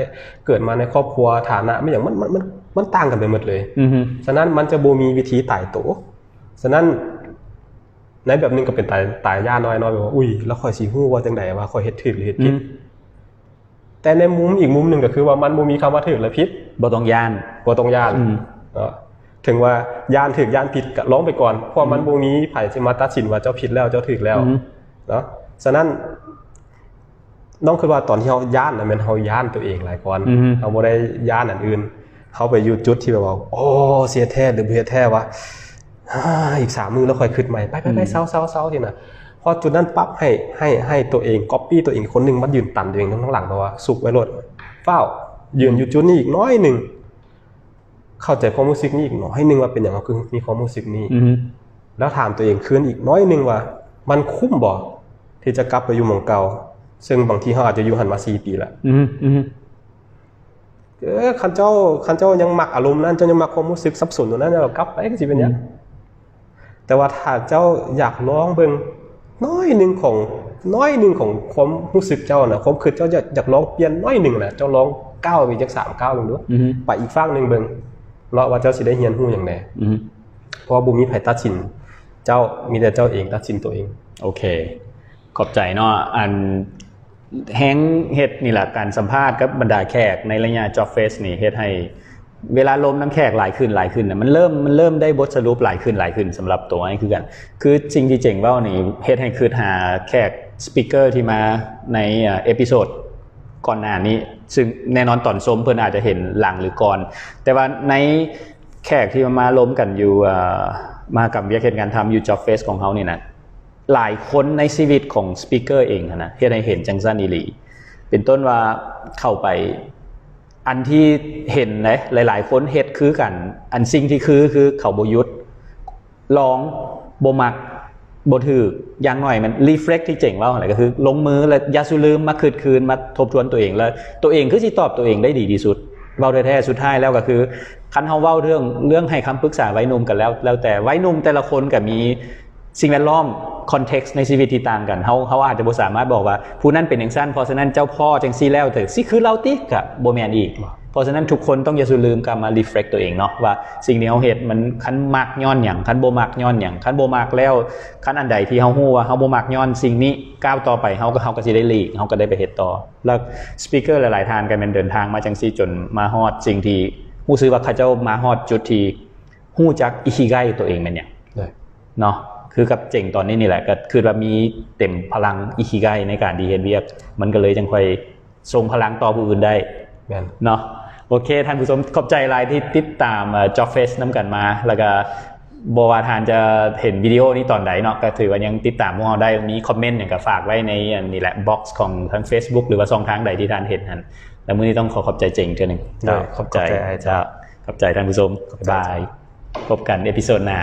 ເກີດມາໃນຄອບຄົວ ຖານະ ແມ່ນຫຍັງ ມັນ ມັນ ມັນ ມັນຕ່າງກັນໄປໝົດເລີຍ ອືມ ສະນັ້ນມັນຈະບໍ່ມີວິທີຕາຍໂຕ. ສະນັ້ນໃນແບບໜຶ່ງກໍເປັນຕາ ຕາຢ້ານໜ້ອຍເນາະ ແບບວ່າ ອຸ້ຍ ແລ້ວຂ້ອຍຊິຮູ້ວ່າຈັ່ງໃດວ່າຂ້ອຍເຮັດຖືກ ຫຼື ເຮັດຜິດ ອືມ ແຕ່ໃນມຸມ ອີກມຸມໜຶ່ງກໍຄືວ່າມັນບໍ່ມີຄຳວ່າຖືກ ແລະ ຜິດ ບໍ່ຕ້ອງຢ້ານ ບໍ່ຕ້ອງຢ້ານ ອືມ ເນາະ ເຖິງວ່າຢ້ານຖືກຢ້ານຜິດກໍລອງໄປກ່ອນ ເພາະວ່າມັນ ອືມ ບໍ່ມີໃຜຊິມາຕັດສິນວ່າເຈົ້າຜິດແລ້ວ ເຈົ້າຖືກແລ້ວ ອືມ ເນາະ. ສະນັ້ນ ນ້ອງຄິດວ່າຕອນທີ່ເຮົາຢ້ານນະ ແມ່ນເຮົາຢ້ານຕົວເອງຫຼາຍກ່ອນ ອືມ ເຮົາບໍ່ໄດ້ຢ້ານອັນອື່ນ ເຮົາໄປຢູ່ຈຸດທີ່ແບບວ່າ ໂອ້ ຊິເຮັດແທ້ ຫຼື ບໍ່ເຮັດແທ້ວະ ອາ ອີກສາມມື້ແລ້ວຄ່ອຍຄິດໃໝ່ ໄປ ໄປ ໄປ ອືມ ເຊົາ ເຊົາ ເຊົາ ຊີ້ນະ. ພໍຈຸດນັ້ນປັບ ໃຫ້ ໃຫ້ ໃຫ້ຕົວເອງ copy ຕົວເອງ ຄົນໜຶ່ງມາຢືນຕັນຕົວເອງທາງຫຼັງ ແບບວ່າຊຸກໄວ້ໂລດ ຟ້າວ ຢືນຢູ່ຈຸດນີ້ອີກໜ້ອຍໜຶ່ງ ເຂົ້າໃຈຄວາມຮູ້ສຶກນີ້ອີກໜ້ອຍໜຶ່ງວ່າເປັນຫຍັງເຮົາຄືມີຄວາມຮູ້ສຶກນີ້ ອືມ ແລ້ວຖາມຕົວເອງຄືນອີກໜ້ອຍໜຶ່ງວ່າ ມັນຄຸ້ມບໍ່ທີ່ຈະກັບໄປຢູ່ໝ່ອງເກົ່າ ເຊິ່ງບາງທີເຮົາອາດຈະຢູ່ຫັ້ນມາສີ່ປີແລ້ວ ອືມ ອືມ ເອີ ຄັນເຈົ້າ ຄັນເຈົ້າຍັງມັກອາລົມນັ້ນ ເຈົ້າຍັງມັກຄວາມຮູ້ສຶກສັບສົນຕົວນັ້ນ ເຈົ້າກໍກັບໄປ ກໍຊິເປັນຫຍັງ? ອືມ ແຕ່ວ່າຖ້າເຈົ້າຢາກລອງເບິ່ງໜ້ອຍໜຶ່ງຂອງ ໜ້ອຍໜຶ່ງຂອງຄວາມຮູ້ສຶກເຈົ້ານະ ຄວາມຄິດເຈົ້າຢາກ ຢາກລອງປ່ຽນໜ້ອຍໜຶ່ງນະ ເຈົ້າລອງກ້າວໄປຈັກສາມກ້າວເບິ່ງດູ ອືຮຶ ໄປອີກຟາກໜຶ່ງເບິ່ງເນາະ ວ່າເຈົ້າຊິໄດ້ຮຽນຮູ້ຫຍັງແດ່ ອືຮຶ ເພາະວ່າບໍ່ມີໃຜຕັດສິນເຈົ້າ ມີແຕ່ເຈົ້າເອງຕັດສິນຕົວເອງ. ໂອເຄ ຂອບໃຈເນາະ ອັນ ແຮງເຮັດນີ້ແຫຼະ ການສຳພາດກັບບັນດາແຂກໃນໄລຍະ Job Fest ນີ້ ເຮັດໃຫ້ເວລາລົມນຳແຂກຫຼາຍຂຶ້ນ ຫຼາຍຂຶ້ນນະ ມັນເລີ່ມ ມັນເລີ່ມໄດ້ບົດສະຫຼຸບຫຼາຍຂຶ້ນ ຫຼາຍຂຶ້ນ ສຳລັບໂຕອ້າຍຄືກັນ. ຄືສິ່ງທີ່ເຈັງເວົ້ານີ້ ເຮັດໃຫ້ຄິດຫາແຂກ speaker ທີ່ມາໃນ ເອີ ເອພິໂສດກ່ອນໜ້ານີ້ ຊຶ່ງແນ່ນອນຕອນຊົມເພິ່ນອາດຈະເຫັນຫຼັງ ຫຼື ກ່ອນ ແຕ່ວ່າໃນແຂກທີ່ມາລົມກັນຢູ່ ເອີ ມະຫະກຳວຽກເຮັດງານທຳ ຢູ່ Job Fest ຂອງເຮົານີ້ນະ ຫຼາຍຄົນໃນຊີວິດຂອງ speaker ເອງຫັ້ນນະ ເຮັດໃຫ້ເຫັນຈັ່ງຊັ້ນອີ່ຫຼີ ເປັນຕົ້ນວ່າເຂົ້າໄປ ອັນທີ່ເຫັນເດ້ ຫຼາຍໆຄົນເຮັດຄືກັນ ອັນສິ່ງທີ່ຄື ຄືເຂົາບໍ່ຢຸດ ລອງ ບໍ່ມັກ ບໍ່ຖືກ ຢ່າງໜ້ອຍມັນ reflect ທີ່ເຈັງເວົ້າຫັ້ນແຫຼະ ກໍຄືລົງມື ແລະ ຢ່າສູ່ລືມມາຄຶດຄືນ ມາທົບທວນຕົວເອງ ແລະ ຕົວເອງຄືຊິຕອບຕົວເອງໄດ້ດີທີ່ສຸດ. ເວົ້າແທ້ໆ ສຸດທ້າຍແລ້ວກໍຄື ຄັນເຮົາເວົ້າເລື່ອງ ເລື່ອງໃຫ້ຄຳປຶກສາໄວໜຸ່ມກໍແລ້ວ ແລ້ວແຕ່ ໄວໜຸ່ມແຕ່ລະຄົນກໍມີສິ່ງແວດລ້ອມ context ໃນຊີວິດທີ່ຕ່າງກັນ ເຮົາ ເຮົາອາດຈະບໍ່ສາມາດບອກວ່າຜູ້ນັ້ນເປັນຈັ່ງຊັ້ນ ເພາະສະນັ້ນເຈົ້າພໍຈັ່ງຊີ້ແລ້ວ ແຕ່ຊິຄືລາວຕິ ກໍບໍ່ແມ່ນອີກ. ເພາະສະນັ້ນທຸກຄົນຕ້ອງຢ່າສູ່ລືມກັບມາ reflect ຕົວເອງເນາະ ວ່າສິ່ງທີ່ເຮົາເຮັດມັນ ຄັນມັກຍ້ອນຫຍັງ ຄັນບໍ່ມັກຍ້ອນຫຍັງ ຄັນບໍ່ມັກແລ້ວ ຄັນອັນໃດທີ່ເຮົາຮູ້ວ່າເຮົາບໍ່ມັກຍ້ອນສິ່ງນີ້ ກ້າວຕໍ່ໄປເຮົາກໍ ເຮົາກໍຊິໄດ້ຫຼີກ ເຮົາກໍໄດ້ໄປເຮັດຕໍ່. ແລ້ວ speaker ຫຼາຍໆທ່ານກໍແມ່ນເດີນທາງມາຈັ່ງຊີ້ ຈົນມາຮອດສິ່ງທີ່ ຮູ້ສຶກວ່າເຂົາເຈົ້າມາຮອດຈຸດທີ່ຮູ້ຈັກ ikigai ຕົວເອງແມ່ນຫຍັງ ເນາະ ຄືກັບເຈັງຕອນນີ້ນີ້ແຫຼະ ກໍຄືວ່າມີເຕັມພະລັງ ikigai ໃນການທີ່ເຮັດວຽກ ມັນກໍເລີຍຈັ່ງຄ່ອຍ ສົ່ງພະລັງຕໍ່ຜູ້ອື່ນໄດ້ ແມ່ນ ເນາະ. ໂອເຄ ທ່ານຜູ້ຊົມ ຂອບໃຈຫຼາຍທີ່ຕິດຕາມ ເອີ Job Fest ນຳກັນມາ ແລ້ວກໍບໍ່ວ່າທ່ານຈະເຫັນວິດີໂອນີ້ຕອນໃດເນາະ ກໍຖືວ່າຍັງຕິດຕາມພວກເຮົາໄດ້. ມີຄອມເມັນຫຍັງກໍຝາກໄວ້ໃນອັນນີ້ແຫຼະ box ຂອງທາງ Facebook ຫຼືວ່າຊ່ອງທາງໃດທີ່ທ່ານເຫັນຫັ້ນ. ແລ້ວມື້ນີ້ຕ້ອງຂໍຂອບໃຈເຈັງເທື່ອໜຶ່ງ. ໂດຍ ຂອບໃຈ ຂອບໃຈອ້າຍ ເຈົ້າ ຂອບໃຈທ່ານຜູ້ຊົມ. ບາຍ. ພົບກັນເອພິໂຊດໜ້າ.